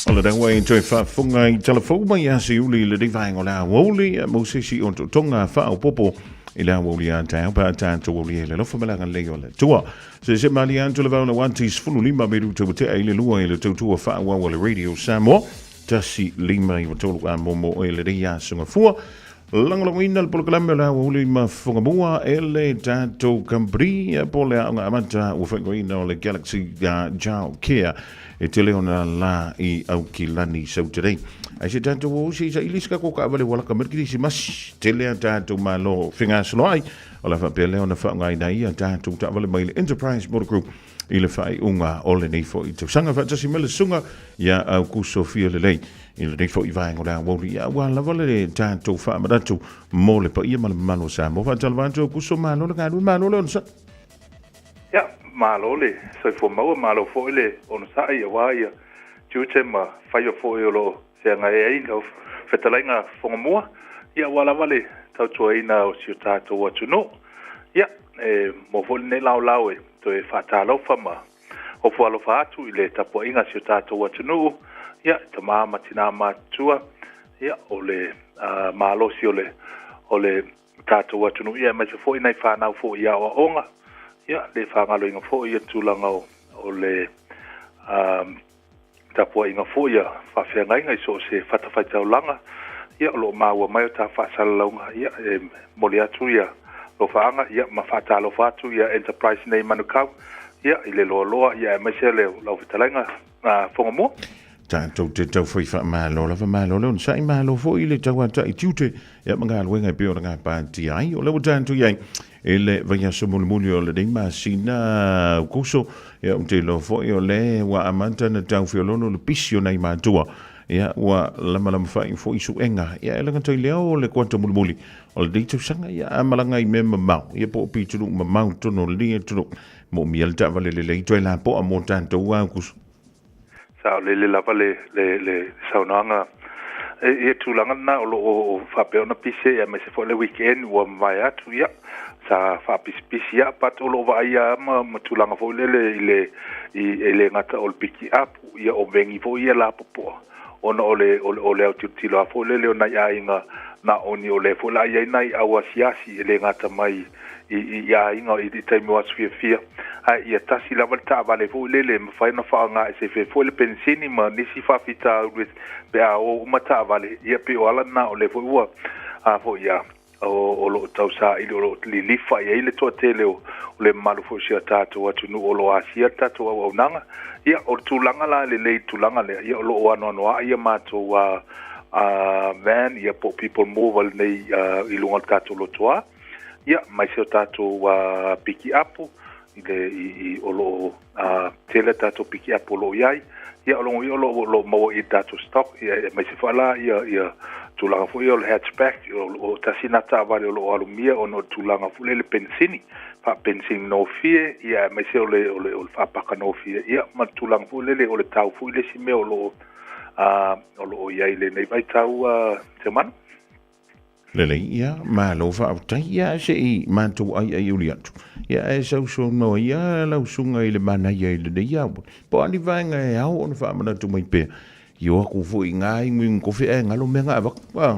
O le taua e toe faafofoga i talafou mai ia Siuli i lenei vaega o le aoauli mo se isi o totoga faaopoopo i le aoauli a taeao pe a tatou aulia i le alofa ma le agalelei o le Atua. Se se malie atu le vao le uati 15 meruta ua tea i le 2 i le tautua faaauau a le Radio Samoa 1 5 9 3 a momo e lenei aso gafua. Lagolagoina le polokalame o le aoauli ma fogamua e le tatou company po o le aoga amata ua faaigoaina o le Galaxy Child Care e tele ona la i Aukilani Sautele. Ai se tatou o se isa ili se kako kaavale ua laka mai le Kerisimasi. Tele a tatou malo fegasoloai o le a faapea lea ona faaaogaina ai a tatou taavale mai le Enterprise Motor Group i le faaiuga o lenei foi tausaga. Faatasi mai le susuga ia Aukuso Fialelei i lenei foi vaega o le aoauli, ia aua lava le tatou faamanatu mo le paia ma le mamalu o Samoa. Faatalofa atu Aukuso, malo le galue, malo le onosai. Ia, malo le soifua maua, malo foi le onosai aua ia tiute ma faiva foi o lo o feagai ai lau fetalaiga Fogamua, ia aua lava le tautuaina o si o tatou atunuu. Ia, e mo foi lenei laolao e toe faatalofa ma ofo alofa atu i le tapuaiga a si o tatou atunuu, ia, tama ma tinā matutua, ia, o le malosi o le o le tatou atunuu, ia, aemaise foi nai fanau foi i aoaoga, ia, le faagaloina foi ia tulaga o o le tapuaiga foi a faafeagaiga i so o se fatafaitaulaga, ia, o lo o maua mai o ta faasalalauga, ia, e momoli atu ia alofaaga, ia, ma faatalofa atu ia Enterprise nei Manukau, ia, i le loaloa, ia, aemaise le lau fetalaiga Fogamua. Tatou te taufai faamalo lava, malo le onosai, malo foi le tauatai tiute ia ma galuega e pei ona gapatia ai. O lea ua tatou i ai i le vaiaso mulimuli o lenei masina Aukuso, ia ou te iloa foi o lea ua amata ona tau feoloolo le pisi o nai matua, ia ua lamalama fai foi suega, ia e lagata i lea o le kuata mulimuli o lenei tausaga, ia a malaga i mea mamao, ia po o pitonuu mamao i totonu o lenei atunuu, moomia le taavale lelei toe lapoa mo tatou Aukuso. Saolele lava le, le, le saunoaga i, i tulaga lena o lo o faapea ona pise, aemaise foi le weekend ua mavae atu, ia, sa faapisipisi ia, but o loo vaaia a ma ma tulaga foi lele i le i e le gata o le pikiapu ia o vegi foi ia lapopoa ona o le o le o le autilotilo a foi lele o nai aiga na o ni o le foi la i ai nai au asiasi e le gata mai i i aiga i taimi o aso fiafia ae ia tasi lava le taavale foi lele e mafai ona faaaoga e sefe foi le penisini ma nisi faafitauli pe a o uma taavale ia pei o ala lena o lea foi ua a foi ia o o loo tausaili o loo lilifa i ai le toatele o le mamalu foi o si o tatou atunuu o loo asia le tatou auaunaga. Ia o le tulaga la lelei i le tulaga lea ia o loo anoanoai ia matou a van ia po o people mover lenei i luga o le tatou lotoa ia aemaise o tatou pikiapu i le i o loo tele tatou pikiapu o loo i ai. Ia o lona uiga o loo o loo maua i tatou stock ia aemaise foi la ia ia tulaga foi ia o le hatchback o tasi lena taavale o loo alumia ona o le tulaga foi lea i le penisini faapenisini gofie ia aemaise o le o le o le faapaka gofie ia ma le tulaga foi lele o le tau foi le isi mea o loo o loo i ai i lenei vaitau Seumanu. Lelei, ia, malo faafetai, ia ae se i matou aiaiuli atu, ia ae sausaunoa ia lau susuga i le manaia i lenei aoauli, po o a ni vaega e ao ona faamanatu mai pea, i o aku foi i ngā iguigu kofi ae galo mea nga avatu, a.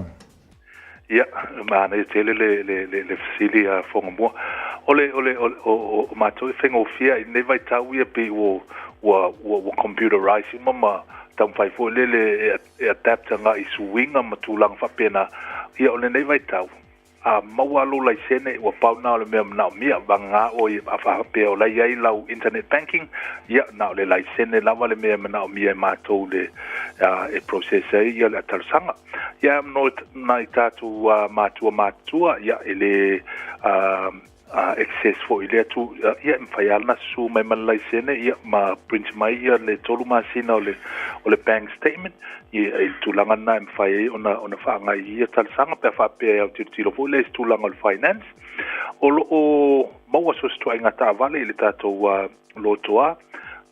Ia, manaia tele le, le, le, le fesili a Fogamua. O le, o le, o, o, o matou e faigofie i lenei vaitau ia pei ua, ua, ua, ua computerize uma ma taumafai foi lele e, e adapt agai i suiga ma tulaga faapena. Ia o lenei vaitau, a maua lou laisene ua pau lena o le mea manaomia, vagana oe a faapea o la e i ai lau internet banking, ia na o le laisene lava le mea e manaomia e matou le e process ai ia le talosaga. Ia no nai tatou matua matutua, ia e le access foi i lea tu, ia e mafai lava ona susu mai ma le laisene ia ma print mai ia le 3 masina o le o le bank statement ia i le tulaga lena e mafai ai ona ona faagai i ia talosaga pe a faapea e autilotilo foi lea i se tulaga o le finance. O lo o maua so o se ituaiga taavale i le tatou lotoa,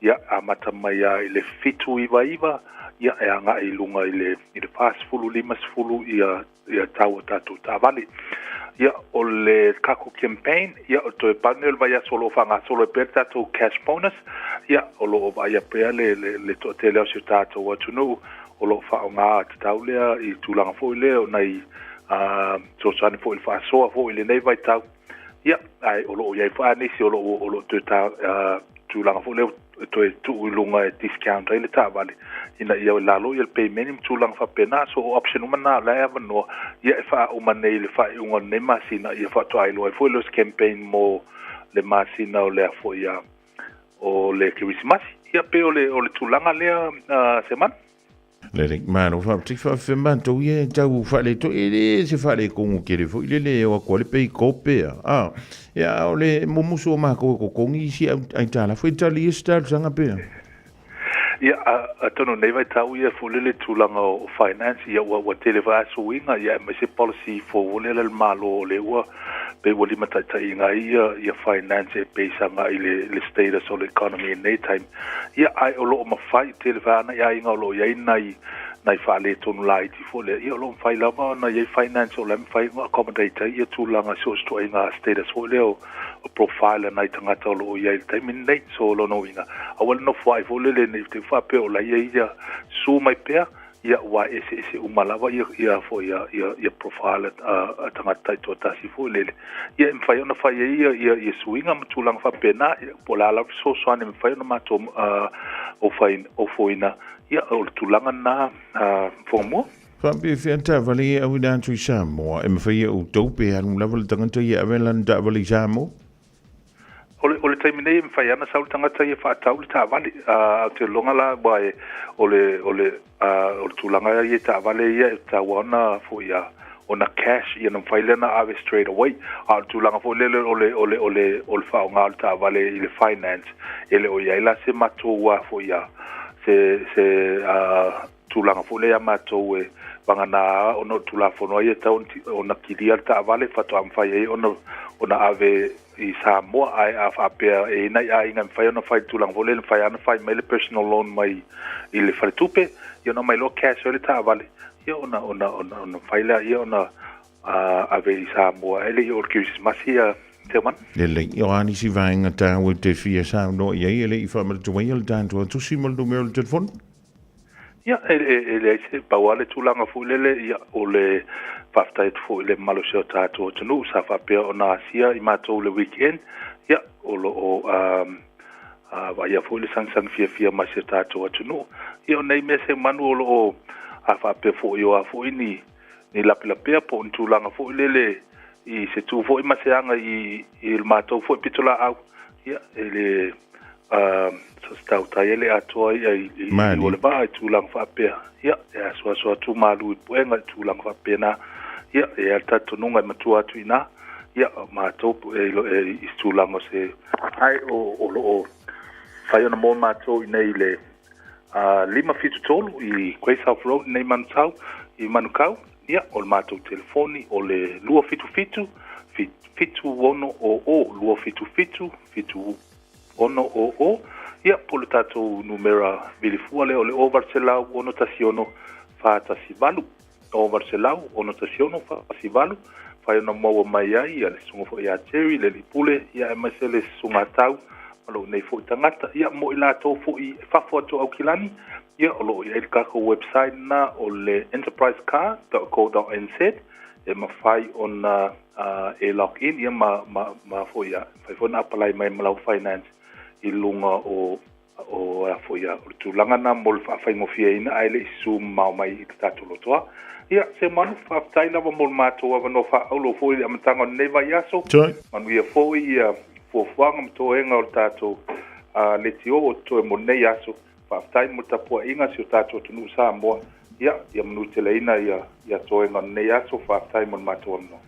ia amata mai lava i le 799 ia e agai i luga i le i le 40, 50 ia ia tau o tatou taavale. Ia, o le tatou campaign, ia, o toe pau lenei o le vaiaso o lo o faagasolo ai pea le tatou cash bonus, ia, o lo o vaaia pea le, le, le toatele o si o tatou atunuu o lo o faaaoga tatau lea i tulaga foi lea o nai fesoasoani foi i le faasoa foi i lenei vaitau. Ia, ae o lo o i ai foi lava nisi o lo o, o lo o toe ta, tulaga foi lea e toe tuu i luga e discount ai le taavale ina ia lalo ia le payment ma tulaga faapena. So o option uma na o la e avanoa ia e faauma nei i le faaiuga o lenei masina ia faatoa iloa ai foi lea o se campaign mo le masina o lea foi a o le Kerisimasi. Ia pei o le o le tulaga lea Semanu. Lelei, malo faafetai faafefea matou ia e tau faaleto e le se faaletonu tele foi lele e o atu ai le pei kope a a ia o le mumusu o matou e totogi isi aitalafu e tali ia se talosaga pea. Ia, atonu nei vaitau ia foi lele tulaga o finance ia ua ua tele foi a suiga ia aemaise policy fou lea a le Malo o lea ua pei ua limataitaiina ai ia ia finance e base agai i le le status o le economy i lenei taimi. Ia, ae o lo o mafai, tele foi lava nai aiga o lo o i ai nai, nai faaletonu laiti foi lea, ia o lo o mafai lava ona i ai finance o la e mafai ona accommodate ai ia tulaga i so o se ituaiga status foi lea o, o profile a nai tagata o lo o i ai i le taimi lenei. So, o lona uiga, aua le nofoai foi lele ne i te i faapea o la e i ai ia susu mai pea, ia ua eseese uma lava ia ia foi ia ia ia profile a tagata taitoatasi foi lele. Ia e mafai ona fai ai ia ia ia suiga ma tulaga faapena, ia po o le a lava fesoasoani e mafai ona matou ofaina ofoina, ia o le tulaga lena Fogamua. Faapefea taavale ia e auina atu i Samoa? E mafai e outou pe alu lava le tagata ia e ave lana taavale i Samoa? O le, o le taimi nei e mafai lava ona sau le tagata ia faatau le taavale. Ou te lagona la aua e, o le, o le, o le tulaga ia i taavale ia e tatau lava ona foi a, ona cash ia ona mafai lea ona ave straight away. A o le tulaga foi lele o le, o le, o le, o le faaaoga o le taavale i le finance, e le o i ai la se matou a foi a, se, se tulaga foi lea ia matou e vagana ona o le Tulafono ai e tatau ona kilia le taavale faatoa mafai ai ona ona ave i Samoa. Ae a faapea e i ai nai aiga e mafai ona fai i le tulaga foi lea, e mafai lava ona fai mai le personal loan mai i le faletupe, ia ona aumai loa cash ai le taavale, ia ona ona ona ona mafai lea ona ave i Samoa. Ae le i oo i le Kerisimasi ia. Seumanu. Lelei, o a nisi vaega taua e te fia saunoa i ai e le i faamanatu ai le tatou atusi ma le numera o le telefoni? Ia, e, e, e leai se, pau lava le tulaga foi lele, ia, o le faafetai atu foi i le malosi o tatou atunuu sa faapea ona asia i matou i le weekend, ia, o lo o um, a vaaia foi le sagisagi fiafia mai si o tatou atunuu. Ia, o nei mea seumanu o lo o a faapea foi o a foi ni, ni lapelapea po o ni tulaga foi lele i se tu foi ma se aga i, i le matou foi pitolaau, ia, e le so se tautai ai le atoa ia i, i, i o le vaa i tulaga faapea. Ia, e asoaso atu malu i puega i tulaga faapena. Ia, e i ai le talitonuga e matua atu i ina. Ia, o matou e, e, i se tulaga o se ae o, o lo o fai ona mo matou i nei le 573 i Great South Road nei Manutau, i Manukau. Ia, o le matou telefoni o le 277 7600 277 7600. Ia, po o le tatou numera vilifua lea o le 0800 616 418. 0800 616 418. Fai ona maua mai ai ia le susuga foi ia Jerry, le alii pule, ia aemaise le susuga a Tau ma lou nei foi tagata. Ia, mo i latou foi i fafo atu o Aukilani, ia, o lo o i ai le tatou website lena o le enterprisecar.co.nz e mafai ona e log in ia ma, ma, ma foi ia, mafai foi ona apalai mai ma lau finance i luga o o a foi ia, o le tulaga na mo le faafaigofieina ae le i susu mamao mai i le tatou lotoa. Ia, Seumanu, faafetai lava mo le matou avanoa faaauro foi i le amataga o lenei vaiaso. Manuia foi ia fuafuaga ma toega o le tatou leitio o totoe mo lenei aso. Faafetai mo le tapuaiga a si o tatou atunuu Samoa. Ia, ia manuteleina ia, ia toega o lenei aso. Faafetai mo le matou avanoa.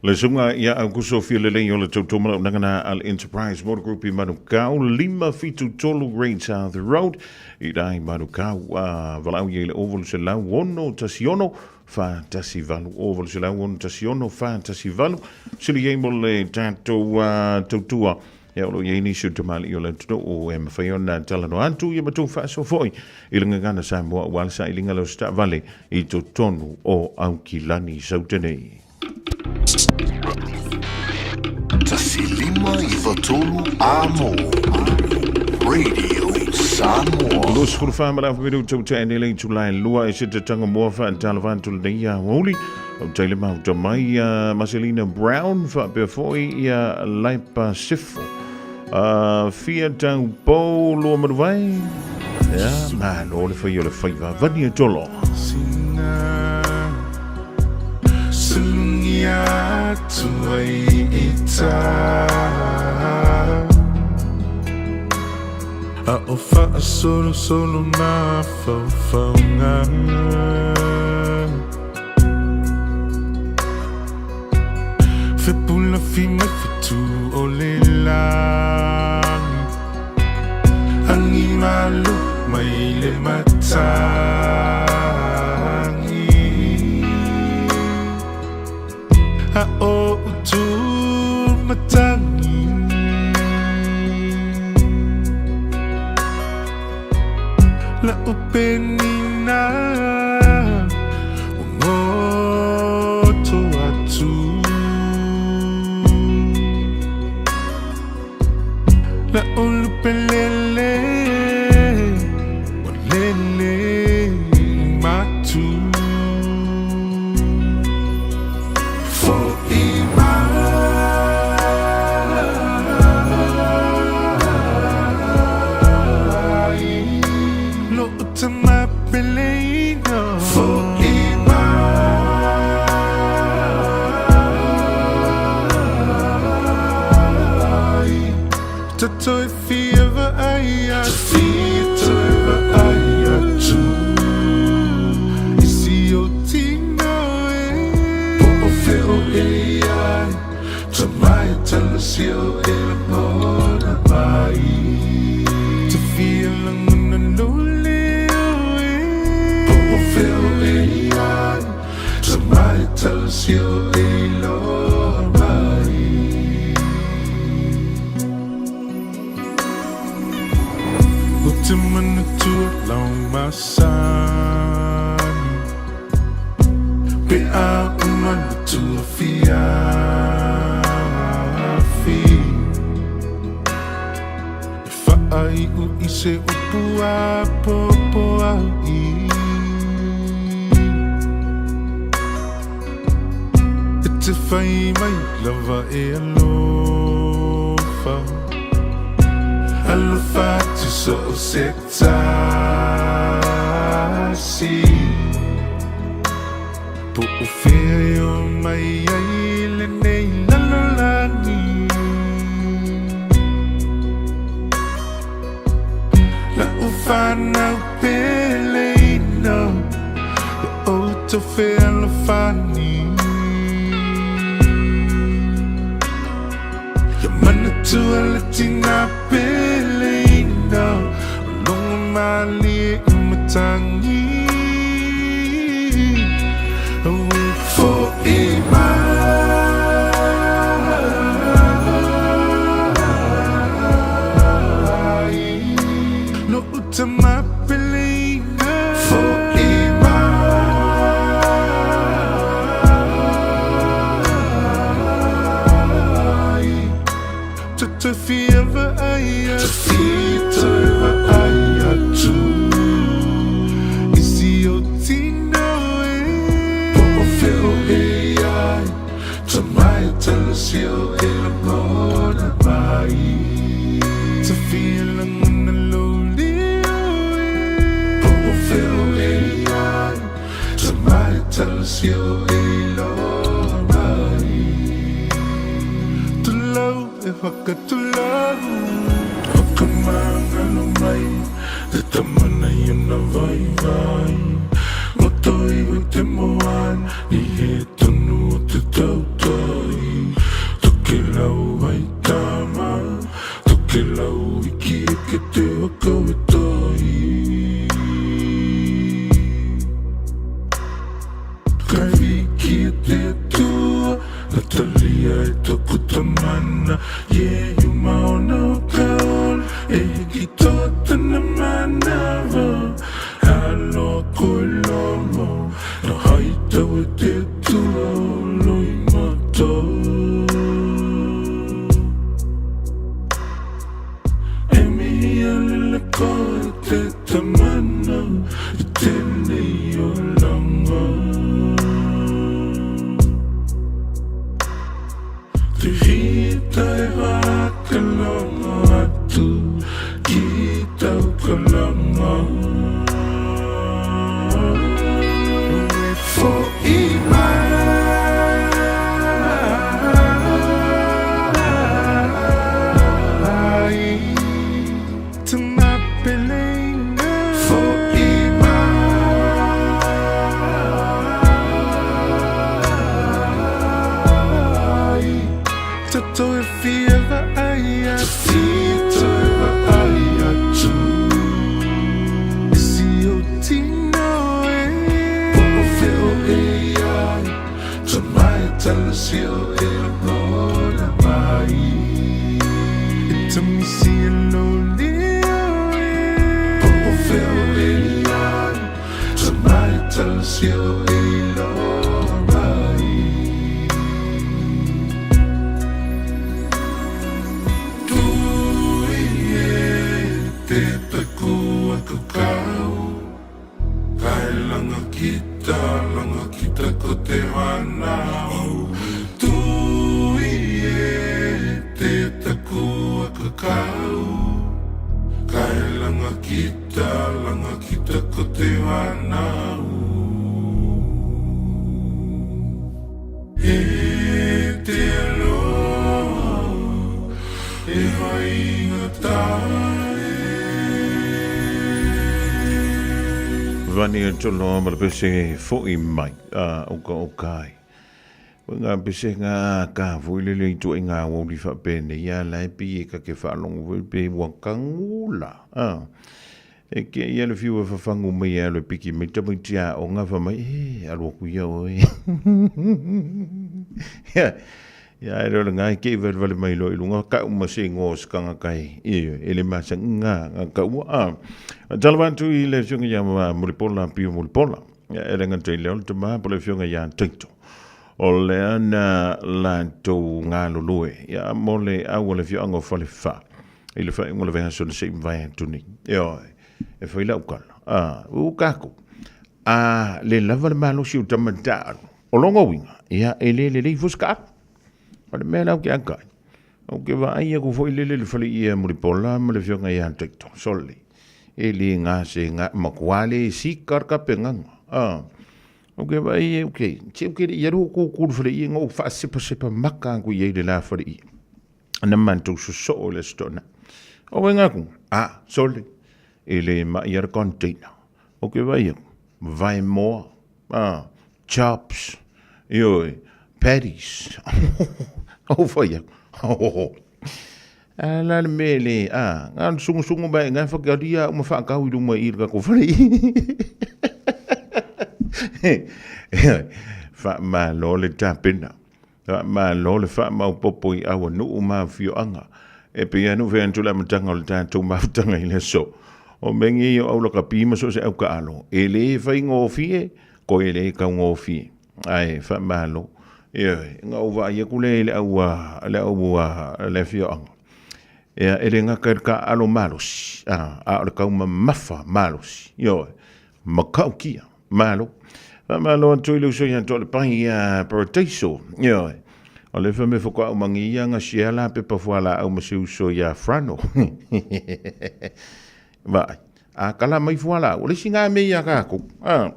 Le susuga ia Aukuso Fialelei o le tautua malaunaga na a le Enterprise Motor Group i Manukau, 573 Great South Road i la i Manukau, a valaau ia i le 0800 6 418, 0800 6 418, sili ai mo le tatou tautua. Ia, o lo o i ai nisi o tamalii o le atunuu e mafai ona talanoa atu ia ma tou faasoa foi i le gagana Samoa aua le sailiga lea o se taavale i totonu o Aukilani i Saute nei. 1593 Amo Radio Samoa. 24 ma le afa minute ua tea nei le itula e lua e se tatanga moa faatalofa atu lenei aoauli. Au taile mahuta mai ia Marcelina Brown faapea foi ia Laipa Sefo. Fia tau pou lua manuvai. Ia, malo le fai o le faiva. Vani e tolo. Sina Sulugia atu ai i tā A o faasolosolo mafaufauga. Fepulafi mai fetu o le lagi Agi malu mai le matagi A o utu matagi La upenina ua goto atu La ulupelele ua lele matu Fo'i mai Lo'u tama peleina Fo'i mai Tatou e fia vaai atu Toe vaai atu I si ou tino e Po o fea o e i ai Tamai tala si o e lagona mai Te fia lagona lou leo e Po o fea o e i ai Tamai tala si o e iloa mai Ou te manatua lau masani Pe a uma le tua fiafi. Faaiʻu i se upu apoapoaʻi E te fai mai lava e alofa Alofa atu so o se tasi Po o fea e o mai ai lenei lalolagi La'u fanau peleina Ia outou fealofani Ia manatua le tina peleina O logo malie i matagi Aue fo'i mai. Lo'u tama peleina Fo'i mai Toe fia vaai atu Toe vaai atu I si ou tino e Po o fea o e ai Tamai tala si o e lagona mai Ta fia lagona lou leo e Po o fea o e ai Tamai tala si o e iloa mai Tulou e whakatulou Whakamangalo mai Te tamana i ona vaivai Roto iho i te moana Ni he tonu o te tautai Tokelau ai tama Tokelau iki eke te waka e tai Kai wiki e te Atua Natalia e toku tamana Yeah you maona o ka ola E hiki toa tana manawa Aloha koe lomo Na hai tau e te Atua o Loimata E mihi ana le koe te tamana I tenei olanga Te hita e whakalongo atu ki tau kalanga E fo'i mai. Tama peleina. Fo'i mai. Tatou e fia vaai atu. Toe vaai atu. I si ou tino e. Po o fea o e ai. Tamai tala si o e lagona mai. E tamisi e lou leo e. Po o fea o e ai. Tamai tala si o e iloa mai. Tui e te taku aku kau. Kai langa kita, langa kita ko te whanau. Tui e te taku aku kau. Kai langa kita, langa kita ko te whanau. E te aloha, e haingata e. Vani tolo ma le pese fo'i mai a oka oka ai. O ngā pese ngā ka foi le le itu ngā woli fa pene ia la e pi e ka ke whaalongo foi pe ua kangula. Ah. E ke ia le fiu e whawhangu mai e alo e piki mai tamaiti a o ngā wha mai, e, alo aku ia oe. Ia, ia e reo le ngai ke i vale vale mai loa i lunga, ka uma se ingoa o se kanga kai, e, e le masa ngā, ngā ka ua, a. Tala atu i le fionga ia Mulipola, Pio Mulipola, e le ngata i leo le tama, po le fionga ia Taito. O le ana latou ngalulue, ia mo le au o le fioanga o Falefa. i le faaiuga o le vaiaso na se i mavae atu nei. Ioe, e fai lau tala, a, ua tatou, a le lava le malosi o tama i le taaalo, o lona uiga, ia, e le lelei foi se taaalo. O le mea la ou te ata ai, ou te vaai atu foi lele i le faleie a Mulipola ma le afioga ia Taito, sole, e le gasega, matua le sika le tapenaga, a. Ou te vaai ou te, se ou te le i alu ou kūkū i le faleie, na ou faasepasepa maka atu i ai i le la faleie. Na matou sosoo i le Aso Toonai. O wai ngā kunga? A, sole, e le mai ara container. Ou te vaai atu, vae moa, a, chops, ioe, patties. Ou whai atu, ho, A la le mea le, a, ngā le sungusungu mai ngā whakaria uma whaakau i runga i le kako whare. Whaamalo le tapena. Faamalo le faamaopoopo i auanuu ma afioaga. E pei lava ona ou fai atu i le amataga o le tatou mafutaga i le aso, o mea nei o aulakapi ma so o se aukaaalo, e le faigofie, koe le taugofie. Ae faamalo. Ioe, na ou vaai atu lea i le au, le au, le afioaga, ia, e le gata i le taaalo malosi, a o le taumamafa malosi, ioe, matautia. Malo. Faamalo atu i le uso ia Toalepai ia Paradeiso. Ioe. O le fa me faatoa umangi ia nga share la pepa fualaau ma se uso ia Frano. Vaai. A kala mai fualaau. O le isi ngā me ia kākou. A.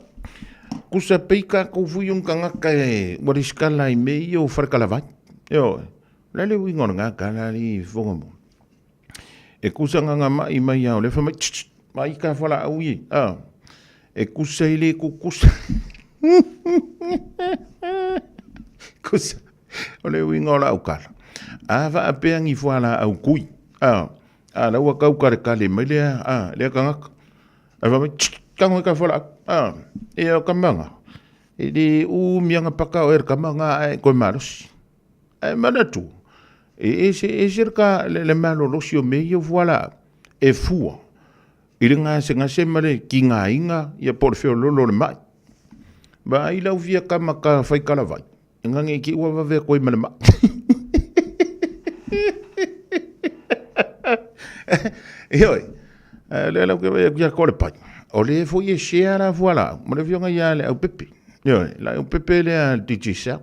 Kusa pei kākou fui un kangaka e ua riskala i me ia o wharekalavai. Ioe. La le uinga o le ngā kala li fonga mo. E kusa nganga mai mai ia o le fa mai. Tch, tch, mai ka fualaau i. A. E kusa i le kukusa. Kusa. O le uiga o lau kala. A faapea ni fualaau kui. A, a la ua kau kalekale mai lea, a, lea kangaka. A fa mai, tsk, tango i ka fualaau. A, e o ka manga. E le u mianga paka o e ka manga a e koe malosi. Ae manatu, e ese ese le ka le, le malolosi o mea ia o fualaau. E fua. I le gasegase ma le kigaina ia po o le feoloolo o le mai. Vaai lau fia kama ka fai kalavai, e ngange ki ua vave koe ma le mai. Ioe, lea lau ke vai aku ia ko le pai. O le foi e share la fua la, ma le fionga ia le au pepe. Ioe, la au pepe lea Digicel.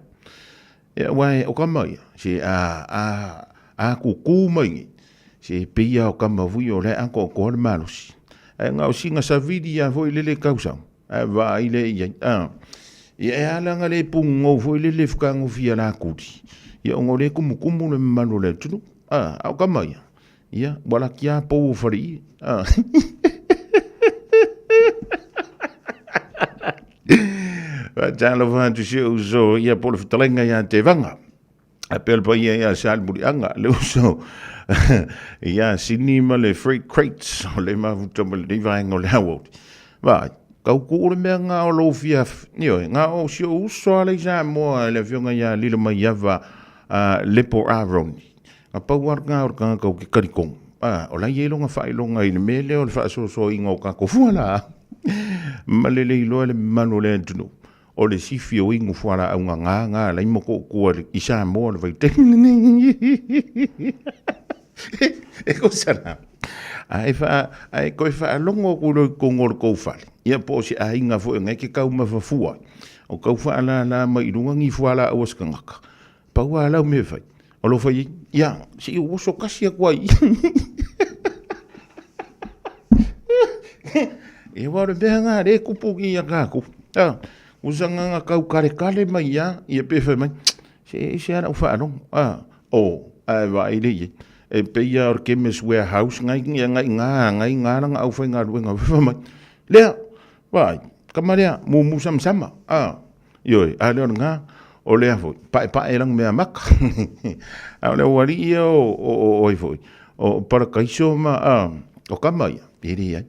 Ia aua o kama ia, se a, a, a kukū mai nei, se pei lava o kama foi o la e atoatoa le malosi. Ae na o sina savili lava foi lele tausaga, ae vaai lea i ai, a. Ia e ala ona le pugou foi lele fekagofia lakuli, ia ona o lea e tumutumu le mamalu o le atunuu, a, a o kama ia, ia, ua laki lava pou o faleie, a. Faatalofa atu si ou uso ia po o le fetalaiga ia Tevaga. A pea le paia ia Salemuliaga, le uso ia Sini ma le Freight Crates o le mafuta ma lenei vaega o le aoauli. Vaai, kau kuu le mea ngā o lou fia, ioe, ngā o si ou uso a le Samoa le afioga ia Lilo Maiava Lepo Aroni. Na pau lava lena o le tagata ou te talitonu, a, o la e i ai lona faailoga i le mea lea o le faasoasoaina o tatou fualaau ma le le iloa e le mamalu o le atunuu o le sifi o inu fualaau gagā na alai ma toatua i Samoa i le vaitaimi lenei. E kosa la. Ae faa, ae toe faalogo atu loa i totonu o le tou fale, ia po o se aiga foi na e te taumafa fua ai, o tau faalala mai i luga ni fualaau a se tagata, Pau lava lau mea e fai, o lo fai ai, ia, se i ou oso kasi atu ai. Ia aua o le mea lena lea e tupu nei ia tatou. A, ua saga tau kalekale mai lava, ia pe fai mai, se e ese lava lau faalogo. A, oh, ae vaai lea i ai. E pei lava o le Chemist Warehouse na i ina, na i ina lana aufaigaluega fai mai, lea, vaai, tama lea, mumu samasama. A, Ioe, a lea o lena, o lea foi, paepae lana mea maka. A o le aualii ia o, o, o, o ai foi, o Parakaiso ma, a, o kama ia, e leai.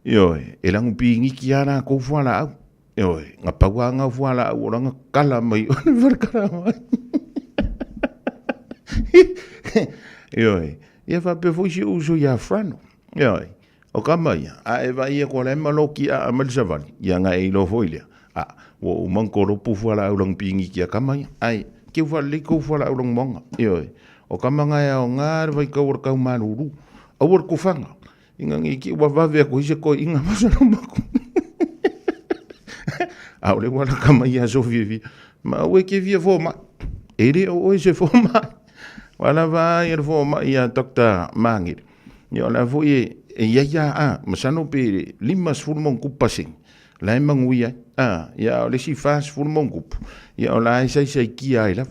Ioe, e lanu piniki lava latou fualaau. Ioe, na pau lava na o fualaau o lana kala mai o le falekala mai. Ioe, ia faapea foi si ou uso ia Frano. Ioe, O kama ia, a e vaai aku o la e maloki aa mai le savali, ia na e iloa foi lea, a, ua uma ona kolopu fualaau lana piniki a kama ia, ae, keu faalelei kou fualaau lana moaga. Ioe, o kama na e aoga le vaitau o le tau malulu. Aua le tofaga, ina ne i te i ua vave atu ai se toeaina ma sona matua. A o lea ua lata mai ia aso fiafia, ma aua e te fia fomai. E le o oe se fomai. Ua lava a ia le fomai ia Dr. Magele. Ia o la foi e i ai lava, a, masalo pe 50 ma ono tupu pasene, la e manuia ai. A, ia o le isi 40 ma ono tupu, ia o la e saisaitia ai lava.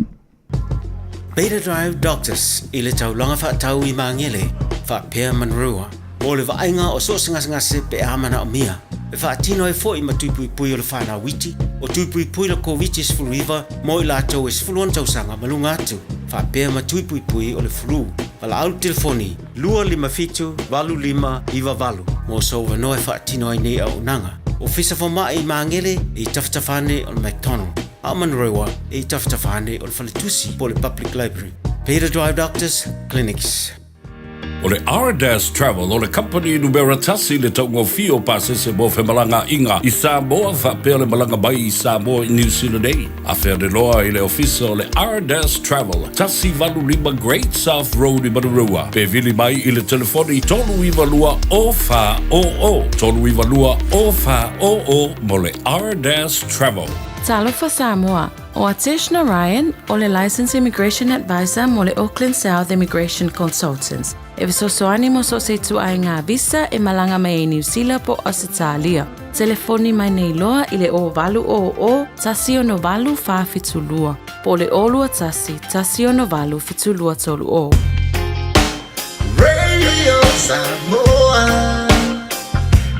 Beta Drive Doctors i le taulaga faatau i Magele, faapea Manurewa, mo le vaaiga o so o se gasegase pe a manaomia. E faatino ai foi ma tui puipui o le fanau iti, o tui puipui le Koviti-19 mo i latou e 16 tausaga ma luga atu, faapea ma tui puipui o le flu. Valaau i le telefoni 257 8598 mo sou avanoa e faatino ai nei auaunaga. Ofisa Fomai i Magele e i tafatafa ane o le McDonald, a o Manurewa e i tafatafa ane o le Faletusi po o le Public Library. Beta Drive Doctors Clinics. O le Ardas Travel o le kamupani numera tasi i le taugofie o pasese mo femalagaaiga i Samoa faapea le malaga mai i Samoa i Niu Sila nei. Afea le loa i le ofisa o le Ardas Travel, 185 Great South Road i Manurewa, pe vili mai i le telefoni 392 0400, 392 0400 mo le Ardas Travel. Talofa Samoa, o Atesh Narayan, o le Licensed Immigration Advisor mo le Auckland South Immigration Consultants. E fesoasoani mo so o se ituaiga visa e malaga mai ai Niu Sila po o Ausetalia. Telefoni mai nei loa i le 0800 168 472 po o le 021 168 7230. Radio Samoa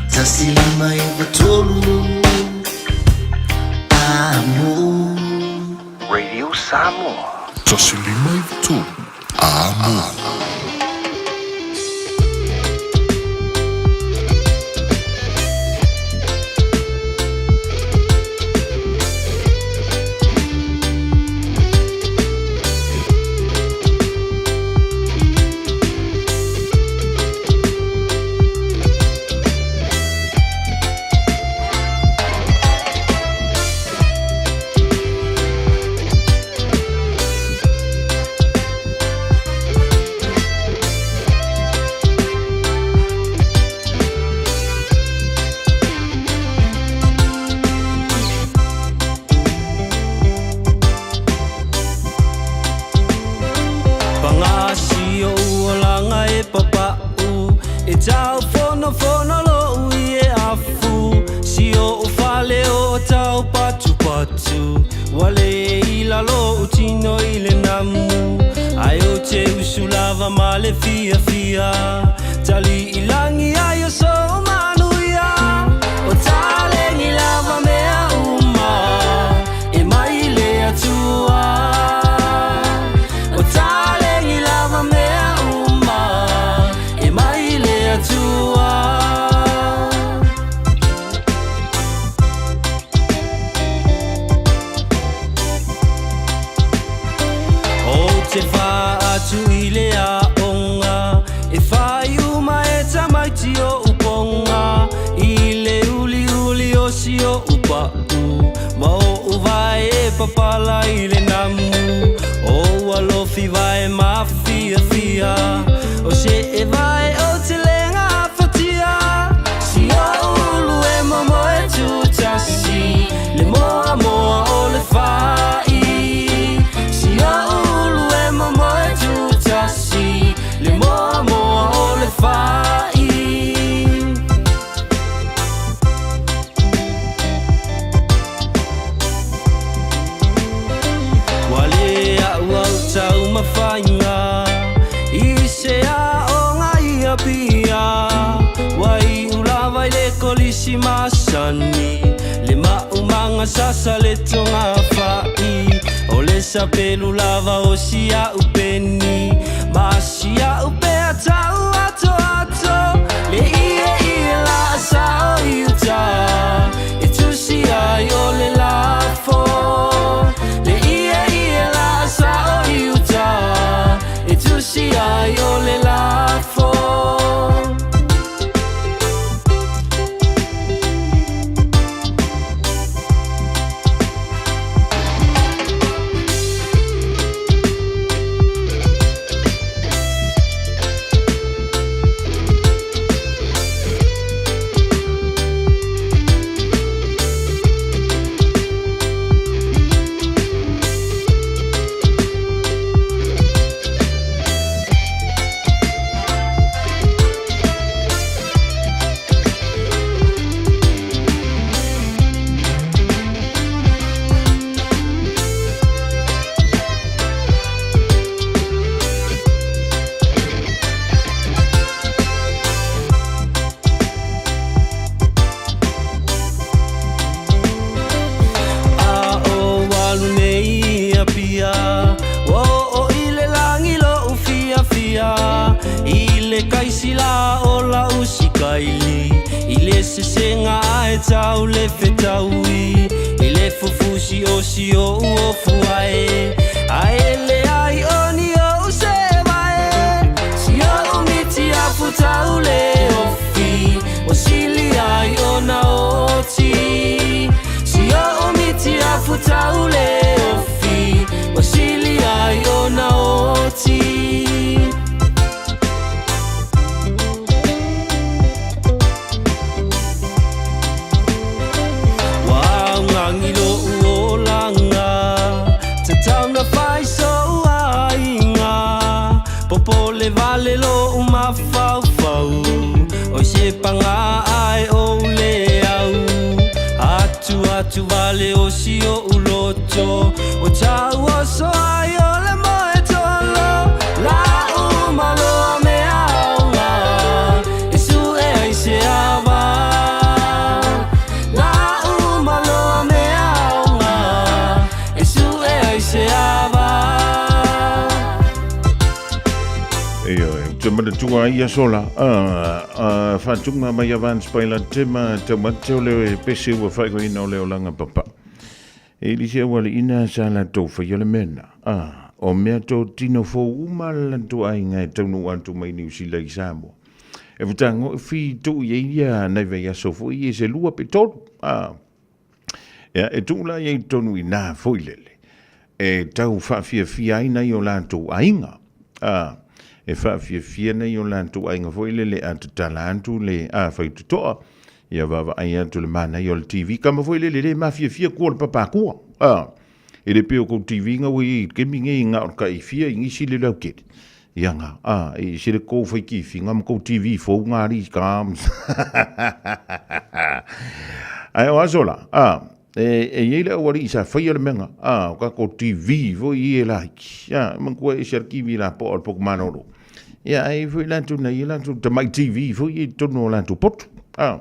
159 Amo. Radio Samoa 153 Amo. Paga si o'u olaga e papa'u e tau fonofono lo'u ie afu si o'u fale o tau patupatu ua lē i lalo o'u tino i le namu ae ou te usu lava ma le fiafia tali'i lagi ai o sou manuia o taleni lava mea uma e mai le Atua o taleni lava mea uma e mai le Atua. Ou te fa'atu i le a'oga e faiuma e tamaiti o'u poga i le uliuli o si o'u pa'u ma o'u vae e papala i le namu o ua lofi vae mafiafia o se'e vae o te lega fatia si o'u ulu e momo e tutasi le moamoa o le fa'i si o'u ulu e momo e tutasi le moamoa o le fa'i. Ua lē a'u au taumafaiga i se aoga i Apia ua iu lava i le kolisi masani le maumaga sasa le togafa'i o le sapelu lava o si a'u peni ma si a'u pea tau atoato le ieie la'asao i uta e tusi ai o le lafo le ieie la'asao i uta e tusi ai o le lafo. saili I le sesega ae tau le fetaui I le fufusi o si o'u ofu ae Ae leai o ni o'u sevae Si o'u miti afu tau le ofi Ua sili ai ona oti Si o'u miti afu tau le ofi Ua sili ai ona oti Ua augagi lo'u olaga Tatau na fai so'u aiga Popole vale lo'u mafaufau Oi se paga ae ou le au Atu atu vale o si o'u loto Ua tauoso ai o le moe tolo La'u maloa mea aoga E su'e ai se ava La'u maloa mea aoga E su'e ai se ava Ioe, ou te manatua ai ia sola, a faatuga mai a Vance Paila Tema taumate o le pese ua faaigoaina o le olaga papa. E lisi au aliina sa latou faia le mea lena. A, o mea totino fou uma le latou aiga e taunuu atu mai Niu Sila i Samoa. E futago e fitu i ai ia nai vaiaso foi e se lua pe tolu. A, ia, e tuu la i ai tonu i nā foi lele. E tau faafiafia ai nai o latou aiga. A, e faafiafia nai o latou aiga foi lele a tatala atu le a faitotoa. Ia vaavaai atu le manaia o le TV. Kama foi lele le mafiafia kua le papakua. A, e le pei o kou TV nga ua i kemi ngei nga o le kaifia i ngisi le laukele. Ia nga, a, e se le kou fai kifi nga ma kou TV fou nga ri ka. Ai o aso la, a, e i ai le aualii sa faia le mea a, o kako TV foi i e laiki. A, manatua e se le TV la po o le poku malolo. Ia, ai foi latou nei e latou tamai TV foi i totonu o latou poto. A,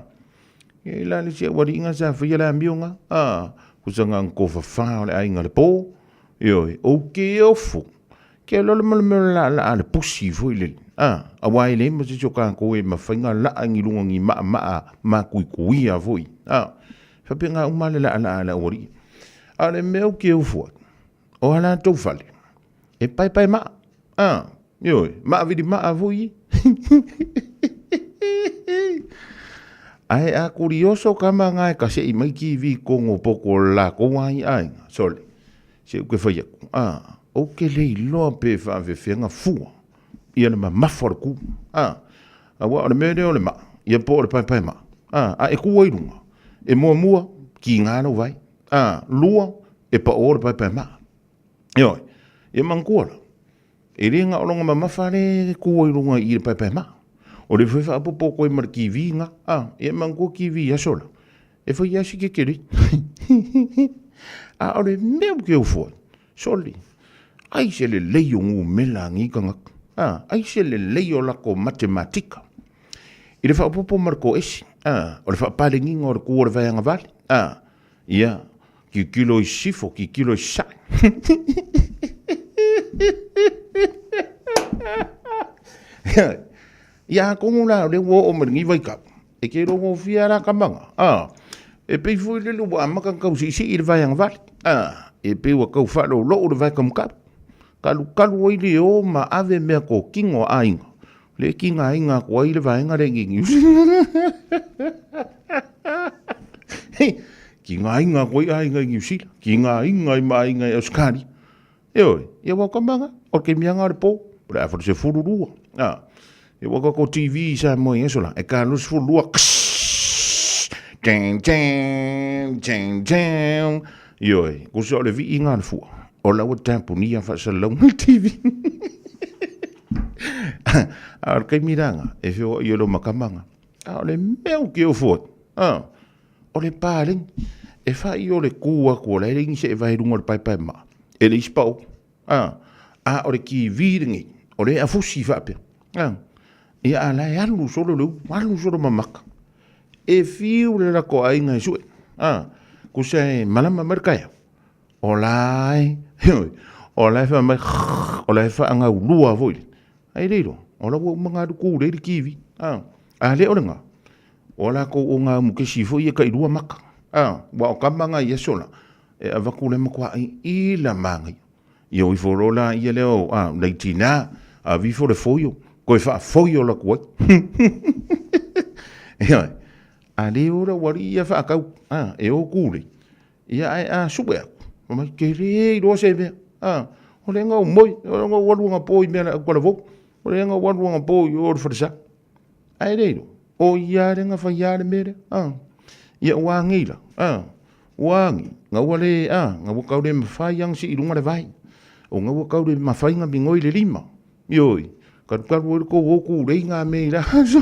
ia i la le isi aualii nga sa faia le amioga, a, kusa nga kofafa o le aiga le po, ioe, ou ke ofo. Ke loa le mea o le laalaa a le pusi foi lele, a, aua e leai ma se isi o kakou e mafai ona laa ni luga ni maamaa makuikuia foi, a, faapena uma le laalaa a le aualii. A o le mea ou te ofo ai, o a latou fale, e paepae maa, a, ioe, maavili maa foi ia. Ae a kurioso ka manga e kaseʻi mai TV kogo poko o le lakou ai aiga, sole, se u ke fai aku, a, ou ke le iloa pe faafefea fua ia le mamafa o le ku, a, aua o le mea lea o le maa, ia po o le paepae maa, a, a e ku ai luga, e muamua, kiga lou vai, a, lua, e pao le paepae maa. Ioe, ia manatua la, e le na o lona mamafa le ku ai luga i le paepae maa. O le foi faaopoopo atu ai ma le TV na, a, ia manatua TV aso la, e fai lava si kekelei. A o le mea ou te ofo ai, sole, ai se lelei o numera a nei tagata, a, ai se lelei o latou matematika. I le faaopoopo ma le toese, a, o le faapaleniga o le tu o le vaeaga vale, a, ia, Tilotilo i sisifo, tilotilo i sasae. Ia atonu la o lea ua oo mai lenei vaitau, e te iloa gofie lava la tamaga, a, e pei foi lele ua amata ona tau siisii le vaeaga vale, a, e pei ua tau faalolou le vae kamukau, kalukalu ai le o ma ave mea totino a aiga, lea e tigaina atu ai le vaega lea i Niu Sila. Tigaina atu ai aiga i Niu Sila, tigaina ai ma aiga i Ausetalia. Ioe, ia ua tamaga, o le taimi lava o le po, o le afa i le 12. A, ia ua tatou TV i Samoa i aso la, e ta loa le 12, kssss, tang tang, tang tang. Ioe, tusa o le viiga o le fua, o la ua tapunia faasalalauga le TV. A o le taimi la lena, e feoai ai loa ma tamaga. A o le mea ou te ofo ai, a, o le paleni. E fai o le tu atu o la e leai ni see vae i luga o le paepae maa, e leai se pao. A, a o le TV lenei, o lea e afusi faapea. A, ia a la e alu solo le upu, alu solo mamaka. E fiu le latou aiga e sue. A, tusa e malama mai le taeao. O la e, o la e fai mai, o la e faagaulua foi. Ai le iloa, o la ua uma ona alu ku lei le TV. A, a le o lena. O a lakou o ngā mukesi foi ia tailua maka. A, ua o kama nga ia sola, e avaku le makuaʻi i la māgaia. Ia o ifo loa la ia lea o, a, nei tinā, a vifo le foio, koe faafoio laku ai. Ioe, a le ora ua alii ia faakau, a, e o kule, ia ae a sue aku, fai mai, ke le iloa se mea, a, o le nga o moi, o le nga o alu anga po i mea le au kalavou, o le nga o alu anga po i o le falesa. Ae le iloa, o ia le nga fai a le mea lea, a, ia ua agei la, a, ua agi, nga ua le, a, nga ua kau le mawhai ang si i lunga le vai, o nga ua kau le mawhai nga mingoi le lima, Ioi, kalukalu ai le kou o kūlei ngā mea i la aso.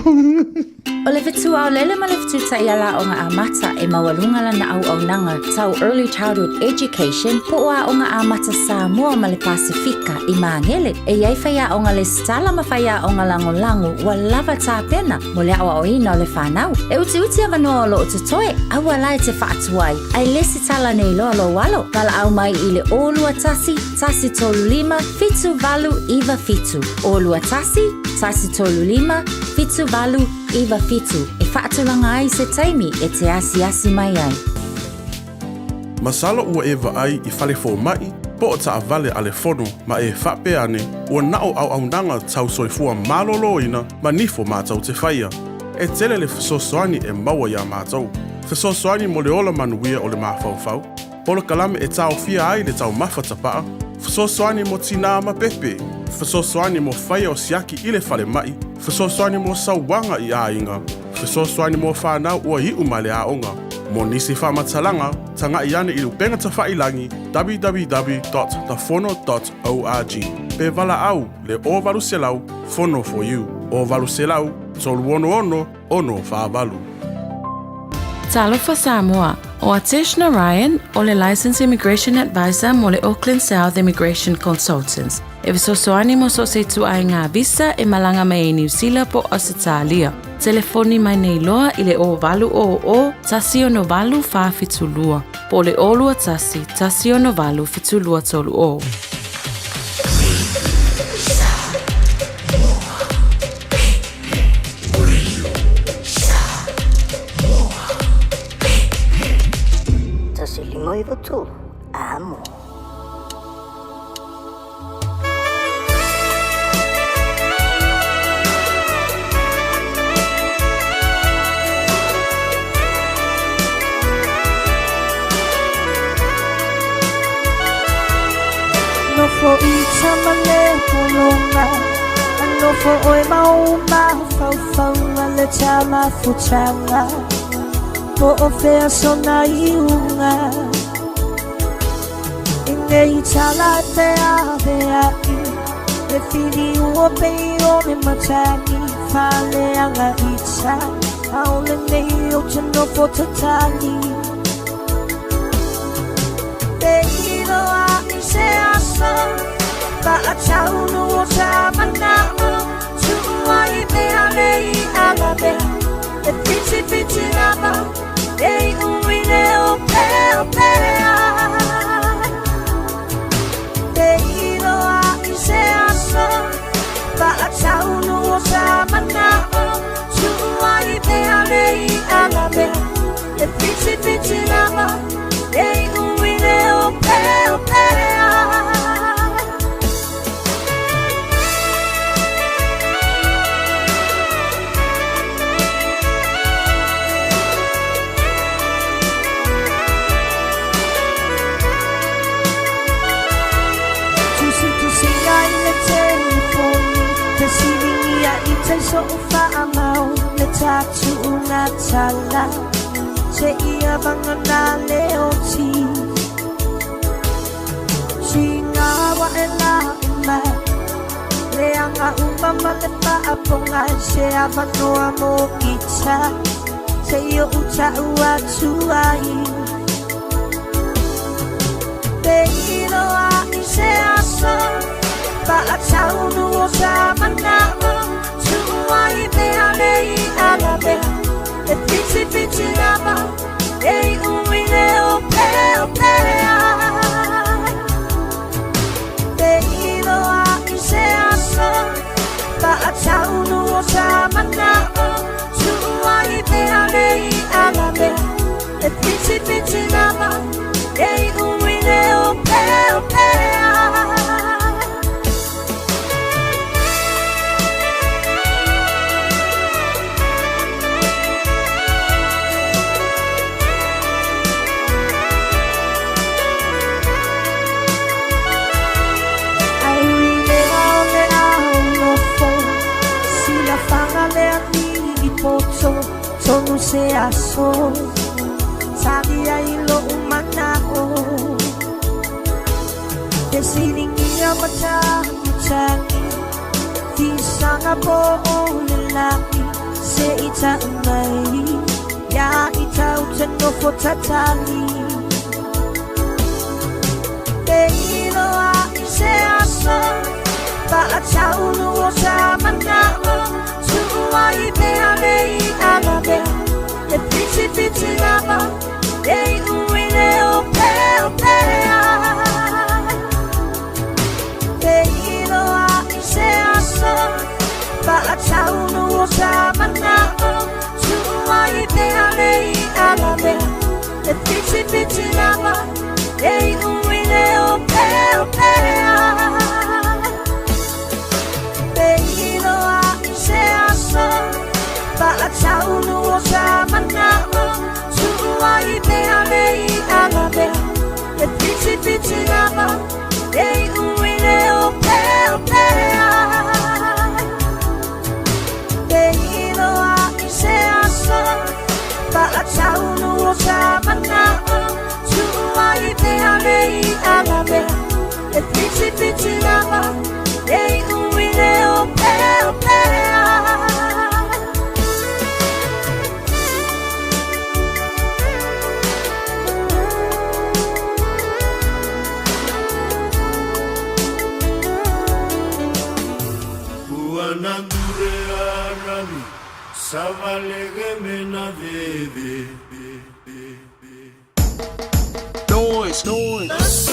O le fetu aolele ma le fetu taiala aoga amata e maualuga lana auaunaga tau Early Childhood Education po o Aoga Amata Samoa ma le Pasefika i Magele. E i ai faiaoga lesitala ma faiaoga lagolago ua lava tapena mo le aoaoina o le fanau. E utiuti avanoa o lo o totoe, aua la e te faatuai, ae lesitala nei loa lou alo. Valaau mai i le 021 135 7897. 021 135 7897 e faatulaga ai se taimi e te asiasi mai ai. Masalo ua e vaai i fale fomaʻi po o taʻawale a le fono ma e faapea ane ua na o auaunaga tau soifua malōlōina ma nifo mātou te faia. E tele le fesoasoani e maua iā mātou. Fesoasoani mo le ola manuia o le mafaufau, polokalame e taofia ai le taumafa tapaʻa, fesoasoani mo tinā ma pepe, fesoasoani mo faia o siaki i le falemaʻi, fesoasoani mo sauaga i aiga, fesoasoani mo fanau ua iʻu mai le aoga. Mo nisi faamatalaga, tagaʻi ane i le upega tafailagi www.thefono.org pe valaau le 0800 Fono for you 0800 366 648. Talofa Samoa, o Atesh Narayan o le Licensed Immigration Advisor mo le Auckland South Immigration Consultants. E fesoasoani mo so o se ituaiga visa e malaga mai ai Niu Sila po o Ausetalia. Telefoni mai nei loa i le 0800 168 472 po o le 021 168 7230. 153, amo. Nofo i tama le pologa Nofo oe ma o mafaufauga le tama futanga Po o fea sona iuga I nei tala te aweaʻi Le fili ua pei o le matagi Faleaga i ta Aole nei o te nofo tatagi Te iloa i se aso Faataunu o ta manao Tuua i mea nei ala mea E whiti whiti lava E iu i le opeopea Te iloa i se aso Faataunu o ta manao Tuua i mea nei ala mea E whiti whiti lava E iu i le opeopea Tusitusiga i le telefoni Fesiligia i tai so'u faamau Le tatuuga tala Seia vagana le oti Siga ua e laʻi mai Le aga uma ma le faapoga Se avanoa mo ita Se oʻu taʻu atu ai Te iloa i se aso Faataunu o sa manao Tuua i mea nei ala mea E whiti whiti lava E iu i le opeopea Te iloa i se aso Faataunu o sa manao Tuua i mea Fiti lava E i ui le o pea o pea. Ai ui le ao le ao nofo Sila fanga le ani i poto Tonu se aso Tali ai lo umanao Te silingia mata tangi Tisanga po o le laki Se ita mai Ya ita uta nofo tatali Te iloa i se aso Paataunu o sa manao Tuua i pea le i ala mea E fiti fiti lava E i ui le o pea o pea. Te iloa i se aso Paataunu o sa manao Tuua i pea le i ala mea E fiti fiti lava E i ui le o pea o pea. Te iloa i se aso Paataunu o sa manao Tuua i pea le i ala mea E fiti fiti lava E i ui le o pea o pea. Te iloa i se aso Paataunu o sa manao Tuua i pea le i ala mea E fiti fiti lava E i ui le o pea o pea. Noise, noise.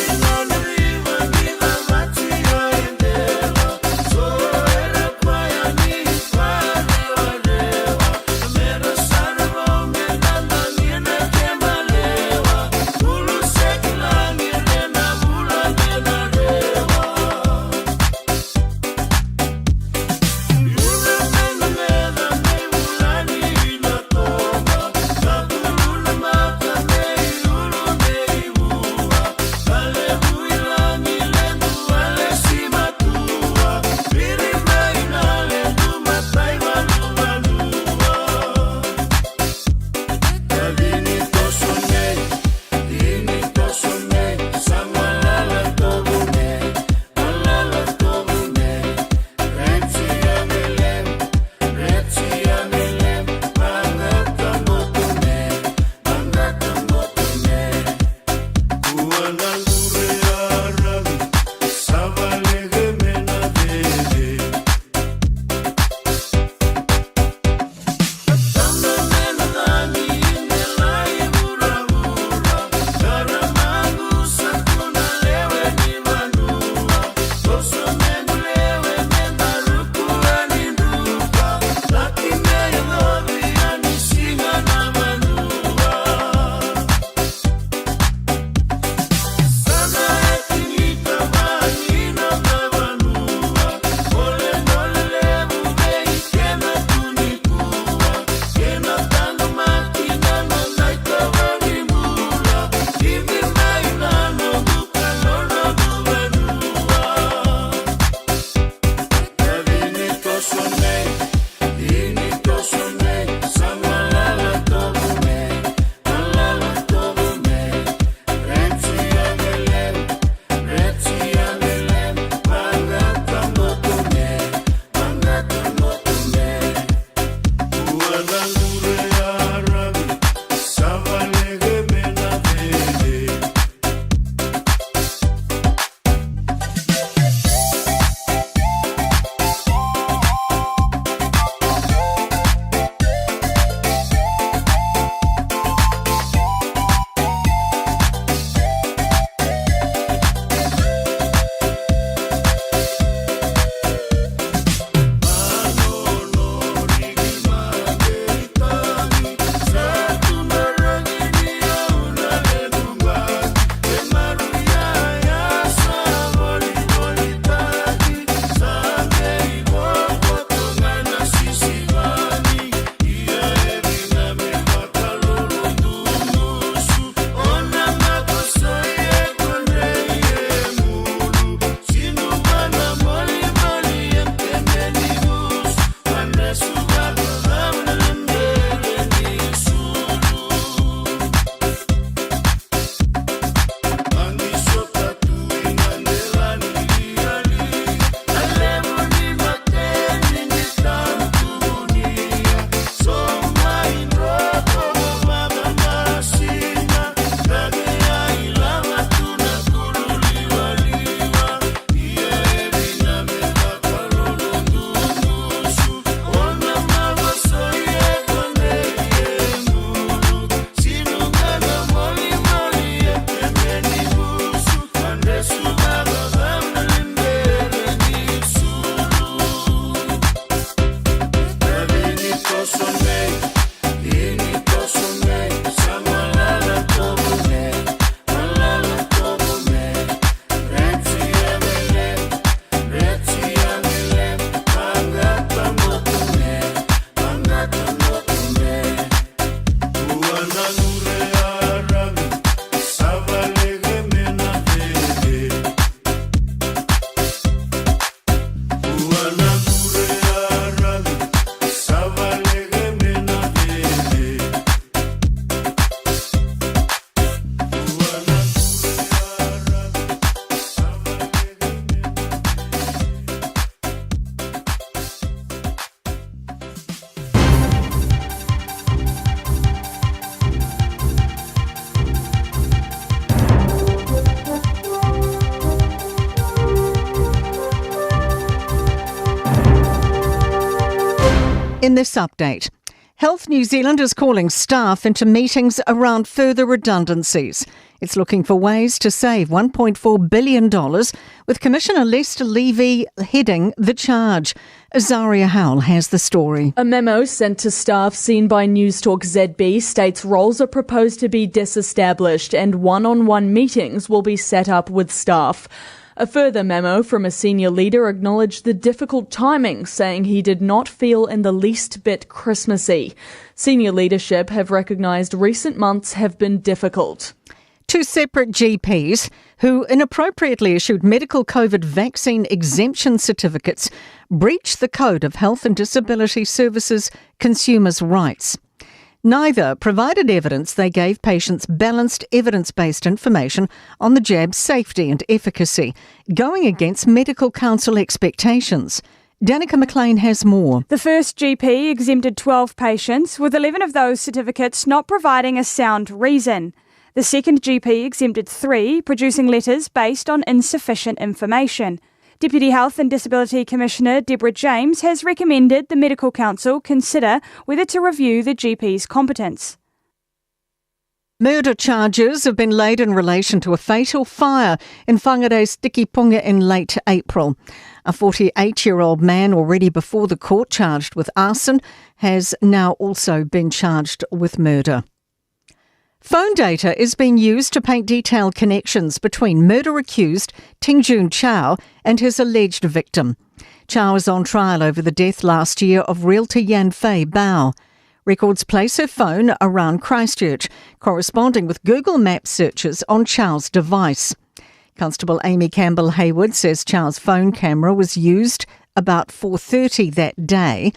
In this update, Health New Zealand is calling staff into meetings around further redundancies. It's looking for ways to save $1.4 billion, with Commissioner Lester Levy heading the charge. Azaria Howell has the story. A memo sent to staff seen by Newstalk ZB states roles are proposed to be disestablished and one on one meetings will be set up with staff. A further memo from a senior leader acknowledged the difficult timing, saying he did not feel in the least bit Christmassy. Senior leadership have recognised recent months have been difficult. Two separate GPs who inappropriately issued medical COVID vaccine exemption certificates breached the Code of Health and Disability Services Consumers' Rights. Neither provided evidence they gave patients balanced evidence based information on the jab's safety and efficacy, going against medical council expectations. Danica McLean has more. The first GP exempted 12 patients, with 11 of those certificates not providing a sound reason. The second GP exempted three, producing letters based on insufficient information. Deputy Health and Disability Commissioner Deborah James has recommended the Medical Council consider whether to review the GP's competence. Murder charges have been laid in relation to a fatal fire in Whangarei's Tikipunga in late April. A 48-year-old man already before the court charged with arson has now also been charged with murder. Phone data is being used to paint detailed connections between murder accused Tingjun Chow and his alleged victim. Chow is on trial over the death last year of realtor Yan Fei Bao. Records place her phone around Christchurch, corresponding with Google Maps searches on Chow's device. Constable Amy Campbell Hayward says Chow's phone camera was used about 4:30 that day.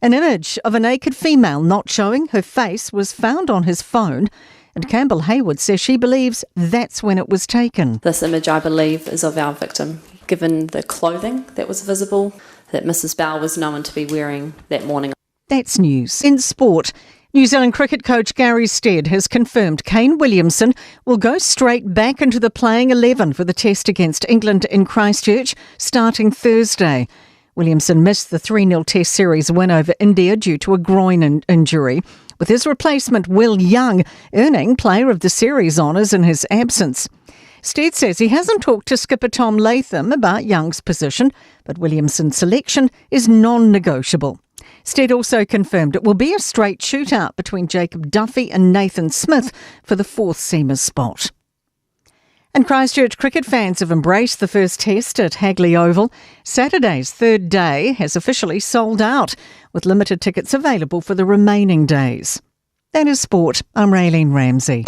An image of a naked female not showing her face was found on his phone, and Campbell Hayward says she believes that's when it was taken. This image, I believe, is of our victim, given the clothing that was visible that Mrs. Bell was known to be wearing that morning. That's news. In sport, New Zealand cricket coach Gary Stead has confirmed Kane Williamson will go straight back into the playing 11 for the test against England in Christchurch starting Thursday. Williamson missed the 3 0 Test Series win over India due to a groin in- injury, with his replacement Will Young earning Player of the Series honours in his absence. Stead says he hasn't talked to skipper Tom Latham about Young's position, but Williamson's selection is non negotiable. Stead also confirmed it will be a straight shootout between Jacob Duffy and Nathan Smith for the fourth seamer spot. And Christchurch cricket fans have embraced the first test at Hagley Oval. Saturday's third day has officially sold out, with limited tickets available for the remaining days. That is sport. I'm Raylene Ramsey.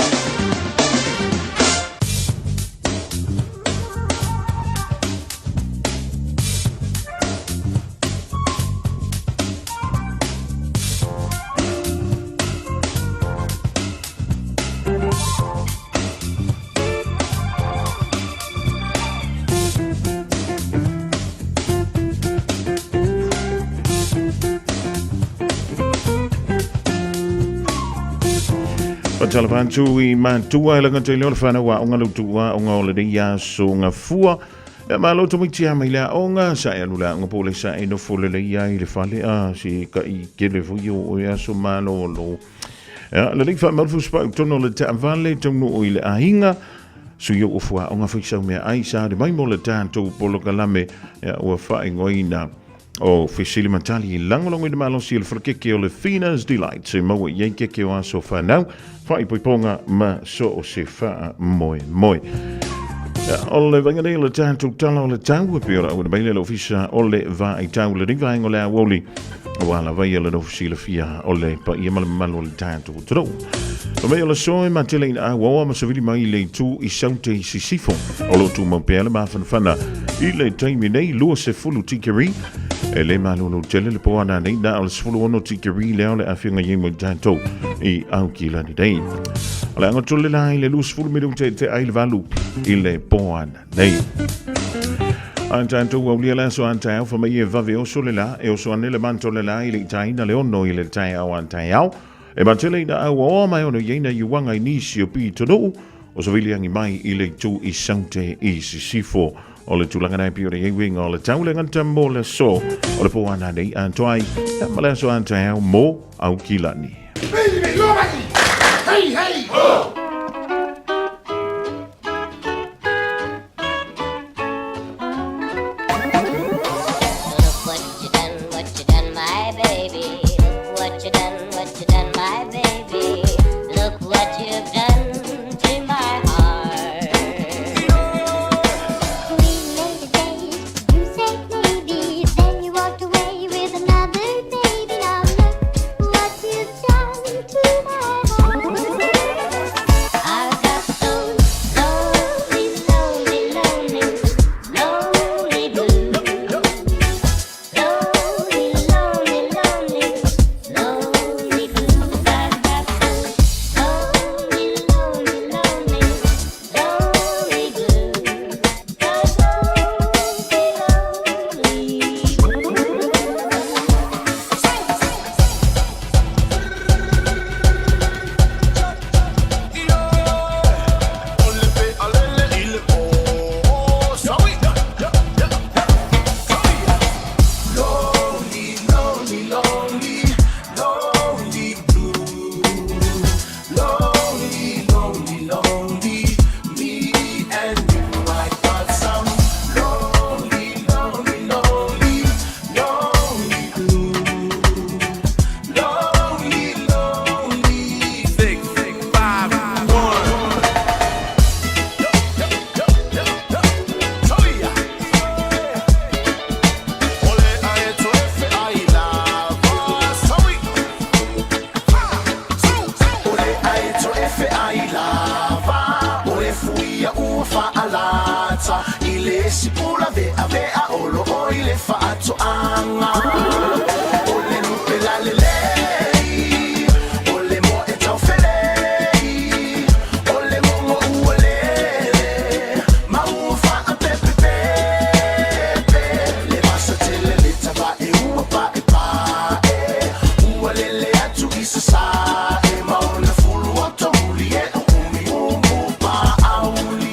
Fatalofa atu i matua e lagata i leo le whanau a onga lautu a onga o le nei aso ngafua. Ia malo tamaiti a mai le aoga, sa e alu le aoga po o le sa e nofo lelei ai i le fale a se ka i kele foi o oe aso malolo. Ia, lelei whaamaru fusipai tonu o le taavale taunuu i le aiga, sui o ofu aoga faisau mea ai sa le mai mo le tatou polokalame ia ua faaigoaina o Fesili ma Tali i lagolago i le malosi o le falekeke o le Fina's Delight e maua i ai keke o aso whanau, faaipoipoga ma so o se faamoemoe. O le vaega nei o le tatou tala o le tau, e pei ona auina mai le le ofisa o le Vaai Tau lenei vaega o le aoauli, aua lava ia le nofo silafia o le paia ma le mamalu o le tatou atunuu. Fa mai o le aso e matele ina auaoa ma savili mai le itu i Saute i Sisifo. O lo o tumau pea le mafanafana i le taimi nei 20 tikeri e le malolo tele le poana nei na o le 16 tikeri lea o le afioga i mo tatou i Aukilani nei. O le agatole la i le 20 minute te ai le valu i le poana nei. A tatou aulia le aso a taeao fa mai e vave oso le la, e oso ane le manto le la i le itaina le ono i le taeao a taeao. E matele ina auaoa mai ono i aina i uaga i nisi o pitonuu, o Saviliagi mai i le itu i Saute i Sisifo. O le tulaga nei pei o le uiga o le tau le gata mo le aso o le pō a nanei atoa ai ma le aso a taeao mo Aukilani. Hey, hey! Ho! Look what you done, what you done, my baby. Look what you done, what you done, my baby. Look what you've done to my heart. We made a date, you said maybe. Then you walked away with another baby. Now look what you've done to my heart. I've got those lonely, lonely, lonely, lonely blues. Lonely, lonely, lonely, lonely blues. I've got those lonely, lonely, lonely, lonely blues. Those lonely, lonely blues. Lonely, lonely, lonely, lonely blue. Lonely, lonely, lonely, me and you. I got some lonely, lonely, lonely, lonely blue. Lonely, lonely. 6, 5, 1. I le sipula vea vea o lo o i le faatoaga O le lupe la lelei O le moa e taufelei O le mogo ua lele Ma ua faapepepepe Le vasa tele le tavae ua paepae Ua lele atu i sasae Ma ona fulu o tomuli e o umi umu paauli.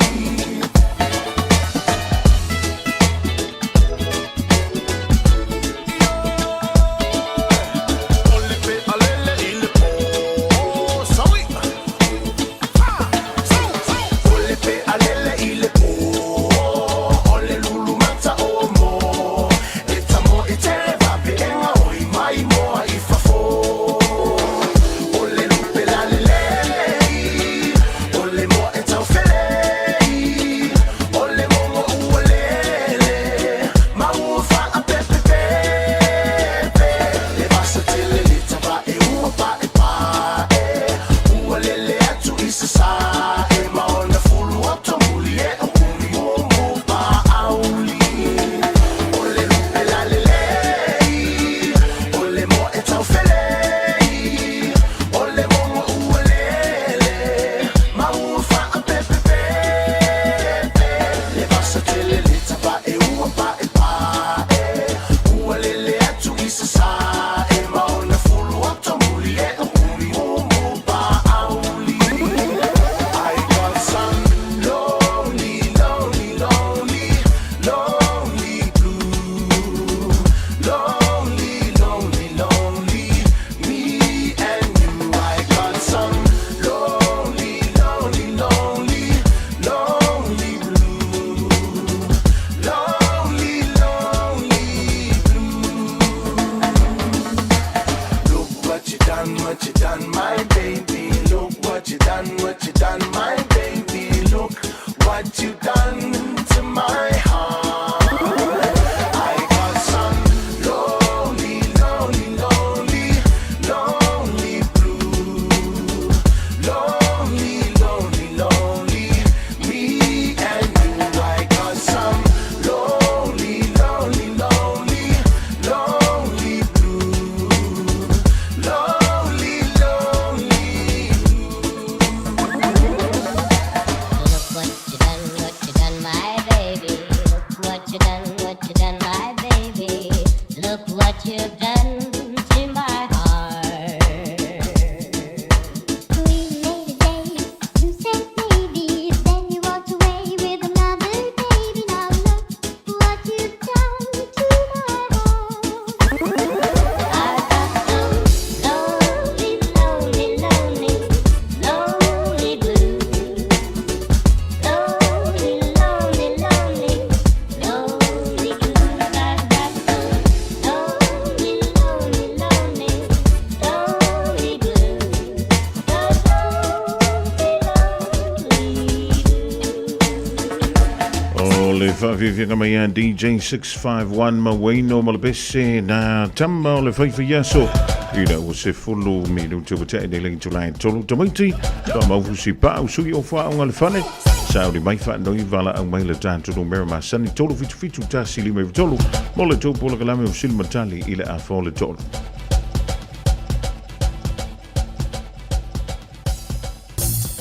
O le faafiafiaga mai a DJ 651 ma Wayno ma le pese na tama o le faifaiaso ina ua 10 minute ua tea nei le itula e tolu tamaiti faamaufusi paau sui o faaoga le fale sauli mai faanoi valaau mai le tatou numera masani 377 153 mo le tou polokalame o Silimatali i le afa o le tolu.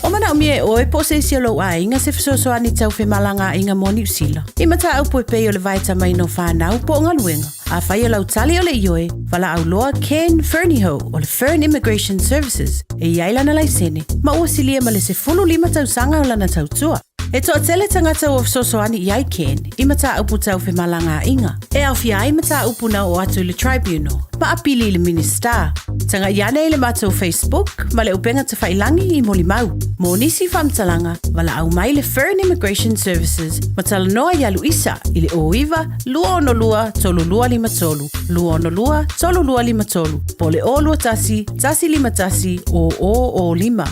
O manaomia e ʻoe po o se isi o lou aiga se fesoasoani tau femalagaaiga mo Niu Sila. I mataupu e pei o le vaetamaina o fanau po o galuega. Afai o lau tali o le ioe, valaau loa Ken Fernihough o le Fern Immigration Services e i ai lana laisene ma ua silia ma le 15 tausaga o lana tautua. E toatele tagata ua fesoasoani i ai Ken i mataupu tau femalagaaiga, e aofia ai mataupu na oo atu i le Tribunal ma apili i le Minisita. Tagai ane i le matou Facebook ma le upega tafailangi i molimau. Mo nisi faamatalaga, valaau mai le Fern Immigration Services ma talanoa iā Luisa i le 09 262 3253, 262 3253, po o le 021 151 0005.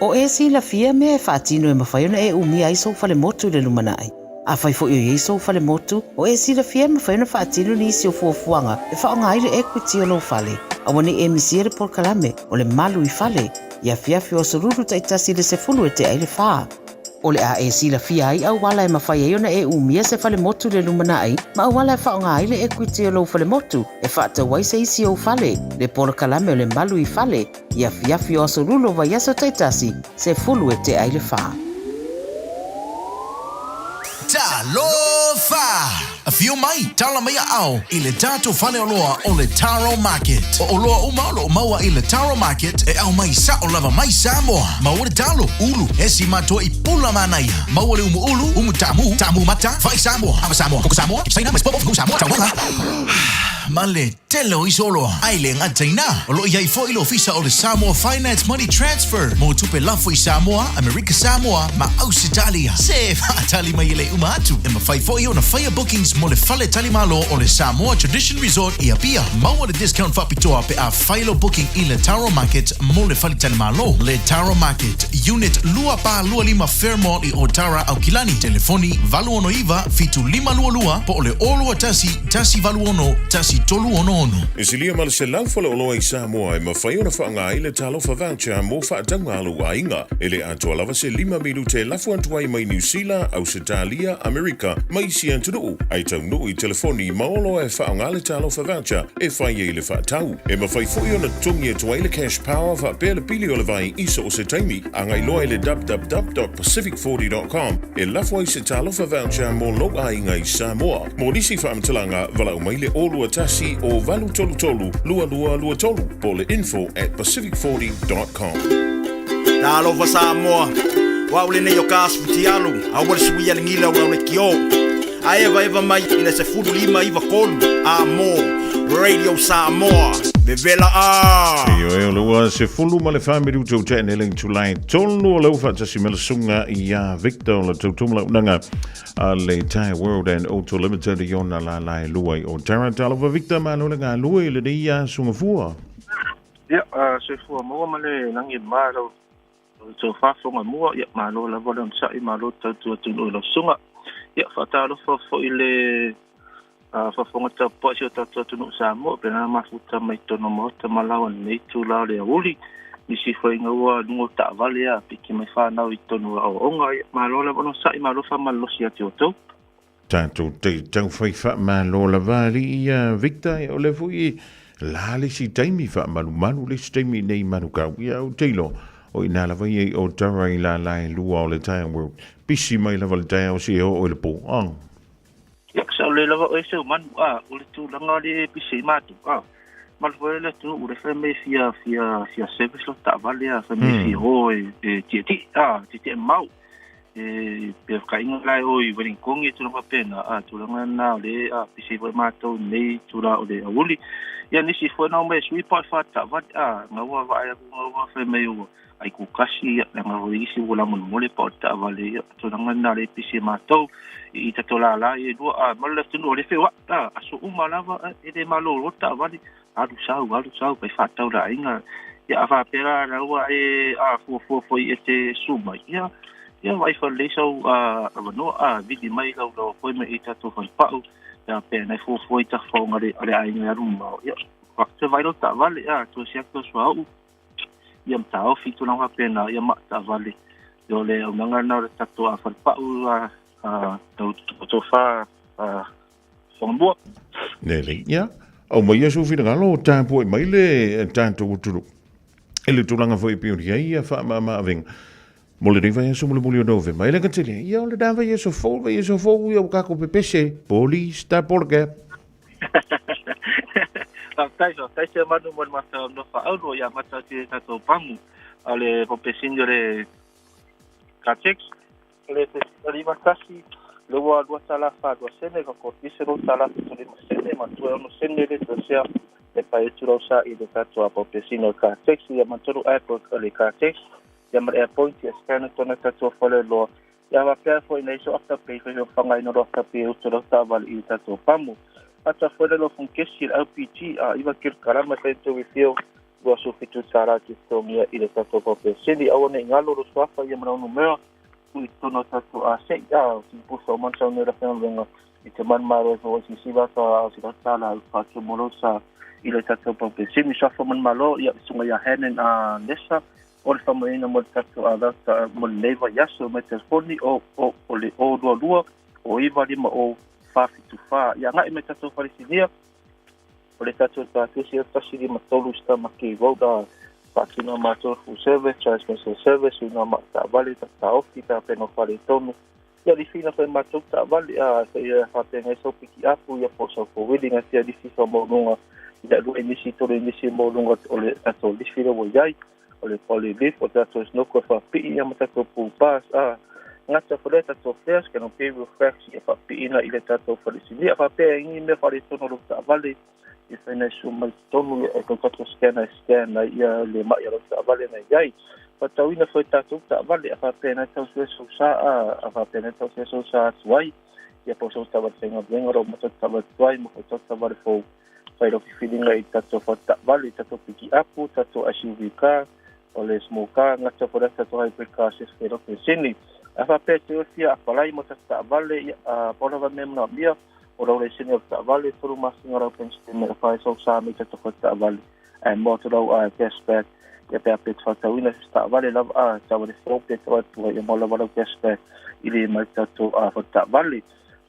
O e silafia mea e faatino e mafai ona e umia ai sou falemotu i le lumanai. Afai foi o i ai sou falemotu, o e silafia e mafai ona faatino nisi o fuafuaga e faaaoga ai le equity o lou fale. Aua ne i e misia le polokalame o le Malu i Fale i afiafi o Aso Lulu taitasi i le 10 e tea ai le 4. O le a e silafia ai auala e mafai ai ona e umia se falemotu i le lumanai ma auala e faaaoga ai le equity o lou falemotu e faatau ai se isi ou fale, le polokalame o le Malu i Fale i afiafi o Aso Lulu o vaiaso taitasi, 10 e tea ai le 4. Talofa! Afio mai, tala mai aao i le tatou faleoloa o le Taro Market. O oloa uma o lo o maua i le Taro Market e aumai sao lava mai Samoa. Maua le talo, ulu, esi ma toa i pula manaia. Maua le umu ulu, umu taamu, taamu mata, fai Samoa, ava Samoa, koko Samoa, Saina, mais popo, fugu Samoa, taumaga. Ma le tele o isi oloa. A e le gata i ina, o lo o i ai foi le ofisa o le Samoa Finance Money Transfer mo tupe lafo i Samoa, Amerika Samoa ma Ausetalia. Se faatali mai e le uma atu! E mafai foi ona faia bookings mo le fale talimalo o le Samoa Tradition Resort i Apia. Maua le discount faapitoa pe a fai lou booking i le Taro Market mo le faletalimalo. Le Taro Market, Unit 2425 Fairmont i Otara, Aukilani. Telefoni 869 7522 po o le 021 186 1366. E silia ma le 100 faleoloa i Samoa e mafai ona faaaoga ai le Talofa Voucher mo faatauga a lou aiga. E le atoa lava se lima minute e lafo atu ai mai Niu Sila, Ausetalia, Amerika ma isi atunuu, ae taunuu i telefoni ma oloa e faaaoga le Talofa Voucher e fai ai le faatau. E mafai foi ona totogi atu ai le Cash Power faapea le pili o le vai i so o se taimi. Agai loa i le www.pacific40.com e lafo ai se Talofa Voucher mo lou aiga i Samoa. Mo nisi faamatalaga, valaau mai le 021 o 833 2223 po o le info@pacific40.com. Talofa Samoa, o au lenei o Kas Futialu, aua le suia le gila o lau leitio. A evaeva mai i le 15 93 a mo Radio Samoa. Vevela a! Ioe, o le ua 14 minuta ua tea nei le itula e tolu o le ua faatasi ma le susuga ia Victor o le tautumalaunaga a le Tyre World and Auto Limited i ona lala e lua i Otara. Talofa Victor, malo le galue i lenei aso gafua. Ia, soifua maua ma le lagi e mama lau tou faafofoga mua. Ia, malo lava le onosai, malo tautua atunuu i lau susuga. Ia, faatalofa foi i le faafofoga tapuai si o tatou atunuu Samoa, pe na mafuta mai totonu o maota ma laoa i lenei itula o le aoauli. Nisi foi ina ua luga o taavale a piki mai fanau i totonu o aoaoga. Ia, malo lava le onosai, malo faamalolosi ia te outou. Tatou te taufai faamalo lava alii ia Victor, o le foi la le isi taimi faamalumalu le isi taimi nei manukau ia ou te iloa o ina lava ia i Otara i lala e lua o le Tyre World pisi mai lava le taeao seia oo i le po. Ia, sa o le lava oe se manu a o le tulaga le pisi ai matou a ma le foi le atunuu le fai mai fia fia fia service lo taavale a fai mai fia o e tietie a tietie mau e pe whakainga la e o i Wellington e tulaga faapena a tulaga na o le a pisi foi matou nei tula o le aoauli. Ia nisi foi na omai e sui pa e whātaavale a ngaua vaai aku ngaua fai mai ua ai ku kasi ia na ngaua isi ua lamolemole pa o le taavale ia tulaga na le pisi matou i tatou lala e lua a ma le atunuu o le feoai a aso uma lava e le malolo taavale alu sau alu sau pai whātau la aiga ia a whāpera la ua e a fuafua foi e te su mai ia. Ia vaai faalelei sau avanoa a vili mai lau lau appointment i tatou falepau ia pe na e fuafua i tafaoga a le aiga e alu mamao ia toe vaai lau taavale a toe siaki lau suauu ia ma taofi i tulaga faapena ia ma taavale ia o le auaunaga lena o le tatou falepau a lau tofa Whangamua. Lelei, ia. Aumaia sou finagalo o tapuai mai le tatou atunuu. I le tulaga foi e pei ona i ai ia faamama-avega mo lenei vaiaso mulimuli o Novema. E le gatele, ia o lena vaiaso fou, vaiaso fou ia ua tatou pepese, police ta pola cap. Faafetai, faafetai se manu mo le matou nofo auro ia mata atu i le tatou pamu. O le popesini o le Caltex, o le 0.51, le ua $2.42 sene, ka kotise $2.75 ma tue 6 sene le toesea e fai atu lau sa i le tatou popesini o le Caltex ia matolu app o le Caltex ia ma le airpoint ia scan tona tatou faleoloa ia faapea foi nei so afterpay fai fanga ina lo afterpay utu lau taavale i le tatou pamu. Ata foi le lo fungkesi le LPG a 9 kilokarama fai tu refill $27 te totogia i le tatou popesini. Aua nei galo lo suafa ia ma lau numera ui totonu o tatou a sei a pusa o mana sau nei la faigaluega i te manumalo e foi sisiva ata a o sila tala i faatumu sa i le tatou popesini. Suafa manumalo ia susuga ia Hanen a Nessa o le faamanuiaina mo le tatou a data mo lenei vaiaso mai telefoni o o o le o 22 o 9 5 o 474 ia agai mai tatou falesinia o le tatou tatusi o 153 Stamaki Road a faatino matou full service, transmission service, suiga ma taavale, taofi, tapena o faletonu. Ia lifi na fai matou taavale a ia faapena sau piki apu ia po sau fowili na fia lifi faamaualuga i le lua inisi tolu inisi maualuga o le tatou lifi lea ua i ai o le poly lift o tatou snoko e faapii ia ma tatou pool bars a gata foi lea tatou flares canopy reflex ia faapiina i le tatou falesinia faapea i ni mea faaletonu o lou taavale i whaina su mai totonu e kou tatou scanner e scan ai ia le mai o lau taavale na i ai. Faatauina foi tatou taavale a faapea na tau sue sau sa a faapea na tau sue sau sa atu ai ia po sau taavale faigaluega lau mata taavale tuai ma foi tatou taavale fou fai lau filiga i tatou taavale tatou piki apu tatou SUV car o le small car gata foi lea tatou hybrid car se fai lau pensini. A faapea te oe fia apalai mo tatou taavale ia a pau lava mea manaomia o lau laisene o le taavale 3 masina lau bank statement e fai sau sa mai tatou taavale ae mo atu lau cashback ia pe a pe te faatauina se taavale lava a taavale fou pe tau atu ia mo lava lau cashback i le mai tatou taavale.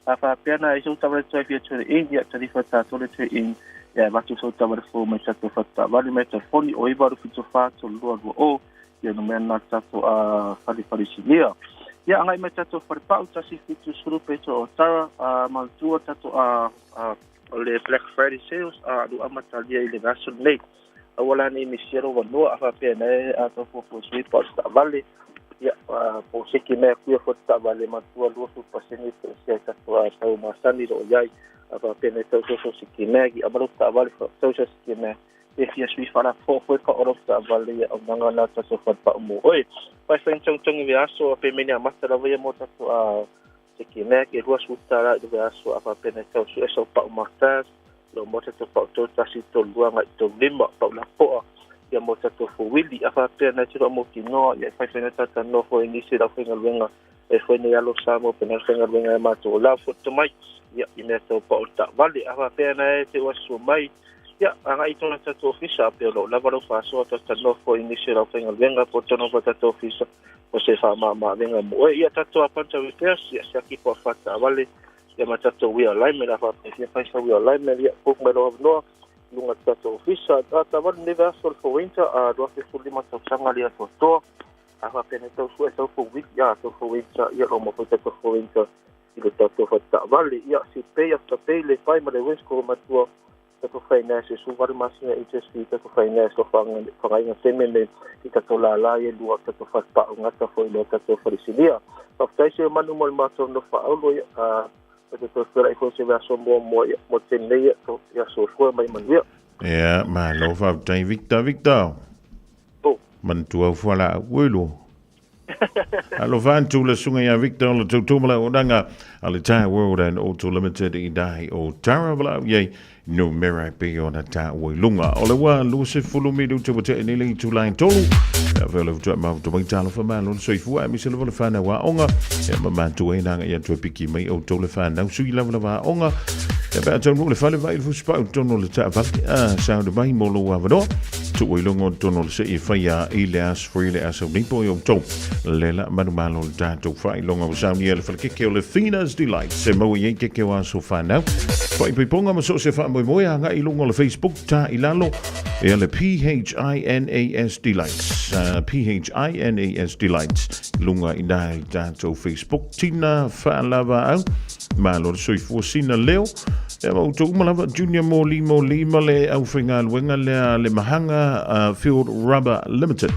A faapea na ai sau taavale tuai fia trade in ia talifa tatou le trade in ia avatu sau taavale fou mai tatou taavale mai telefoni o 9 8 7 4 3 2 2 0 ia no mea na tatou fale falesinia. Ia agai mai tatou falepau 170 peto o Tara a manatua tatou a o le Black Friday sales a alu amatalia i le vaiaso lenei. Aua la nei misia lou vanua a faapea nei a tau fuafua sui po o se taavale ia po o seki mea kuia fo te taavale manatua 20% toesea i tatou a tau masani lo o iai a faapea nei tau soso seki mea ki ama lou taavale tau sa seki mea e fia sui faalafofo foi pa o lou taavale ia auaunaga na tatou falepau mo oe. Faifai togitogi vaiaso a pe mea ni amata lava ia mo tatou a seki mea ke $20 i le vaiaso a faapea nei tau sue sau pau matas lo mo tatou pau 3 1 3 2 agai 3 5 pau lapoa ia mo tatou fowili a faapea nei te loo mautinoa ia e faifai nei talatalanoa foi i nisi o le aufaigaluega e foi nei alo Samoa pe na faigaluega e matou o lau foto mai ia i mea tau pau o le taavale a faapea nei te ua sua mai ia agai i tona tatou ofisa pe o loo lava lau faasoa talatalanoa foi i nisi o le aufaigaluega po tona foi tatou ofisa o se faamamaavega mo oe ia tatou a Panta Repairs ia siaki po a fataavale ia ma tatou wheel alignment a faapea fia fai sa wheel alignment ia book mai lou avanoa i luga o le tatou ofisa a taavale nei vaiaso le Fowinter a 2015 tausaga le atoatoa a faapea nei tau sue sau fowili a tau Fowinter ia lo ma foi tatou Fowinter i le tatou fataavale ia si pay after pay le fai ma le Wesco matua tatou finance e 18 masina interest free tatou finance o fagaiga teme nei i tatou lala ia lua tatou falepau gata foi le tatou falesinia. Faafetai se manu mo le matou nofo faaaulo ia a o te toe feorai foi se vaiaso muamua ia mo te nei ia ia soifua ma ia manuia. Ia, malo faafetai Victor, Victor. Oh. Manatua au fualaau ua iloa. Alofa atu le susuga ia Victor o le tautua ma le auaunaga a le Tyre World and Auto Limited i dahi o Taravalaau iai numera e pei ona taua i luga. O le ua 20 minute ua tea nei le itula e tolu. Ia fea o le futua mafuta mai talofa malo le soifua aemaise lava le whanau aoga. Ia ma matua e nanga ia toe piki mai outou le whanau sui lava lava aoga. Ia pe a taunuu le fale vai le fusipau tonu o le taavale. A sauni mai mo lou avanoa. Tuu i luga o totonu o le sei e faia i le aso foi le aso nei po i outou. Le la manumalo le tatou faailoga ua saunia le falekeke o le Fina's Delight. Se maua i ai keke o aso whanau. Faaipoipoga ma so o se faamoemoe agai i luga o le Facebook ta i lalo ia le P-H-I-N-A-S Delights. P-H-I-N-A-S Delights. Lunga i nā i tatou Facebook. Tina whaalava au. Malo le soifua sina leo. Ia ma outou uma lava Junior Moli Moli ma le aufaigaluega lea le Mahanga Field Rubber Limited.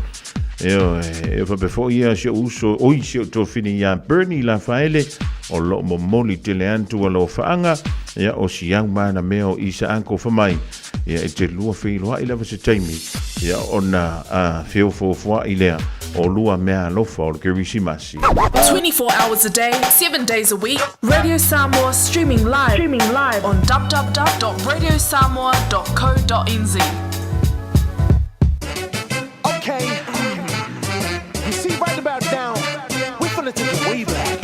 Ioe, e faapea foi ia si ou uso, oi si ou tuafine ia Bernie Lafaele, o loo momoli tele atu alofaaga, ia o si au mana mea o Isa Uncle Famai, ia e te lua feiloai lava se taimi, ia ona feofoofoai lea o lua mea alofa o le Kerisimasi. 24 hours a day, 7 days a week, Radio Samoa streaming live, streaming live on www.radiosamoa.co.nz. Okay, you see right about now, we're finna take it way back.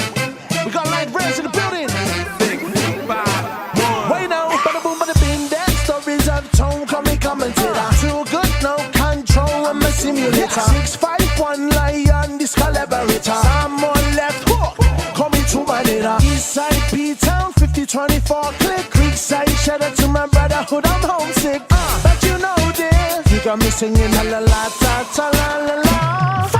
We got light rails in the building. Wait now, bada boom, bada bing, that stories I've told, call me commentator. Too good, no control, I'm a simulator. 651 lion, this collaborator. Someone left hook, call me to my nigga. Eastside P Town, 5024 click. Creekside, shout out to my brotherhood, I'm homesick. But you know this, you got me singing la la la ta ta la la la. Five.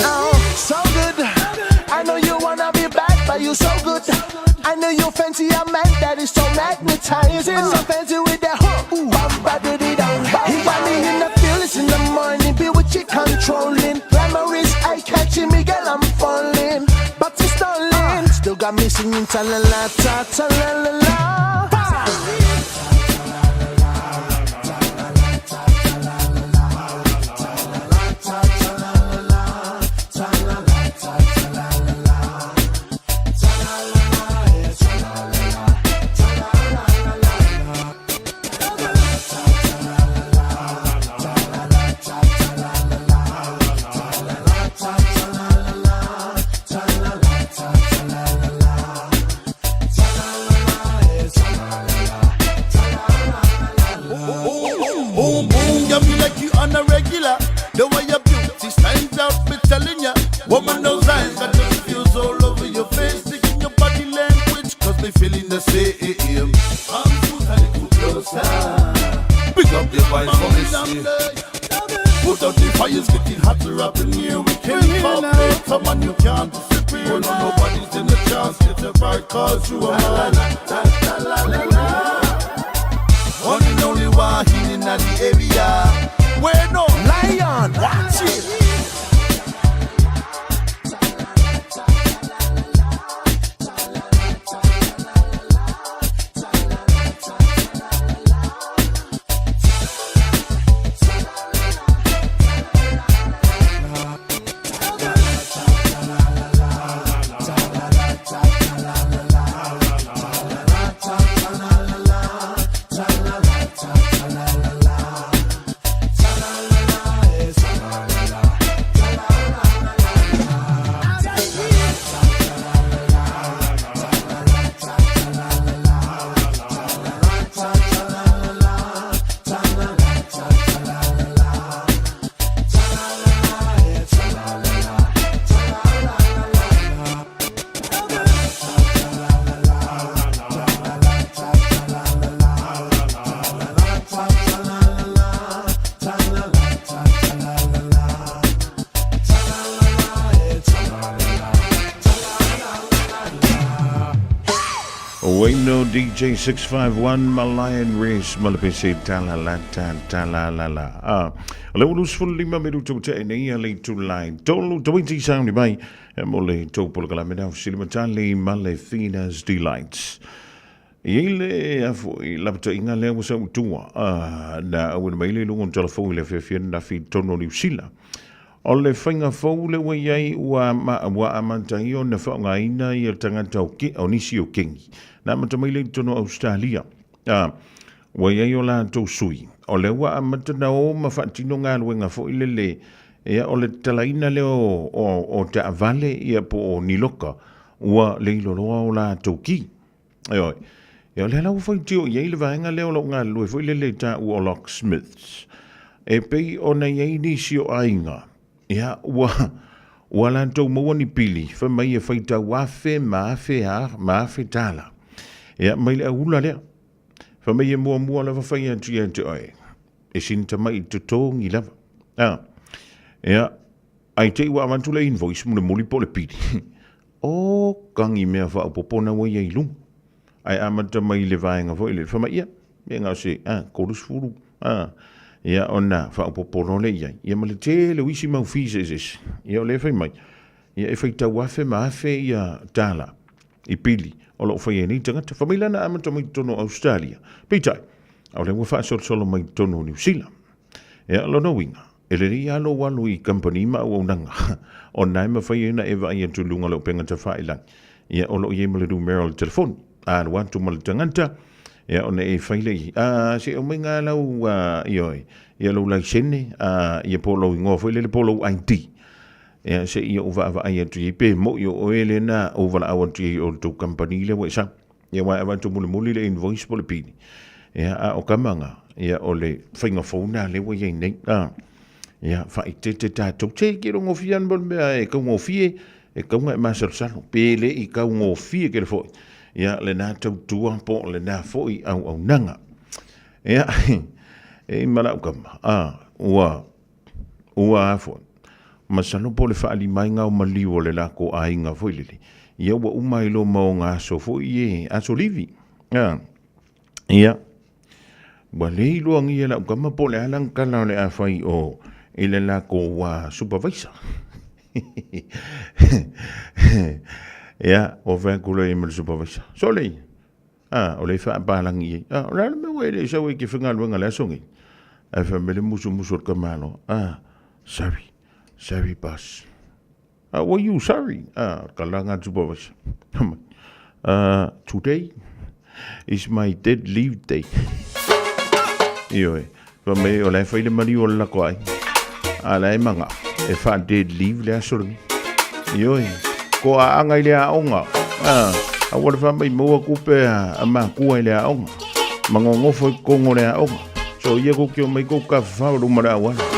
Oh, so good. I know you wanna be bad, but you so good. I know you fancy a man that is so magnetizing. So fancy with that hook. Ooh, bum, ba, dee, dum. He got me in the feelings in the morning, be with you controlling. Glamorous, eye catching me, girl, I'm falling. But it's stalling. Still got me singing ta la la ta ta la la la. Boom, boom, got me like you on a regular. The way your beauty stands out, me telling ya. Woman, those eyes got the feels all over your face. Taking your body language, cause they feeling the same. Come to a little closer. Pick up your voice for me, see. Put out the fires, getting hotter up in here. We can't pop it, come on, you can't disappear. No, nobody's in the chance, get a right, cause you are mine. La, la, la, la, la. One and only one in the area. Where no lion, watch it. Wayno DJ 651 ma Lion Race ma le pese tala la ta tala la la. Ah, le ulu sefulu lima minutu ua tea nei ia le itula e tolu 20 sauni mai e mo le tou polokalame na fesilimatali ma le Fina's Delights. E i ai le a foi lapataiga lea ua sau i tua na auina mai le luga o le telefoni i le afiafi ananafi i totonu o Niu Sila. O le faiga fou lea ua i ai ua ua amata ai ona faaaogaina ia tagata o ke, o nisi o kengi. Na amata mai lea i totonu o Ausetalia. Ua i ai o latou sui. O lea ua amata na o ma faatino galuega foi lele, ia o le tatalaina lea o, o, o taavale ia po o ni loka ua le iloloa o latou ki. Ioe. Ia o lea la ua faitio i ai le vaega lea o lo o galulue foi lele i taua o locksmiths. E pei ona i ai nisi o aiga, ia, ua, ua latou maua ni pili, fai mai e faitau afe ma afe a, ma afe tala. Ia, mai le auula lea. Fai mai e muamua lava fai atu ia te oe, e sina tamaiti totogi lava. A, ia, ae te i ua avatu le invoice mulimuli po o le pili. O kagi mea faaopoopo na ua i ai i luga. Ae amata mai i le vaega foi lele, fai mai, ia, me na o se, a, 30, a, ia, ona faaopoopo loa lea i ai. Ia ma le tele o isi mau fees eseese. Ia o lea e fai mai, ia e faitau afe ma afe ia tala i pili o lo o faia e nei tagata. Fai mai la na amata mai i totonu o Ausetalia. Peitai, o lea ua faasolosolo mai i totonu o Niu Sila. Ia, o lona uiga, E lelei lava lou alu i kamupani ma auaunaga, ona e mafai ai ona e vaai atu i luga o le upega tafailagi, ia, o lo o i ai ma le numera o le telefoni. A alu atu ma le tagata, ia, ona e fai lea i ai, A, se i aumai nga lau, a, ioe, ia lou laisene, a, ia po o lou igoa foi lele po o lou ID. Ia, se i ou vaavaai atu i ai pe mo'i o oe lea na ou valaau atu i ai o le tou kamupani lea ua e sau. Ia aua e avatu mulimuli le invoice po o le pili. Ia a o kama nga, ia o le faiga fou na lea ua i ai nei. A, ia faaeteete tatou. Se ke rongofie ana mo le mea e kaugofie, e kauga e masalosalo. Pe le i kaugofie kele foi. Ia lena tautua po o lena foi auaunaga. Ia, e i ma lau kama, a, ua Ua a foi? Masalo po o le faalimaiga o maliu o le lako aiga foi lele, ia ua uma ai loa ma ona aso foi e aso livi. A, ia, ua le iloagia e lau tama po o le a lana tala o le a fai o i le lako supervisor. Ia, ua fai atu loa i ai ma le supervisor, Sole, A, o lea e faapalagi i ai. A, o le a le mea ua e le i sau ai e te faigaluega i le aso nei? Ae fai mai le musumusu o le tamaloa, A, sorry, sorry boss. A, why you sorry? A, o le kalaga a le supervisor. Fai mai, today is my dead leave day. Ioe, fai mai o la e fai le maliu o le lako aiga. A la e manao e faa-dead leave le aso lenei. Ioe, ko aaga i le aoga. A, aua le faamaimau atu pe a makua i le aoga. Magogofo i totonu o le aoga. So ia kou te omai kou tafafao i luma o le auala.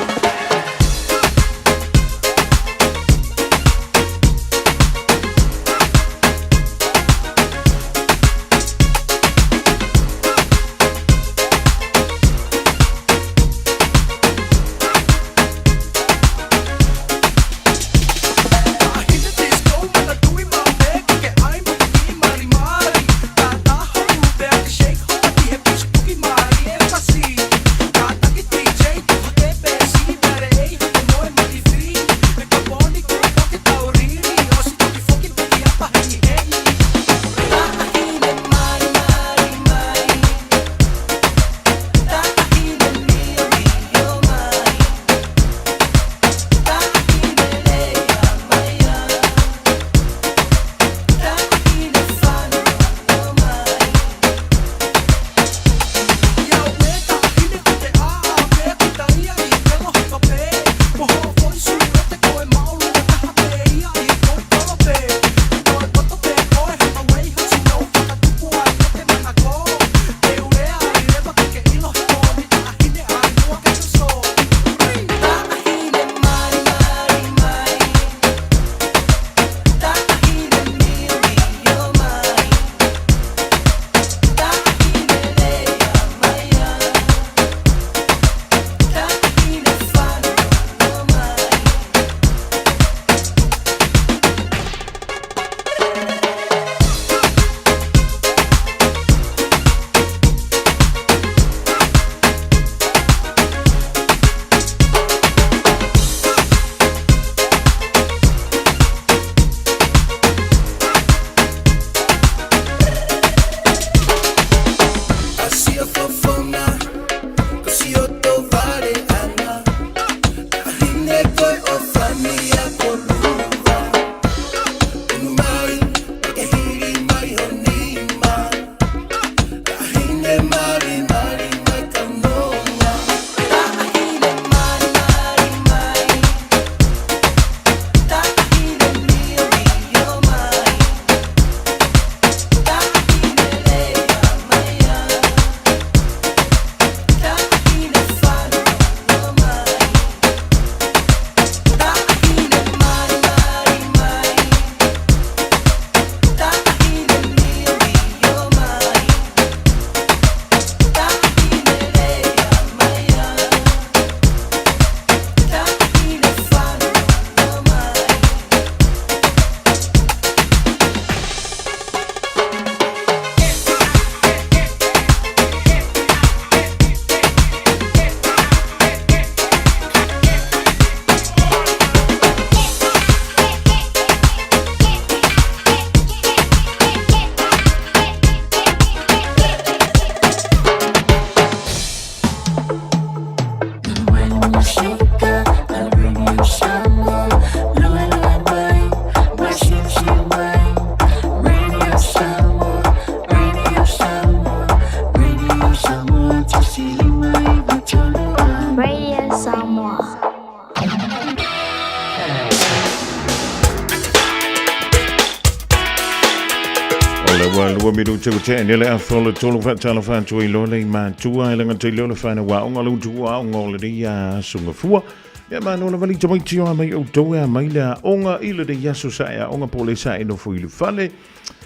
Ua lua minuti ua tea nei le afa o le tolu faatalofa atu ai loa le i matua e laga tele o le whanau aoga le utu aoga o lenei aso gafua. Ia malo lava le tamaiti o a mai outou e a mai le aoga i lenei aso sa e aoga po o le sa e nofo i le fale.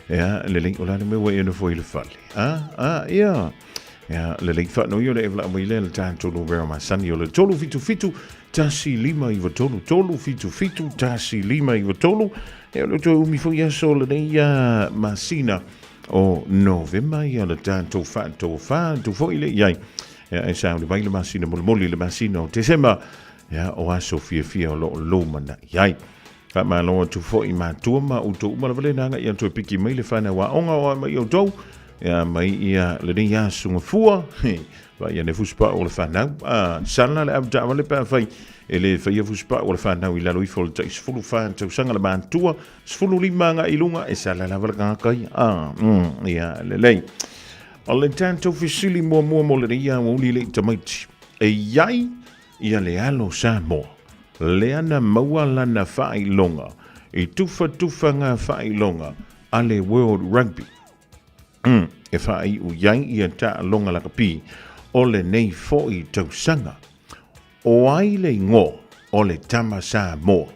Ia lelei o le a le mea ua e nofo i le fale. A, a, ia. Ia lelei faanoi o le e vala'au mai lea le tatou numera masani o le 377 1593 377 1593. Ia o le toe umi foi aso o lenei masina o Novema ia le tatou faatofa atu foi le i ai. Ia e sauni mai le masina mulimuli le masina o Tesema ia o aso fiafia o lo o lumanai ai. Faamalo atu foi i matua ma outou uma lava le naga ia toe piki mai le whanau aoga o a mai outou. Ia mai ia lenei aso gafua. Vaai ane fusipau o le fanau. A, sala le avetaavale pe afai e le faia fusipau o le fanau i lalo ifo o le tai 14 tausaga le matua, 15 agai i luga, e sala lava le tagata ia. A, mm, ia, lelei. O le tatou fesili muamua mo lenei aoauli le i tamaiti. E i ai ia le alo Samoa, lea na maua lana faailoga i tufatufaga faailoga a le World Rugby. E faaiu i ai ia taaloga lakapi o lenei foi tausaga. O ai le igoa o le tama Samoa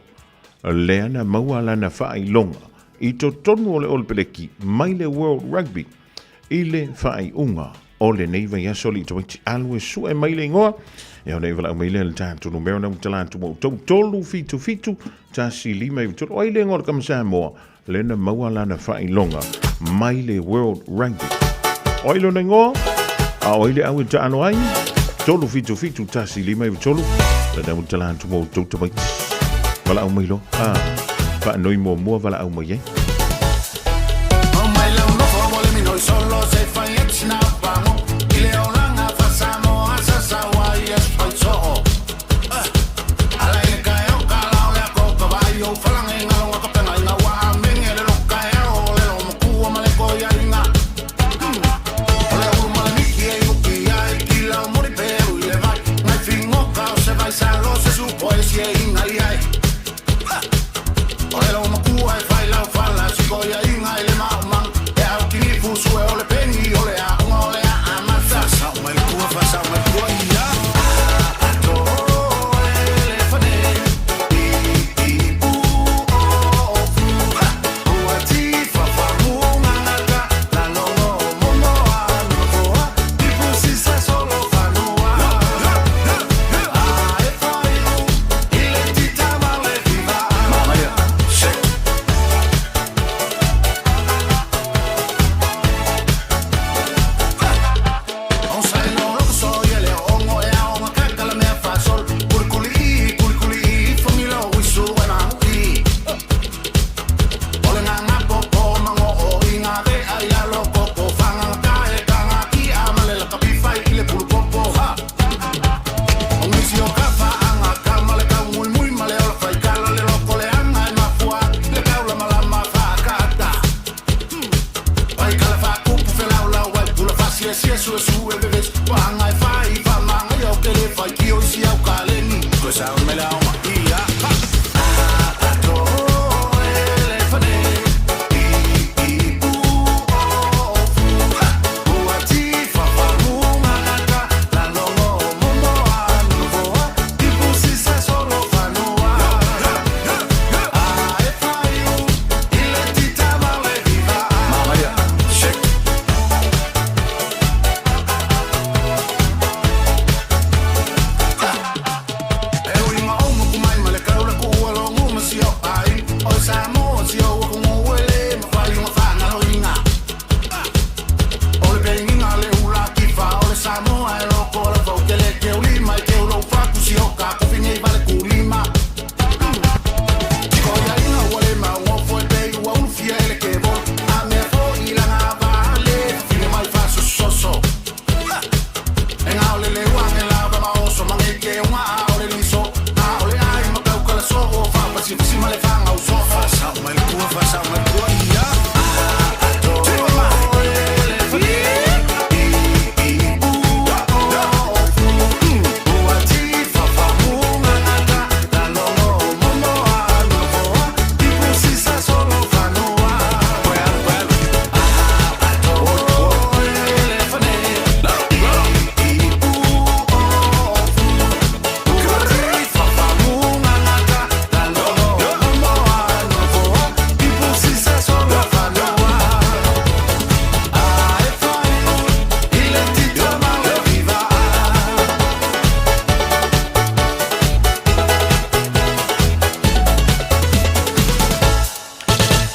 lea na maua lana faailoga i totonu o le Olepeleki mai le World Rugby i le faaiuga o lenei vaiaso alii tamaiti alu e sue mai le igoa e ona i valaau mai lea le tatou numera na ua tala atu mo outou 377 1593. O ai le igoa o le tama Samoa Lea na maua lana faailoga mai le World Rugby. O ai lona igoa? A o ai le au e taalo ai? 377 1593. Lena ua tala atu mo outou tamaiti. Valaau mai loa. Ah, faanoi muamua valaau mai ai.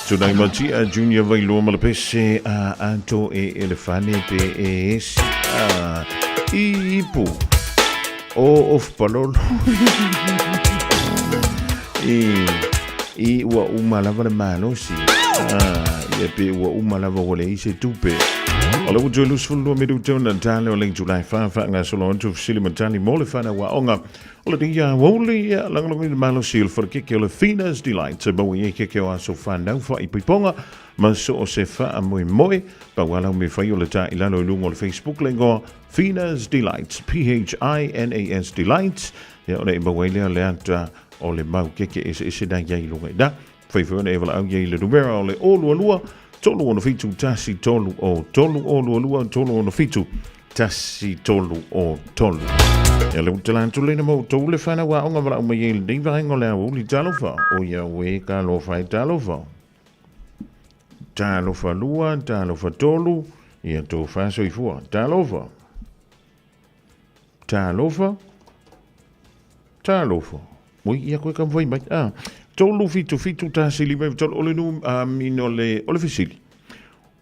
Tunai Matia Junior Vailoa ma le pese a ato e elefane pe e esi a i ipu o of palolo i i ua uma lava le malosi ia pe ua uma lava ua leai se tupe. O le utu e 22 minuta ona tale o le itula e fa faagasolo atu fesili ma tali mo le fanau aoga o le ia aoauli ia lagolagoina malosi o le falekeke o le Fina's Delight e maua i ai keke o aso fanau faaipoipoga ma so o se faamoemoe. Pau lava lau mea fai o le tā i lalo i luga o le Facebook le igoa Fina's Delights, P-H-I-N-A-S Delights, ia ona e maua ai lea le ata o le mau keke eseese na i ai i luga i ina. Fai foi ona e valaau i ai i le numera o le 022 367 1 3 022 367 1 3 Ia le utala atu lena mo outou le whanau aoga valaau mai ai i lenei vaega o le aoauli talofa. O ia ue ka alofa e talofa. Talofa lua, talofa tolu, ia tō soifua. Talofa. Talofa. Talofa. Ui, ia koe ka mwhai mai. Ah, tolu fitu fitu tasi lima iwa tolu o le nu, min o le, o le fesili.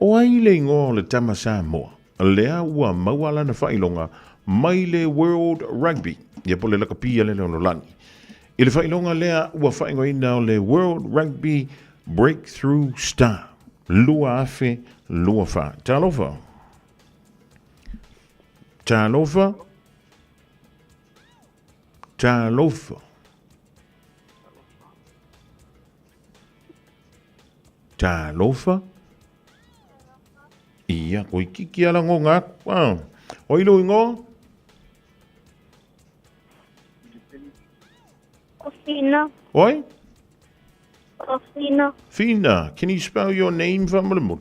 O ai le ingoa o le tama Samoa, lea ua maua lana faailoga mai le World Rugby, ia po o le lakapi a le lalolagi. I le faailoga lea ua faaigoaina o le World Rugby Breakthrough Star 2024. Talofa. Talofa. Talofa. Talofa. Ia, koe kiki ala ngonga aku. Ah. O i lo ingoa? O Fina. Oi? O Fina. Fina. Can you spell your name faamolemole?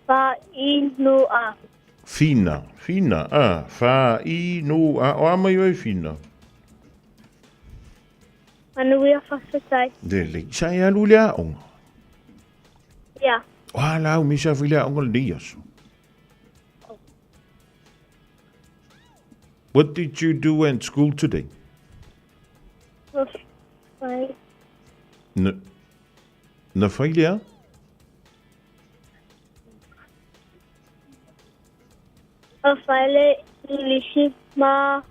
Fa i nu a. Fina, Fina, ah, fa i nu a, o a mai oe Fina? Manuia whawhetai. Lele, sa e alu le aoga? Ia. O a lau me sa fai le aoga lenei aso? What did you do at school today? Whai. Na, na whai lea? A whai le English ma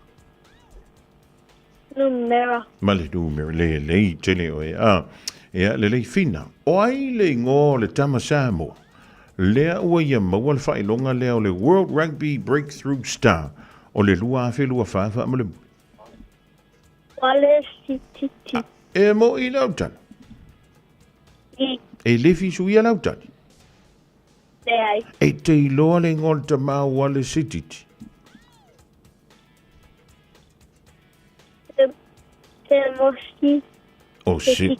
numera. Ma le numera, le lei tele oe. Ah, ia, le lei whina. O ai le ingoa o le tama Samoa? Lea ua ia maua le faailoga lea o le World Rugby Breakthrough Star o le 2024 faamolemole. Wale Sititi. E mo i lau tala. I. E le fisu ia lau tali. Leai. E te iloa le ingoa o le tama o Wale Sititi. Te, te mosti. O se,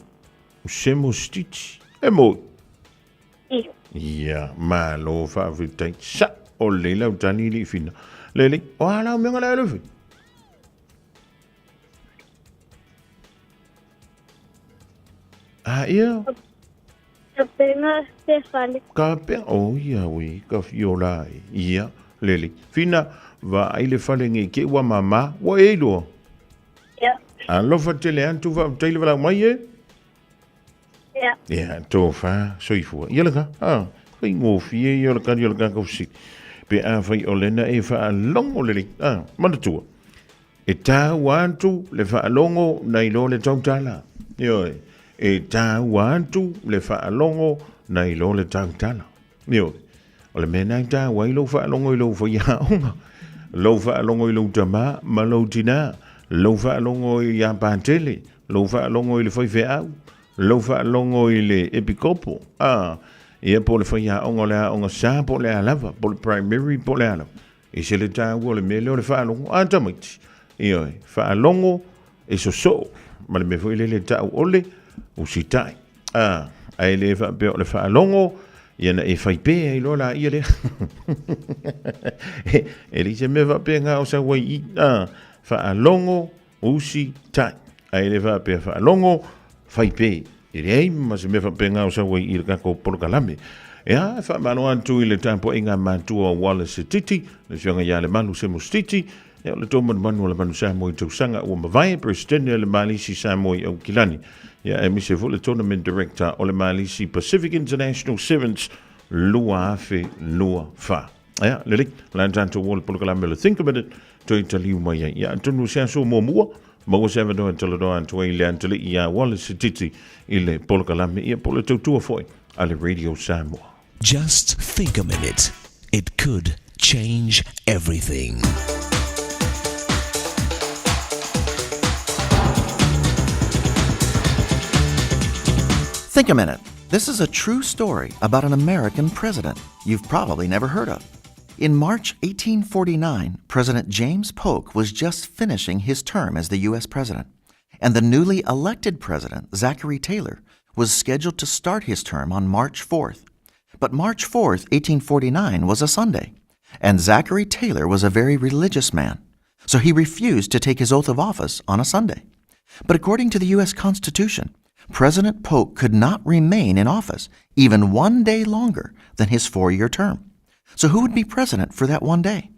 se mostiti. E mo. I. Ia, malo faafetai. Sa, o le lau tali i le fina. Lele, o a lau mea ngala e A ia? Ka penga te fale. Ka penga, o ia ui, ka fiola e. Ia, lele. Fina, va ai le fale nge ke ua mama, ua e iloa. Ia. Alofa tele atu faafetai le valaau mai e. Ia. Ia, tofa, soifua. Ia le ka, a, faigofie ia o le kali o le kākau fesili. Pe a fai o lena e faalogo lelei, a, manatua. E tāua atu le faalogo nai lo le tautala. Ioe, e tāua atu le faalogo nai lo le tautala. Ioe, o le mea lena e tāua ai lou faalogo i lou faiaoga, lou faalogo i lou tamā ma lou tinā, lou faalogo iā Patele, lou faalogo i le faifeau, lou faalogo i le epikopo, ā, ia po o le faiaoga o le aoga sa po o le a lava, po o le primary po o le a lava. E se le tāua o le mea lea o le faalogo a tamaiti. Ioe, faalogo e sosoo ma le mea foi lele tau ole usitai. A, ae le faapea o le faalogo ia na e fai pē ai loa laia lea. E leai se mea faapea na o sau ai i i. A, faalogo usitai. Ae le faapea faalogo fai pē. E leai ma se mea faapena o sau ai i le tatou polokalame. Ea, e faamalo atu i le tapuaiga matua o Wallace Titi, le afioga ia Lemalu Semustiti, Ia, o le tou manumanu o le manu Samoa i tausaga ua mavae, Peresetene o le Malisi Samoa i Aukilani, ia, aemaise foi le Tournament Director o le Malisi Pacific International Sevens 2024. Ia, lelei, o le a tatou o le polokalame o le Think a Minute, toe taliu mai ai. Ia, atonu o se aso muamua, maua se avanoa e talanoa atu ai le atalii ia Wallace Sititi i le polokalame, ia, po o le tautua foi a le Radio Samoa. Just think a minute. It could change everything. Think a minute. This is a true story about an American president you've probably never heard of. In March 1849, President James Polk was just finishing his term as the U.S. president, and the newly elected president, Zachary Taylor, was scheduled to start his term on March 4th. But March 4th, 1849, was a Sunday, and Zachary Taylor was a very religious man, so he refused to take his oath of office on a Sunday. But according to the U.S. Constitution, President Polk could not remain in office even one day longer than his four year term. So who would be president for that one day?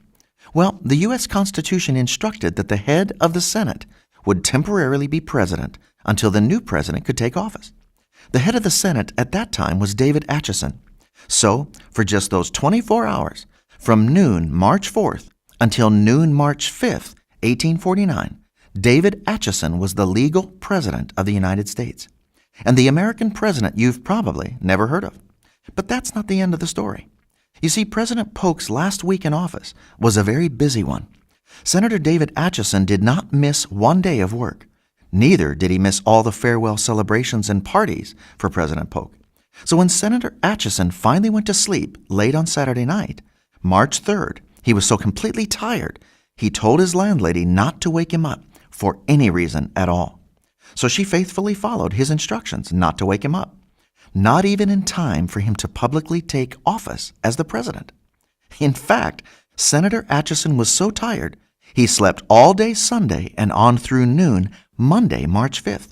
Well, the U.S. Constitution instructed that the head of the Senate would temporarily be president until the new president could take office. The head of the Senate at that time was David Atchison. So, for just those 24 hours, from noon March 4th until noon March 5th, 1849, David Atchison was the legal president of the United States. And the American president you've probably never heard of. But that's not the end of the story. You see, President Polk's last week in office was a very busy one. Senator David Atchison did not miss one day of work. Neither did he miss all the farewell celebrations and parties for President Polk. So when Senator Atchison finally went to sleep late on Saturday night, March 3rd, he was so completely tired, he told his landlady not to wake him up for any reason at all. So she faithfully followed his instructions not to wake him up, not even in time for him to publicly take office as the president. In fact, Senator Atchison was so tired, he slept all day Sunday and on through noon Monday, March 5th.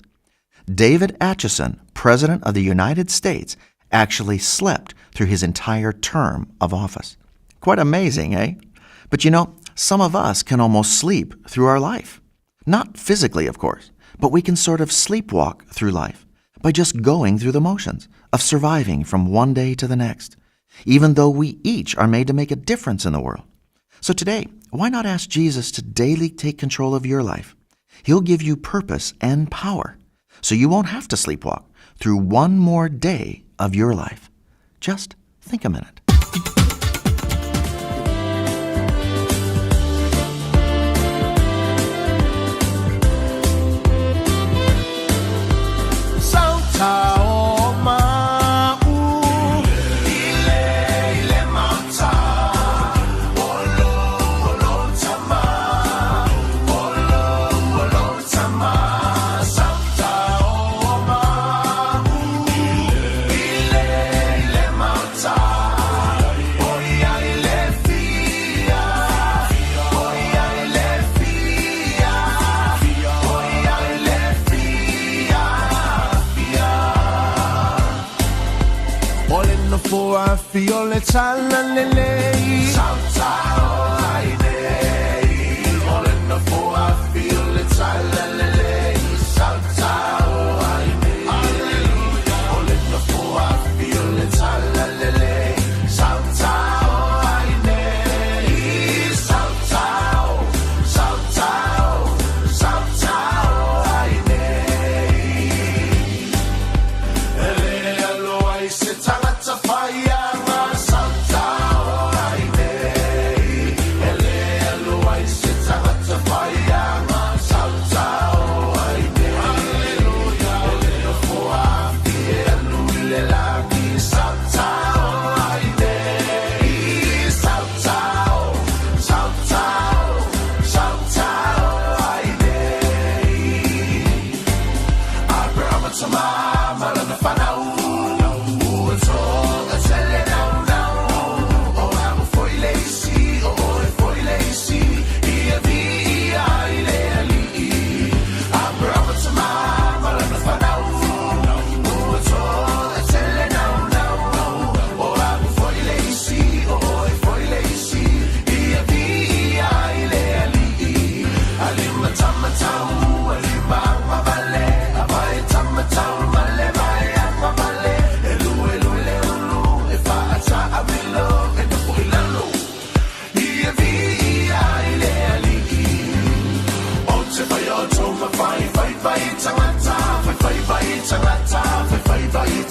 David Atchison, President of the United States, actually slept through his entire term of office. Quite amazing, eh? But you know, some of us can almost sleep through our life. Not physically, of course, but we can sort of sleepwalk through life by just going through the motions of surviving from one day to the next, even though we each are made to make a difference in the world. So today, why not ask Jesus to daily take control of your life? He'll give you purpose and power so you won't have to sleepwalk through one more day of your life. Just think a minute.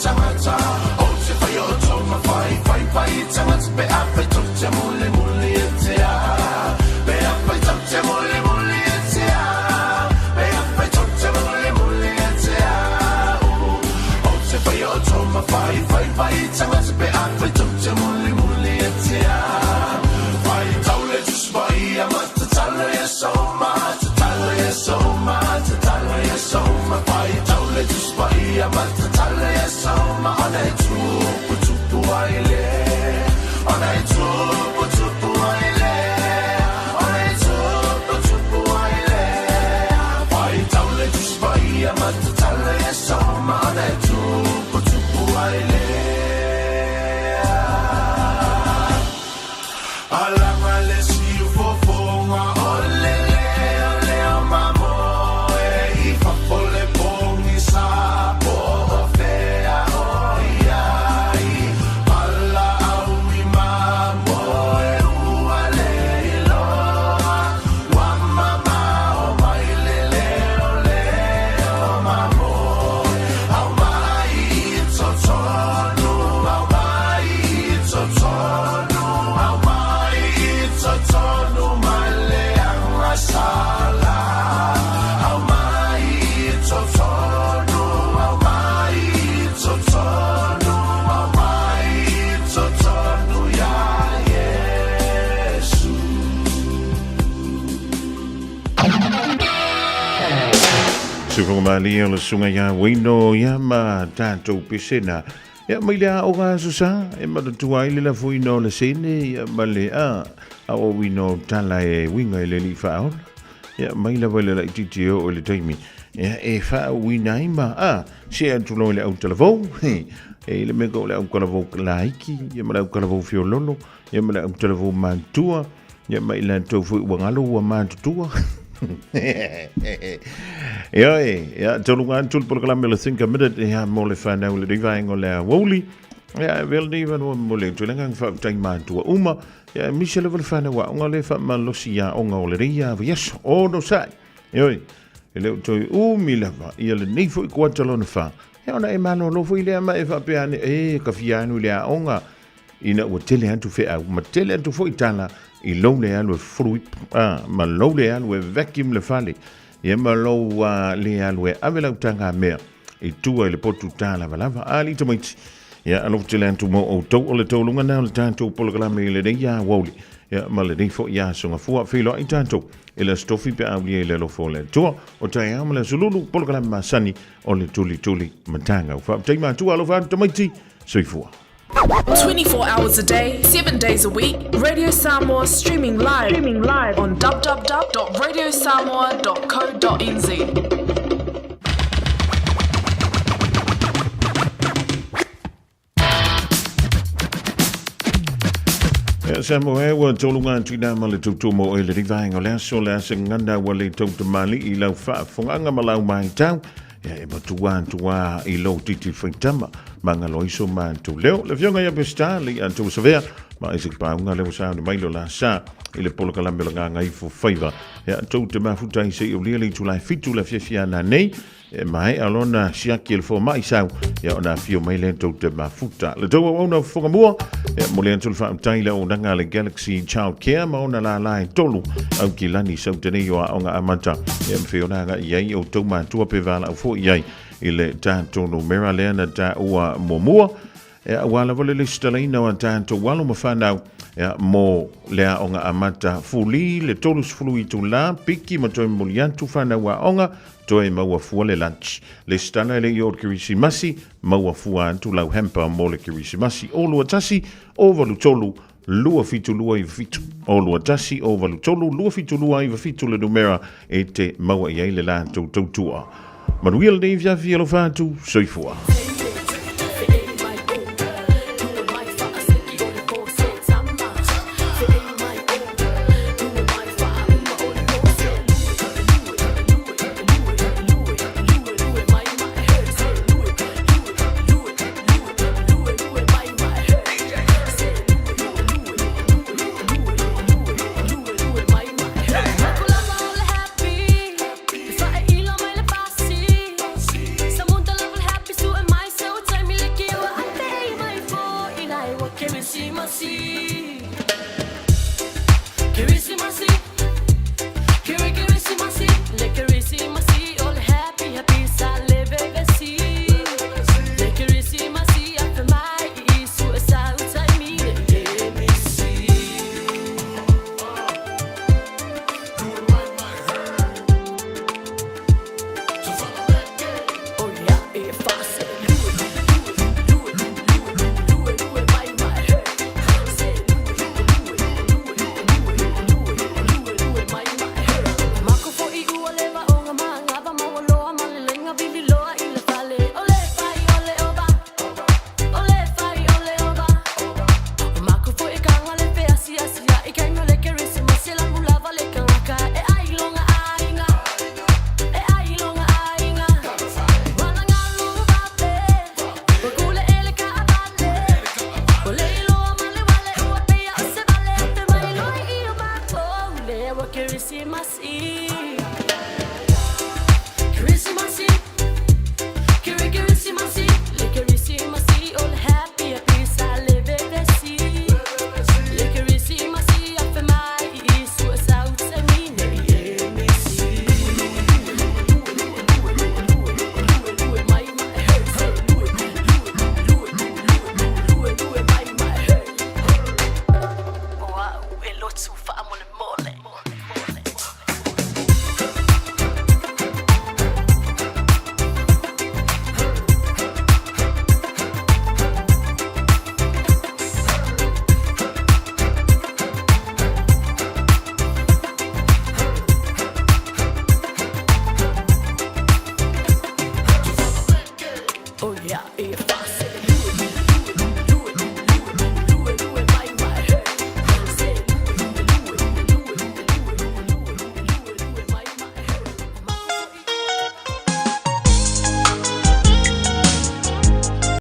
tagata. O te whai o tō mawhai, whai whai tangata. Pe a whai tau te muli muli e te a. Pe a whai tau te muli muli e te a. Pe a whai tau te muli muli e te a. O te whai o tō mawhai, whai whai tangata. Pe a whai tau te muli muli e te a. Whai tau le tuspai a matatala e soma, tatala e soma, tatala e soma. Whai tau le tuspai a matatala e soma. Ona e tupu tupu ai le. Ona e tupu tupu ai le. Ona e tupu tupu ai le. Whai tau le tuspai a matatala e soma. Ona e tupu tupu ai le. Alanga le siu fofonga o le leo leo mamo e i fafo le pongi sa po o fea o iai. Pala au i mamo e ua le iloa. Wa mama o mai le leo leo mamo. Au mai i totonu, au mai i totonu, au mai i totonu mai le anga sala. Au mai i totonu, au mai i totonu, au mai i totonu ia Yesu. Sufonga malie o le susuga ia Wino ia ma tatou pesena. Ia mai le aoga aso sa e manatua ai le lafoina o le sene ia ma le a aoauina o tala e uiga i le alii faaola. Ia mai lava i le laitiiti e oo i le taimi ia e faaauina ai ma a se atu loa i le autalavou. E i le mea o le autalavou laiti ia ma le autalavou fiololo ia ma le autalavou matua ia ma i latou foi ua galo ua matutua. Ia e, ia tolu ngā tulu polokalame le Think a Minute ia mo le whanau le rivaenga o le awouli. Ia e vele nei vanua mo le tulaga ang whautai mātua uma. Ia e misa leva le whanau a onga le whamalosi ia onga o le reia wa yes o no sai. Ia oi, e leo toi umi lava ia le nei foi kuata lona wha. Ia ona e malolo foi lea ma e whapea ane e ka fia anu le a onga ina ua tele atu feau ma tele atu foi tala i lou le alu e fulu ipu, a, ma lou le alu e vacuum le fale, ia ma lou le alu e ave lau taga mea i tua i le potu tā lavalava. A alii tamaiti, ia alofa tele atu mo outou o le tauluga na o le tatou polokalame i lenei aoauli, ia ma lenei foi aso gafua. Feiloai tatou i le Aso Tofi pe a aulia i le alofa o le Atua. O taeao ma le Aso Lulu, polokalame masani o le tulituli matagau. Faafetai matua, alofa atu tamaiti, soifua. 24 hours a day, 7 days a week, Radio Samoa streaming live, streaming live on www.radiosamoa.co.nz. Ia Samoa e ua toluga atu ina ma le tautumo e le rivaenga o le aso le asa gana ua le tautamali i lau faafogaaga ma lau maitau. Ia e matua atu a i lou titi faitama ma ngalo iso ma tou leo. Le afioga ia Pesita le ia tou savea ma Isaac Paunga le ua sauni mai lo la sa i le polokalame o le Gagaifo Faiva. Ia tou te mafuta i se i ulia le itula e 7 le afiafi ana nei. E maea lona siaki e le fomai sau ia ona afio mai le tou te mafuta. Le tou auauna fofoga mua, ia mo le atu le faamtai le auaunaga a le Galaxy Child Care ma ona lala e tolu au kilani sau tenei o aoga amata. Ia mawhai ona aga i ai o tau matua pe walau fo i ai i le tātou numera lea na tāua muamua. Ia ua lava le lesitalaina o a tātou alo ma whanau ia, mo le aoga amata fuli le 30 itula piki ma toe momoli atu whanau aoga toe maua fua le lunch. Lesitala e le i o le Kerisimasi, maua fua atu lau hamper mo le Kerisimasi o 21 o 83 27 97. O 21 o 83 27 97 le numera e te maua i ai le latou tautua. Manuia lenei afiafi alofa atu, soifua. Ua kerisimasi.